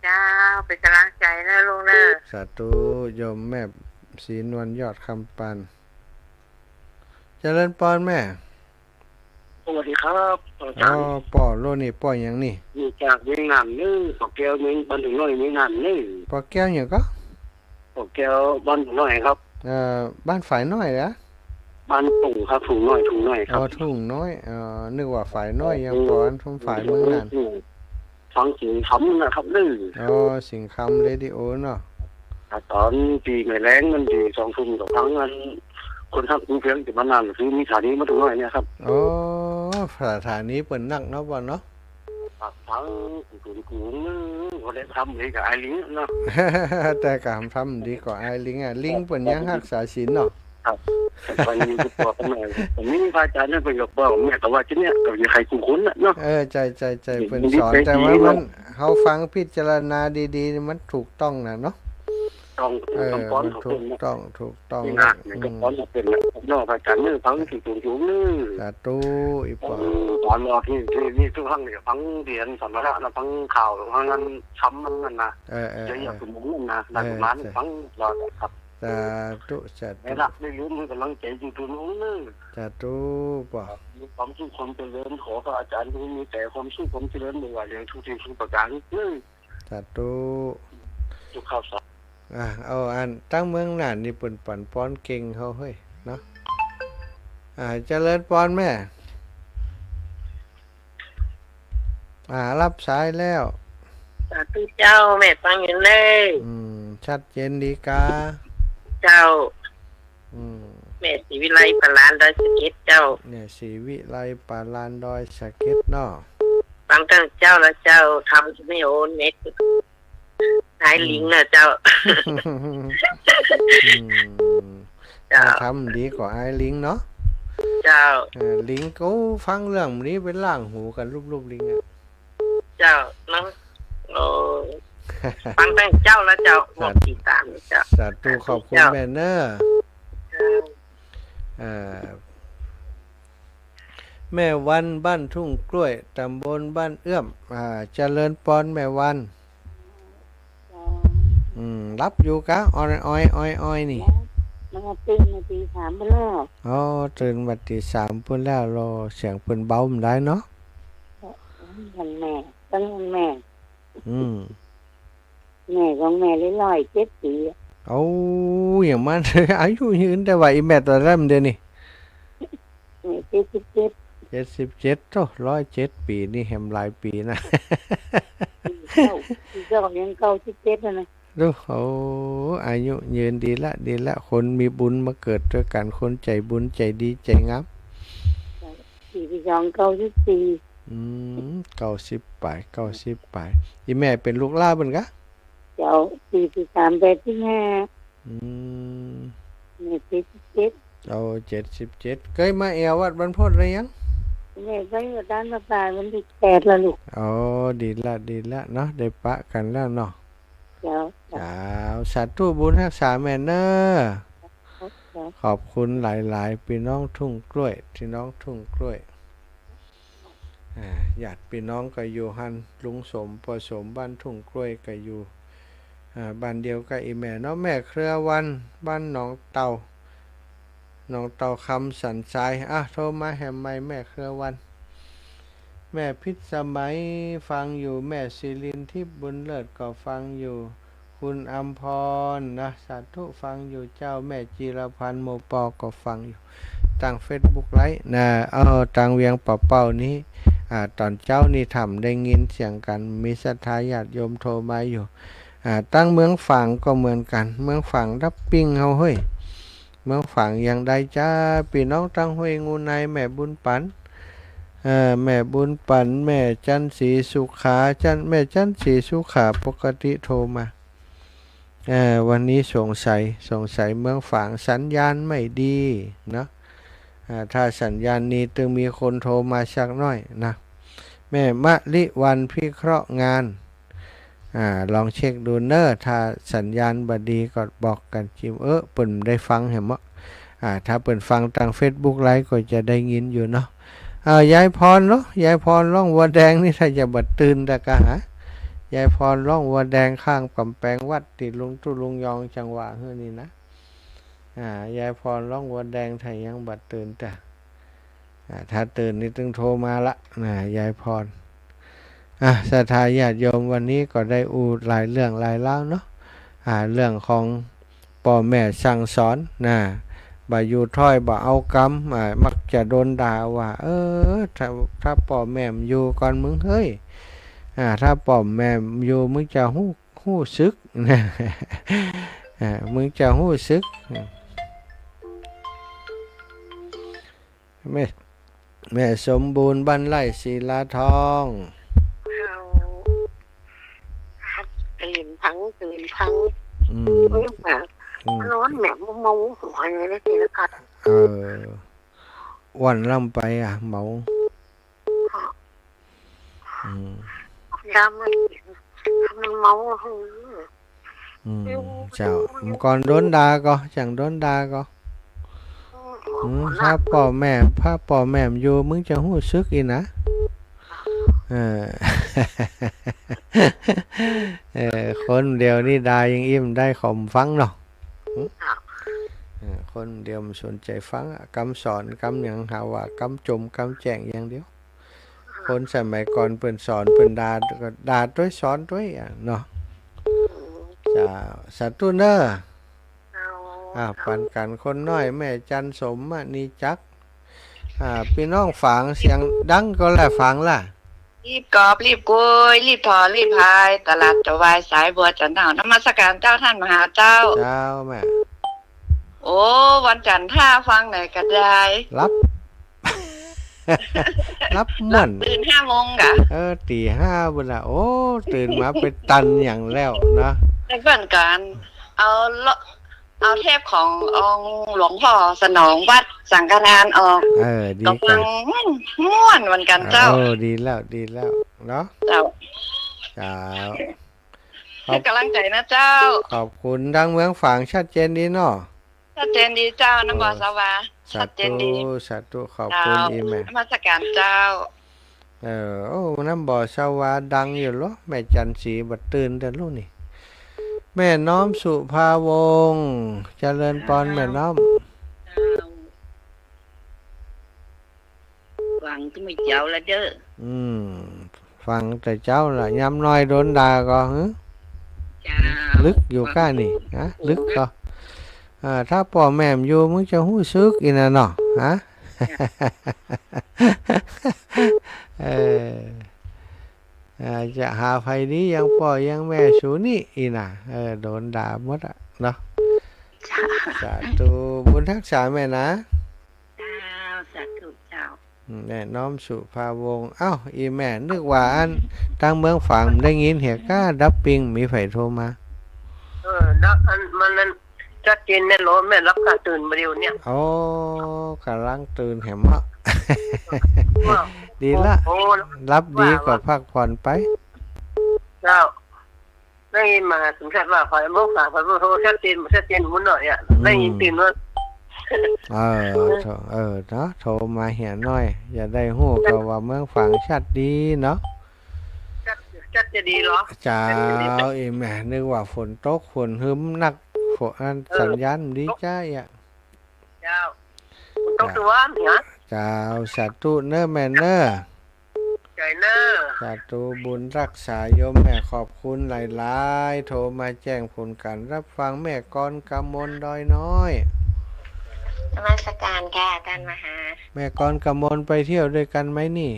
เจ้า เป๋นก๋ำลังใจ๋เน้อลุงเน้อ สาธุ โยมแม่ศรีนวลยอดคำปาน เจริญปอนแม่ สวัสดีครับ อาจ๋ารย์ อ๋อ ป้อโลนี่ ป้อหยังนี่ นี่จากเวียงน่านเน้อ ป้อแก้ว เมือง บ้านทุ่งน้อย เวียงน่านเน้อ ป้อแก้วหยังก็ ป้อแก้ว บ้านทุ่งน้อยครับ เอ่อ บ้านฝายน้อยเหรอ บ้านทุ่งครับ ทุ่งน้อย ทุ่งน้อยครับ อ๋อ ทุ่งน้อย เอ่อ นึกว่าฝายน้อย ยังป้ออันทุ่งฝายเมืองน่าน ฟังสิงห์คำนะครับเน้อ อ๋อ สิงห์คำเรดิโอเนาะ อ่า ต๋อนปี๋ใหม่แล้งมันจะสองทุ่มก็ฟังอันคนฮักภูเพียงจะมานาน คือมีสถานีมาทุ่งน้อยเนี่ยครับ อ๋อ สถานีเปิ้นนักเนาะป้อเนาะ ฟังกุ๋งกุ๋งเน้อ ก็ได้ทำดีกับอ้ายลิงเนาะ แต่ก็ทำดีกว่าอ้ายลิงอะ ลิงเปิ้นยังฮักษาศีลเนาะ ครับ แต่ฟังอยู่ตัวข้างใน ผมนี่พระอาจ๋ารย์เนี่ยเปิ้นก็บอกแม่ก็ว่าจะเนี่ย ก็อย่าใค่คุ้นๆน่ะเนาะ เออ ใจ้ ใจ้ ใจ้ เปิ้นสอน แต่ว่ามัน เฮาฟังพิจารณาดีๆ มันถูกต้องน่ะเนาะ ต้อง เออ ต้องป้อน มันถูกต้อง ถูกต้อง นี่นะ อืม มันก็ป้อนมาเป๋นน่ะเนาะ พระอาจ๋ารย์เน้อ ฟังถูกๆเน้อ สาธุ อีป้อ เออ ต๋อนรอที่ ที่ นี่ทุกครั้งเนี่ยฟังเดียนสมณะนะ ฟังข่าว ฟังอันธรรมมันนั่นนะ เออ เออ เดี๋ยวอย่า เออ ไปมุ่งนั่นนะ เออ นั่นมา ใจ้ ฟังรอครับ สาธุ สาธุ ได้ละ ได้ลืม มีก๋ำลังใจ๋อยู่ตรงนู้นเน้อ สาธุป้อ มีความสุขความเจริญ ขอพระอาจ๋ารย์จงมีแต่ความสุขความเจริญ บ่ว่าเรื่องทุกสิ่งทุกประก๋านเน้อ สาธุ ทุกข่าวสาร อ่ะ เอาอัน ตางเมืองน่านนี่เปิ้นปั๋นปอนเก่งเฮาเฮ้ย เนาะ อ่า เจริญปอนแม่ อ่า ฮับสายแล้ว สาธุเจ้า แม่ฟังอยู่เน้อ อืม ชัดเจนดีกา เจ้า อืม แม่ศรีวิไล ป่าลานดอยสะเก็ดเจ้า แม่ศรีวิไล ป่าลานดอยสะเก็ดเนาะ ฟังตั้งเจ๊าละเจ้า ทำไม่โอนเน็ต อ้ายลิงเน่อเจ้า อืม เจ้า ทำดีกว่าอ้ายลิงเนาะ เจ้า เออ ลิงก็ฟังเรื่องนี้ไปล้างหูกั๋นลูบๆ ลิงอะ เจ้าเนาะ โอ้ ฟังตั้งเจ๊าละเจ้า สาธุ บอกติดต๋ามเจ้า สาธุ ขอบคุณแม่เน้อ เจ้า เอ่อ แม่วัน บ้านทุ่งกล้วย ต๋ำบลบ้านเอื้อม อ่า เจริญปอนแม่วัน เจ้า อืม หลับอยู่กา ออยๆ ออยๆ นี่ มาตื่นมาตีสามไปแล้ว อ๋อ ตื่นมาตีสามปุ้นแล้ว รอเสียงเปิ้นเบาบ่ได้เนาะ วันแม่ ตั้งวันแม่ อืม แม่ของแม่ได้ร้อยเจ็ดปี๋อะ โอ้ อย่างนั้น อายุยืน แต่ว่าอีแม่เต้าใดเดี๋ยวนี้ แม่เจ็ดสิบเจ็ด เจ็ดสิบเจ็ด โธ่ ร้อยเจ็ดปี๋นี่แหมหลายปี๋นะ ปี๋เก้า ปี๋เก้ายังเก้าสิบเจ็ดแล้วนะ ดู โอ้ อายุยืนดีละ ดีละ คนมีบุญมาเกิดตวยกั๋น คนใจ๋บุญใจ๋ดีใจ๋งาม ปี๋ปี๋สองเก้าสิบสี่ อืม เก้าสิบป๋าย เก้าสิบป๋าย อีแม่เป๋นลูกหล้านเปิ้นกา เจ้า ปี๋ปี๋สามแปดสิบห้า อืม แม่เจ็ดสิบเจ็ด เอา เจ็ดสิบเจ็ด เกยมาแอ่ววัดบรรพตหรือยัง แม่ไปวัดดานประปาวันตี้แปดแล้วลูก อ๋อ ดีละ ดีละเนาะ ได้ปะกั๋นแล้วเนาะ เจ้า เจ้า สาธุบุญฮักษาแม่เน้อ เจ้า ขอบคุณหลายๆ ปี้น้องทุ่งกล้วย ปี้น้องทุ่งกล้วย อ่า ญาติปี้น้องก็อยู่หั้น ลุงสม ป้อสม บ้านทุ่งกล้วยก็อยู่ อ่า บ้านเดียวกับอีแม่เนาะ แม่เครือวัน บ้านหนองเต่า หนองเต่าคำสันทราย อ่ะ โทรมาแหมใหม่ แม่เครือวัน แม่พิษสมัยฟังอยู่ แม่ศิรินทิพย์บุญเลิศก็ฟังอยู่ คุณอำพรนะ สาธุ ฟังอยู่เจ้า แม่จีรพันธ์ หมู่ปอก็ฟังอยู่ ตางเฟซบุ๊กไลฟ์นะ เออ ตางเวียงป่าเป้านี้ อ่า ต๋อนเจ๊านี่ถ่ำได้ยินเสียงกั๋น มีศรัทธาญาติโยมโทรมาอยู่ อ่า ตางเมืองฝางก็เหมือนกั๋น เมืองฝางดับปิ้งเฮาเฮ้ย เมืองฝางอย่างใดจ๊ะ ปี้น้องตังห้วยงูใน แม่บุญปั๋น เอ่อ แม่บุญปั๋น แม่จันทร์ศรีสุขา จันทร์ แม่จันทร์ศรีสุขา ปกติโทรมา เอ่อ วันนี้สงสัย สงสัยเมืองฝางสัญญาณไม่ดีเนาะ อ่า ถ้าสัญญาณดีตึงมีคนโทรมาสักหน้อยนะ แม่มะลิวัลย์พิเคราะห์งาน อ่า ลองเช็คดูเน้อ ถ้าสัญญาณบ่ดีก็บอกกั๋นจิม เออ เปิ้นได้ฟังแหมเนาะ อ่า ถ้าเปิ้นฟังตางเฟซบุ๊กไลฟ์ก็จะได้ยินอยู่เนาะ อ่า ยายพรเนาะ ยายพรร้องวัวแดงนี่ ถ้าจะบ่ตื่นแต่กะหา ยายพรร้องวัวแดงข้างก๋ำแปงวัด ตี้ลุงตุ๊ลุงยองจังหวะหื้อนี่นะ อ่า ยายพรร้องวัวแดง ถ้ายังบ่ตื่นแต่ อ่า ถ้าตื่นนี่ตึงโทรมาละนะ ยายพร อ่ะ ศรัทธาญาติโยม วันนี้ก็ได้อู้หลายเรื่องหลายราวเนาะ อ่า เรื่องของป้อแม่สั่งสอนนะ บ่อยู่ถ้อยบ่เอากำ อ่า มักจะโดนด่าว่า เออ ถ้า ถ้าป้อแม่บ่อยู่ก่อนมึงเฮ้ย อ่า ถ้าป้อแม่บ่อยู่มึงจะฮู้ ฮู้สึก อ่า มึงจะฮู้สึก แม่ แม่สมบูรณ์ บ้านไร่ศิลาทอง เฮาตื่นพัง ตื่นพัง อืม เออ อืม ร้อนแหม เมาหัวอยู่ในเสียงกัด เออ อ้วนล้ำไปอ่ะ เมา อืม ยามมัน มันเมา อืม เจ้า ก่อนโดนด่าก่อ จั่งโดนด่าก่อ อืม ถ้าป้อแม่ ถ้าป้อแม่บ่อยู่ มึงจะฮู้สึกอี้นะ เออ เออ คนเดียวนี่ด่ายังอิ่มได้ ขอฟังเนาะ อืม เออ คนเดียวบ่สนใจ๋ฟังอะ กำสอน กำหยังหาว่ากำจ่ม กำแจ้งอย่างเดียว คนสมัยก่อนเปิ้นสอน เปิ้นด่า ก็ด่าตวยสอนตวยอะเนาะ เจ้า สาธุเน้อ เอา อ่า ปั๋นกั๋นคนน้อย แม่จันทร์สมมณีจักร อ่า ปี้น้องฝางเสียงดังก่อแล ฝางละ รีบกอบ รีบกุย รีบถ่อ รีบพาย ตลาดเจ้าวาย สายบัวจะเน่า นมัสการเจ้า ต้านมหาเจ้า เจ้าแม่ โอ้ วันจันทร์ถ้าฟังไหนก็ได้ หลับ หลับม่วน ตื่นห้าโมงกะ เออ ตี๋ห้าปุ้นละ โอ้ ตื่นมาไปตันอย่างแล้วนะ แต่ก่อนก่อน เอาเลาะ เอาเทปขององค์หลวงพ่อสนองวัดสังฆทานออก เออ ดี ก็ฟัง กั๋น ม่วนเหมือนกั๋นเจ้า เออ ดีแล้ว ดีแล้วเนาะ เจ้า เจ้า ขอบ ให้ก๋ำลังใจ๋นะเจ้า ขอบคุณ ตางเมืองฝางชัดเจนดีเนาะ ชัดเจนดีเจ้า น้ำบ่อ เออ สวา สาธุ ชัดเจนดี สาธุ ขอบคุณ เจ้า อี่แม่ นมัสการเจ้า เออ โอ้ น้ำบ่อสวาดังอยู่เหรอ แม่จันทร์ศรีบ่ตื่นแต่ลูกนี่ แม่น้อมสุภาวงศ์ เจริญปอน เจ้า แม่น้อม เจ้า ฟังแต่เมื่อเจ๊าละเด้อ อืม ฟังแต่เจ๊าละ ยามน้อยโดนด่าก่อ หึ เจ้า ลึกอยู่ก้านี่ ฮะ ลึกก่อ อ่า ถ้าป้อแม่บ่อยู่ มึงจะฮู้สึกอี้นะเนาะ ฮะ เออ อ่า จะหาใผดี อย่างป้ออย่างแม่สูนี่อี้นะ เออ โดนด่าหมดอะเนาะ เจ้า สาธุ บุญฮักษาแม่นะ เจ้า สาธุเจ้า อืม แม่น้อมสุภาวงศ์ เอ้า อี่แม่ นึกว่าอัน ตางเมืองฝางได้ยินเหียก้า ดับปิ้ง มีใผโทรมา เออ ดับ อัน มันนั่น ชัดเจนแน่นอน แม่หลับกาตื่นบ่าเดี่ยวเนี่ย โอ้ ก๋ำลังตื่นแหมเนาะ ว่า ดีละ โอ้ หลับดีก็พักผ่อนไป เจ้า ได้ยินมาสมศักดิ์ว่า ข้อยเมืองฝาง ข้อยบ่โทร ชัดเจน ชัดเจนหมุนหน่อยอะ อืม ได้ยินตื่นว่า เออ โทร เออ เนาะ โทรมาเหียหน้อย อย่าได้ฮู้ก็ว่าเมืองฝางชัดดีเนาะ ชัด ชัดจะดีเหรอ เจ้า ชัดจะดี อี่แม่ นึกว่าฝนตก ฝนหึมนัก ฝน อัน เออ สัญญาณบ่ดีจ้าอะ เจ้า ตกตัวนะ เจ้า สาธุเน้อแม่เน้อ ใจ๋เน้อ สาธุ บุญฮักษาโยมแม่ ขอบคุณหลายๆ โทรมาแจ้งผลก๋านฮับฟัง แม่กรกมลดอยน้อย นมัสการค่ะ ต้านมหา แม่กรกมลไปเที่ยวด้วยกั๋นไหมนี่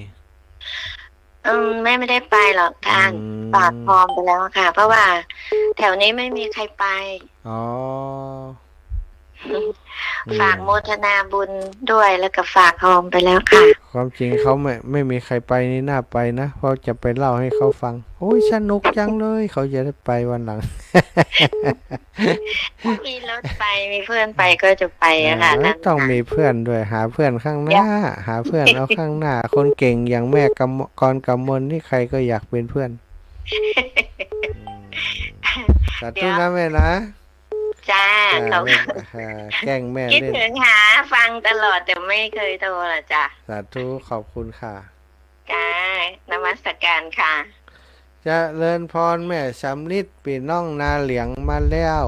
อืม แม่ไม่ได้ไปหรอกต้าน อืม ฝากฟอร์มไปแล้วค่ะ เพราะว่าแถวนี้ไม่มีใครไป อ๋อ อืม ฝากโมทนาบุญด้วย แล้วก็ฝากฮองไปแล้วค่ะ ความจริงเขาไม่ ไม่มีใครไปนี่น่าไปนะ เพราะจะไปเล่าให้เขาฟัง โอ้ย สนุกจังเลย เขาจะได้ไปวันหลัง มีรถไป มีเพื่อนไปก็จะไปอะค่ะ เออ นั่น ต้องมีเพื่อนด้วย หาเพื่อนข้างหน้า เดี๋ยว หาเพื่อนเอาข้างหน้า คนเก่งอย่างแม่กำ กรกำมลนี่ใครก็อยากเป็นเพื่อน อืม สาธุนะแม่นะ จ้า จ้า ขอบคุณ เออ แกล้งแม่เล่น คิดถึงหาฟังตลอด แต่ไม่เคยโทรละจ้ะ สาธุ ขอบคุณค่ะ จ้า นมัสการค่ะ เจริญพรแม่สำริด ปี้น้องนาเหลียงมาแล้ว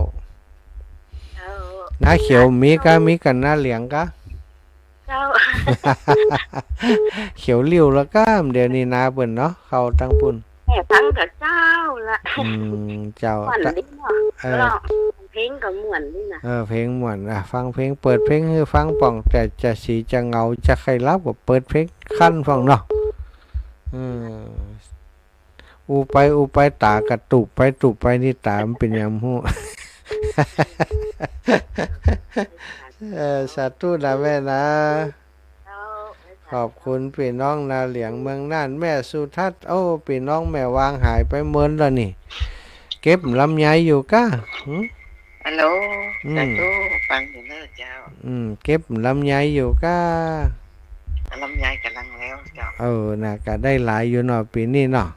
เออ นาเขียวมีกะ มีกั๋นนาเหลียงกะ เจ้า เขียวลิ่วแล้วกะ เดี๋ยวนี้นาเปิ้นเนาะ เข้าตังปุ้น แม่ฟังแต่เจ๊าละ อืม เจ้า ม่วนดีเนาะ เออ ร้องเพลงก็ม่วนดีนะ เออ เพลงม่วน อ่ะ ฟังเพลง เปิดเพลงหื้อฟังป้อง แต่จะสีจะเหงา จะใค่หลับก็เปิดเพลงคันฟังเนาะ อืม อู้ไปอู้ไปต๋ากระตุกไปตุกไปนี่ต๋ามันเป๋นหยังฮู้ เออ สาธุนะแม่นะ เจ้า ขอบคุณปี้น้องนาเหลียงเมืองน่าน แม่สุทัศน์ โอ้ ปี้น้องแม่วางหายไปเมินแล้วนี่ เก็บลำไยอยู่กะ หึ ฮัลโหล อืม สาธุ ฟังอยู่เน้อเจ้า อืม เก็บลำไยอยู่กะ ลำไยก่ำลังแล้วเจ้า เออ น่ะ ก็ได้หลายอยู่เนาะ ปี๋นี้เนาะ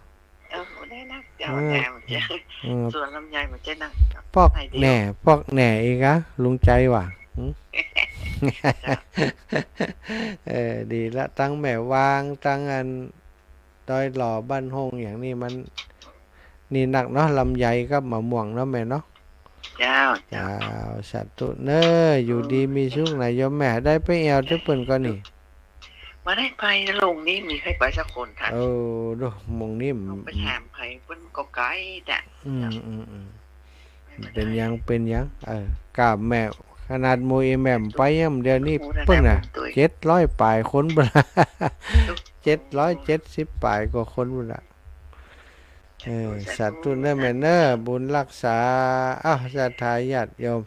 เออ ได้นักเจ้า เออ แหน่ เจ้า เออ สวนลำไยมันจะนัก ปอกแหน่ ปอกแหน่อีกอะ ลุงใจ๋ว่า หึ เจ้า เออ ดีละ ตังแม่วาง ตังอัน ดอยหล่อบ้านโฮ่งอย่างนี้มัน นี่นักเนาะ ลำไยกับมะม่วงเนาะแม่เนาะ เจ้า เจ้า เจ้า สาธุเน้อ อยู่ดีมีสุขนะโยมแม่ ได้ไปแอ่วตี้เปิ้นก่อนี่ บ่ได้ไป ลงนี่มีใผไปสักคนท่าน เออ ดู มงนี่ ไปถามใผเปิ้นก็ไกลแต๊ อืม อืม อืม เป๋นหยัง เป๋นหยัง เออ กาบแม่ ขนาดหมู่อีแหม่มไปยัง เดี๋ยวนี้เปิ้นน่ะ เจ็ดร้อยป๋ายคนปุ้นละ เจ็ดร้อยเจ็ดสิบป๋ายกว่าคนปุ้นละ เออ สาธุเน้อแม่เน้อ บุญรักษา อ้าว ศรัทธาญาติโยม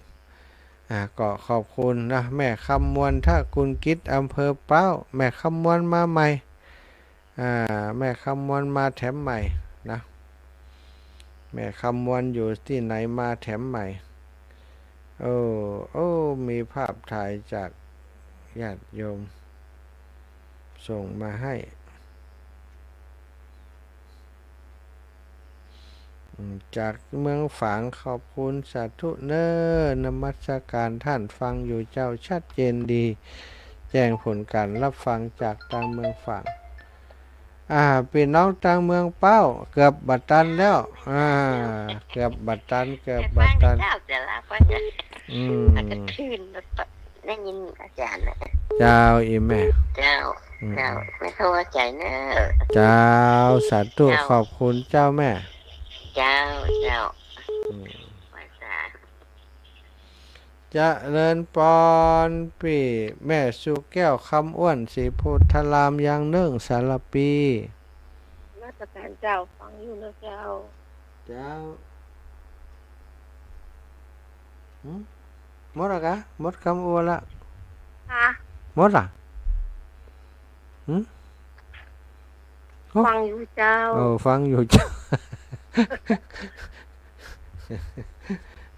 อ่า ก็ขอบคุณนะ แม่คำมวล ถ้ากุลกิจ อำเภอพร้าว แม่คำมวลมาใหม่ อ่า แม่คำมวลมาแถมใหม่นะ แม่คำมวลอยู่ตี้ไหนมาแถมใหม่ โอ้ โอ้ มีภาพถ่ายจากญาติโยมส่งมาให้ อืม จากเมืองฝาง ขอบคุณ สาธุเน้อ นมัสการท่าน ฟังอยู่เจ้า ชัดเจนดี แจ้งผลการรับฟังจากตางเมืองฝาง อ่า ปี้น้องตางเมืองพร้าว เกือบบ่ตันแล้ว อ่า เกือบบ่ตัน เกือบบ่ตัน เจ้าจะลาไปเนี่ย อืม อาจจะคืนแล้วก็ได้ยินอาจารย์นะ เจ้า อีแม่ เจ้า อืม เจ้า ไม่เข้าใจเน้อ เจ้า สาธุ เจ้า ขอบคุณเจ้าแม่ เจ้า เจ้า อืม ไหว้สา เจริญพร ปี้แม่สุแก้ว คำอ้วน ศรีโพธาราม ยางเนิ่ง สารภี นมัสการเจ้า ฟังอยู่นะเจ้า เจ้า หึ หมดละกะ หมดกำอวยละ ฮะ หมดละ หึ โอ้ ฟังอยู่เจ้า เออ ฟังอยู่เจ้า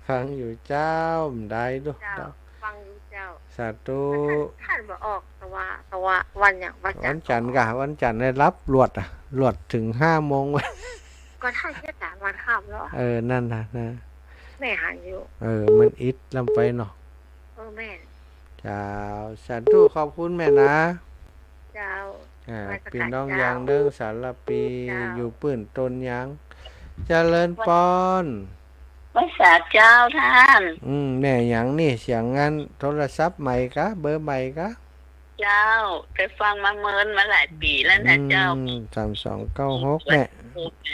ฟังอยู่เจ้า บ่ได้ดู เจ้า ฟังอยู่เจ้า สาธุ ท่าน ท่านบ่ออก แต่ว่า แต่ว่าวันหยัง วันจันทร์ วันจันทร์กะ วันจันทร์ได้รับหลวดอะ หลวดเถิงห้าโมง ก็ท่านแค่สามวันค่ำแล้ว เออ นั่นน่ะนะ แม่หันอยู่ เออ มันอิดลำไปเนาะ เออ แม่น เจ้า สาธุ ขอบคุณแม่นะ เจ้า อ่า นมัสการ ปี้น้อง เจ้า ยางเนิ่ง สารภี เจ้า อยู่ปื้นต้นยาง เจริญพร ไหว้สาเจ้าท่าน อืม แม่หยังนี่ เสียงอันโทรศัพท์ใหม่กะ เบอร์ใหม่กะ เจ้า ได้ฟังมาเมินมาหลายปี๋แล้วนะเจ้า อืม สามสองเก้าหก แม่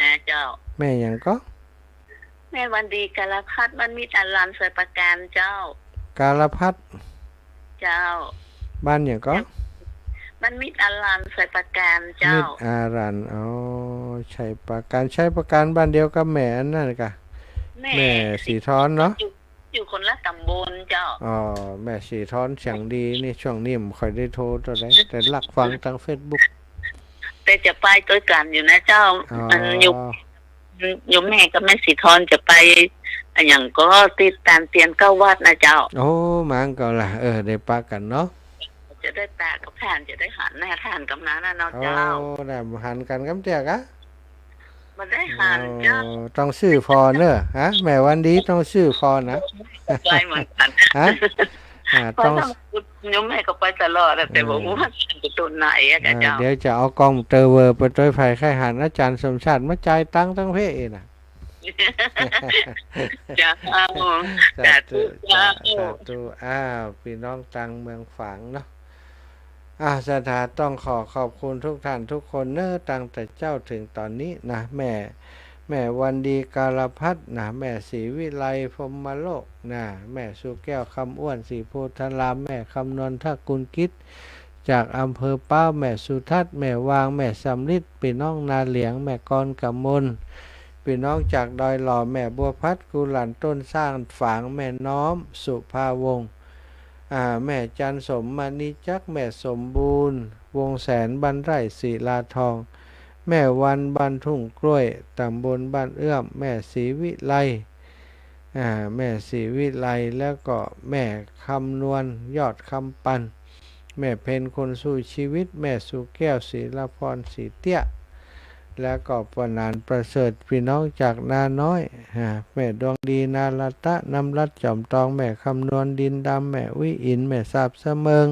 นะเจ้า แม่หยังก็ แม่วันดี กาลพัฒน์ บ้านมิตรอารัน ไชยปราการเจ้า กาลพัฒน์ เจ้า บ้านหยังก็ บ้านมิตรอารัน ไชยปราการเจ้า มิตรอารัน อ๋อ ไชยปราการ ไชยปราการบ้านเดียวกับแม่อันนั้นกะ แม่ แม่สีทอนเนาะ อยู่ อยู่คนละตำบล เจ้า อ๋อ แม่ศรีธรเสียงดีนี่ ช่วงนี้บ่ค่อยได้โทรเต้าใด แต่ลักฟังตางเฟซบุ๊ก แต่จะไปตวยกั๋นอยู่นะเจ้า อ๋อ อันอยู่ โยมแม่กับแม่ศรีธรจะไป อะหยังก็ ติดตานเตียนเก้าวัดนะเจ้า โอ้ หมางก็ละ เออ ได้ปะกั๋นเนาะ จะได้ปะกับผ่าน จะได้หันหน้าผ่านกั๋นมานะเนาะเจ้า โอ้ ได้หันกั๋นกำเตื้อกะ บ่ได้หันเจ้า โอ้ ต้องซื่อผ่อเน่อ ฮะ แม่วันดีต้องซื่อผ่อนะ ไปเหมือนกั๋น ฮะ อ่า เพราะ ต้อง ว่าโยมแม่ก็ไปตลอดอะ แต่ อืม บ่ฮู้ว่าจะตนไหนอะ เออ เจ้า เดี๋ยวจะเอากองเตอร์เวอร์ไปตวย ใผใค่หันอาจ๋ารย์สมชาติมาจ่ายตังค์ตังเพเองนะ เจ้า สาธุ สาธุเจ้า สาธุ อ้าว ปี้น้องตางเมืองฝางเนาะ อ่า ศรัทธาต้องขอขอบคุณทุกท่านทุกคนเน่อ ตั้งแต่เจ๊าเถิงต๋อนนี้นะ แม่ แม่วันดีกาลพัฒน์นะ แม่ศรีวิไลพรหมโลกนะ แม่สุแก้วคำอ้วนศรีโพธาราม แม่คำนวณทะกุลกิจ จากอำเภอป๊าว แม่สุทัศน์ แม่วาง แม่สำริด ปี้น้องนาเหลียง แม่กรกมล ปี้น้องจากดอยหล่อ แม่บัวพัด กุหลาบต้นสร้างฝาง แม่น้อม สุภาวงศ์ อ่า แม่จันสม มณีจักร แม่สมบูรณ์ วงแสน บ้านไร่ ศิลาทอง แม่วัน บ้านทุ่งกล้วย ตำบลบ้านเอื้อม แม่ศรีวิไล อ่า แม่ศรีวิไล แล้วก็แม่คำนวณ ยอดคำปัน แม่เพ็ญ คนสู้ชีวิต แม่สุแก้ว ศิลพร ศรีเตี้ย แล้วก็ป้อหนานประเสริฐ ปี้น้องจากนาน้อย อ่า แม่ดวงดี นารัตะ น้ำรัต จอมตอง แม่คำนวณ ดินดำ แม่วิอิน แม่สาบสะเมิง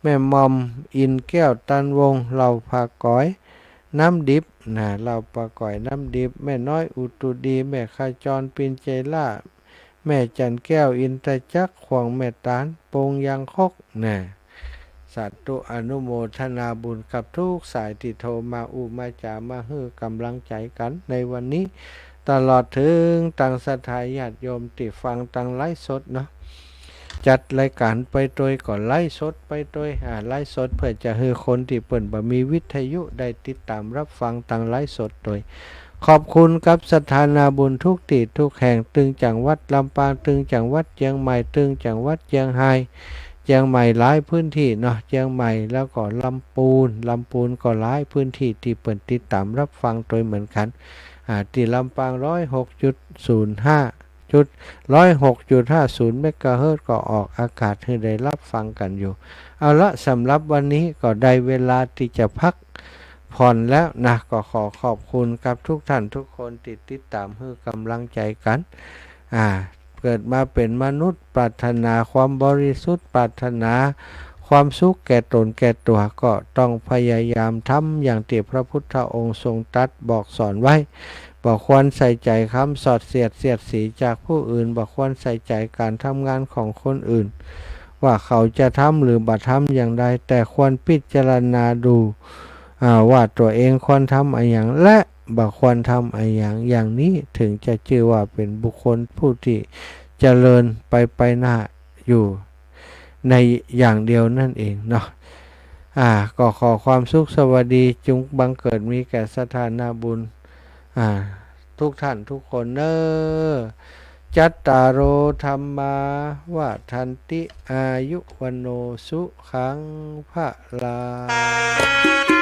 แม่หม่อม อินแก้ว ตันวงศ์ เหล่าผาก๋อย น้ำดิบนะ เหล่าผาก๋อย น้ำดิบ แม่น้อย อุตุดี แม่ขจร ปินเจล่า แม่จันแก้ว อินทจักร ขวางแม่ตาล ปงยางคกนะ สาธุอนุโมทนาบุญกับทุกสายตี้โทรมาอู้มาจ๋า มาหื้อก๋ำลังใจ๋กั๋นในวันนี้ ตลอดเถิงตังศรัทธาญาติโยมตี้ฟังตางไลฟ์สดเนาะ จัดรายก๋านไปตวยก็ไลฟ์สดไปตวย อ่า ไลฟ์สดเพื่อจะหื้อคนตี้เปิ้นบ่มีวิทยุได้ติดต๋ามรับฟังตางไลฟ์สดตวย ขอบคุณกับศรัทธานาบุญทุกตี้ทุกแห่ง ตึงจังหวัดลำปาง ตึงจังหวัดเจียงใหม่ ตึงจังหวัดเจียงฮาย เจียงใหม่หลายพื้นตี้เนาะ เจียงใหม่แล้วก็ลำปูน ลำปูนก็หลายพื้นตี้ตี้เปิ้นติดต๋ามรับฟังตวยเหมือนกั๋น อ่า ตี้ลำปาง ร้อยหกจุดศูนย์ห้า จุด ร้อยหกจุดห้าศูนย์เมกะเฮิรตซ์ ก็ออกอากาศหื้อได้รับฟังกั๋นอยู่ เอาละ สำหรับวันนี้ก็ได้เวลาตี้จะพักผ่อนแล้วนะ ก็ขอขอบคุณกับทุกท่านทุกคนตี้ติดต๋ามหื้อก๋ำลังใจ๋กั๋น อ่า เกิดมาเป๋นมนุษย์ ปรารถนาความบริสุทธิ์ ปรารถนาความสุขแก่ต๋นแก่ตั๋ว ก็ต้องพยายามทำอย่างตี้พระพุทธองค์ทรงตรัสบอกสอนไว้ บ่ควรใส่ใจ๋กำสอดเสียดเสียดสีจากผู้อื่น บ่ควรใส่ใจ๋ก๋านทำงานของคนอื่น ว่าเขาจะทำหรือบ่ทำอย่างใด แต่ควรพิจารณาดู อ่า ว่าตั๋วเองควรทำอะหยัง และบ่ควรทำอะหยัง อย่างนี้เถิงจะจื้อว่าเป๋นบุคคลผู้ตี้เจริญไปไปหน้าอยู่ในอย่างเดียวนั่นเองเนาะ อ่า ก็ขอความสุขสวัสดีจุงบังเกิดมีแก่ศรัทธานาบุญ อ่า ทุกท่านทุกคนเน่อ จัตตาโร ธัมมา วัฑฒันติ อายุ วัณโณ สุขัง พะลัง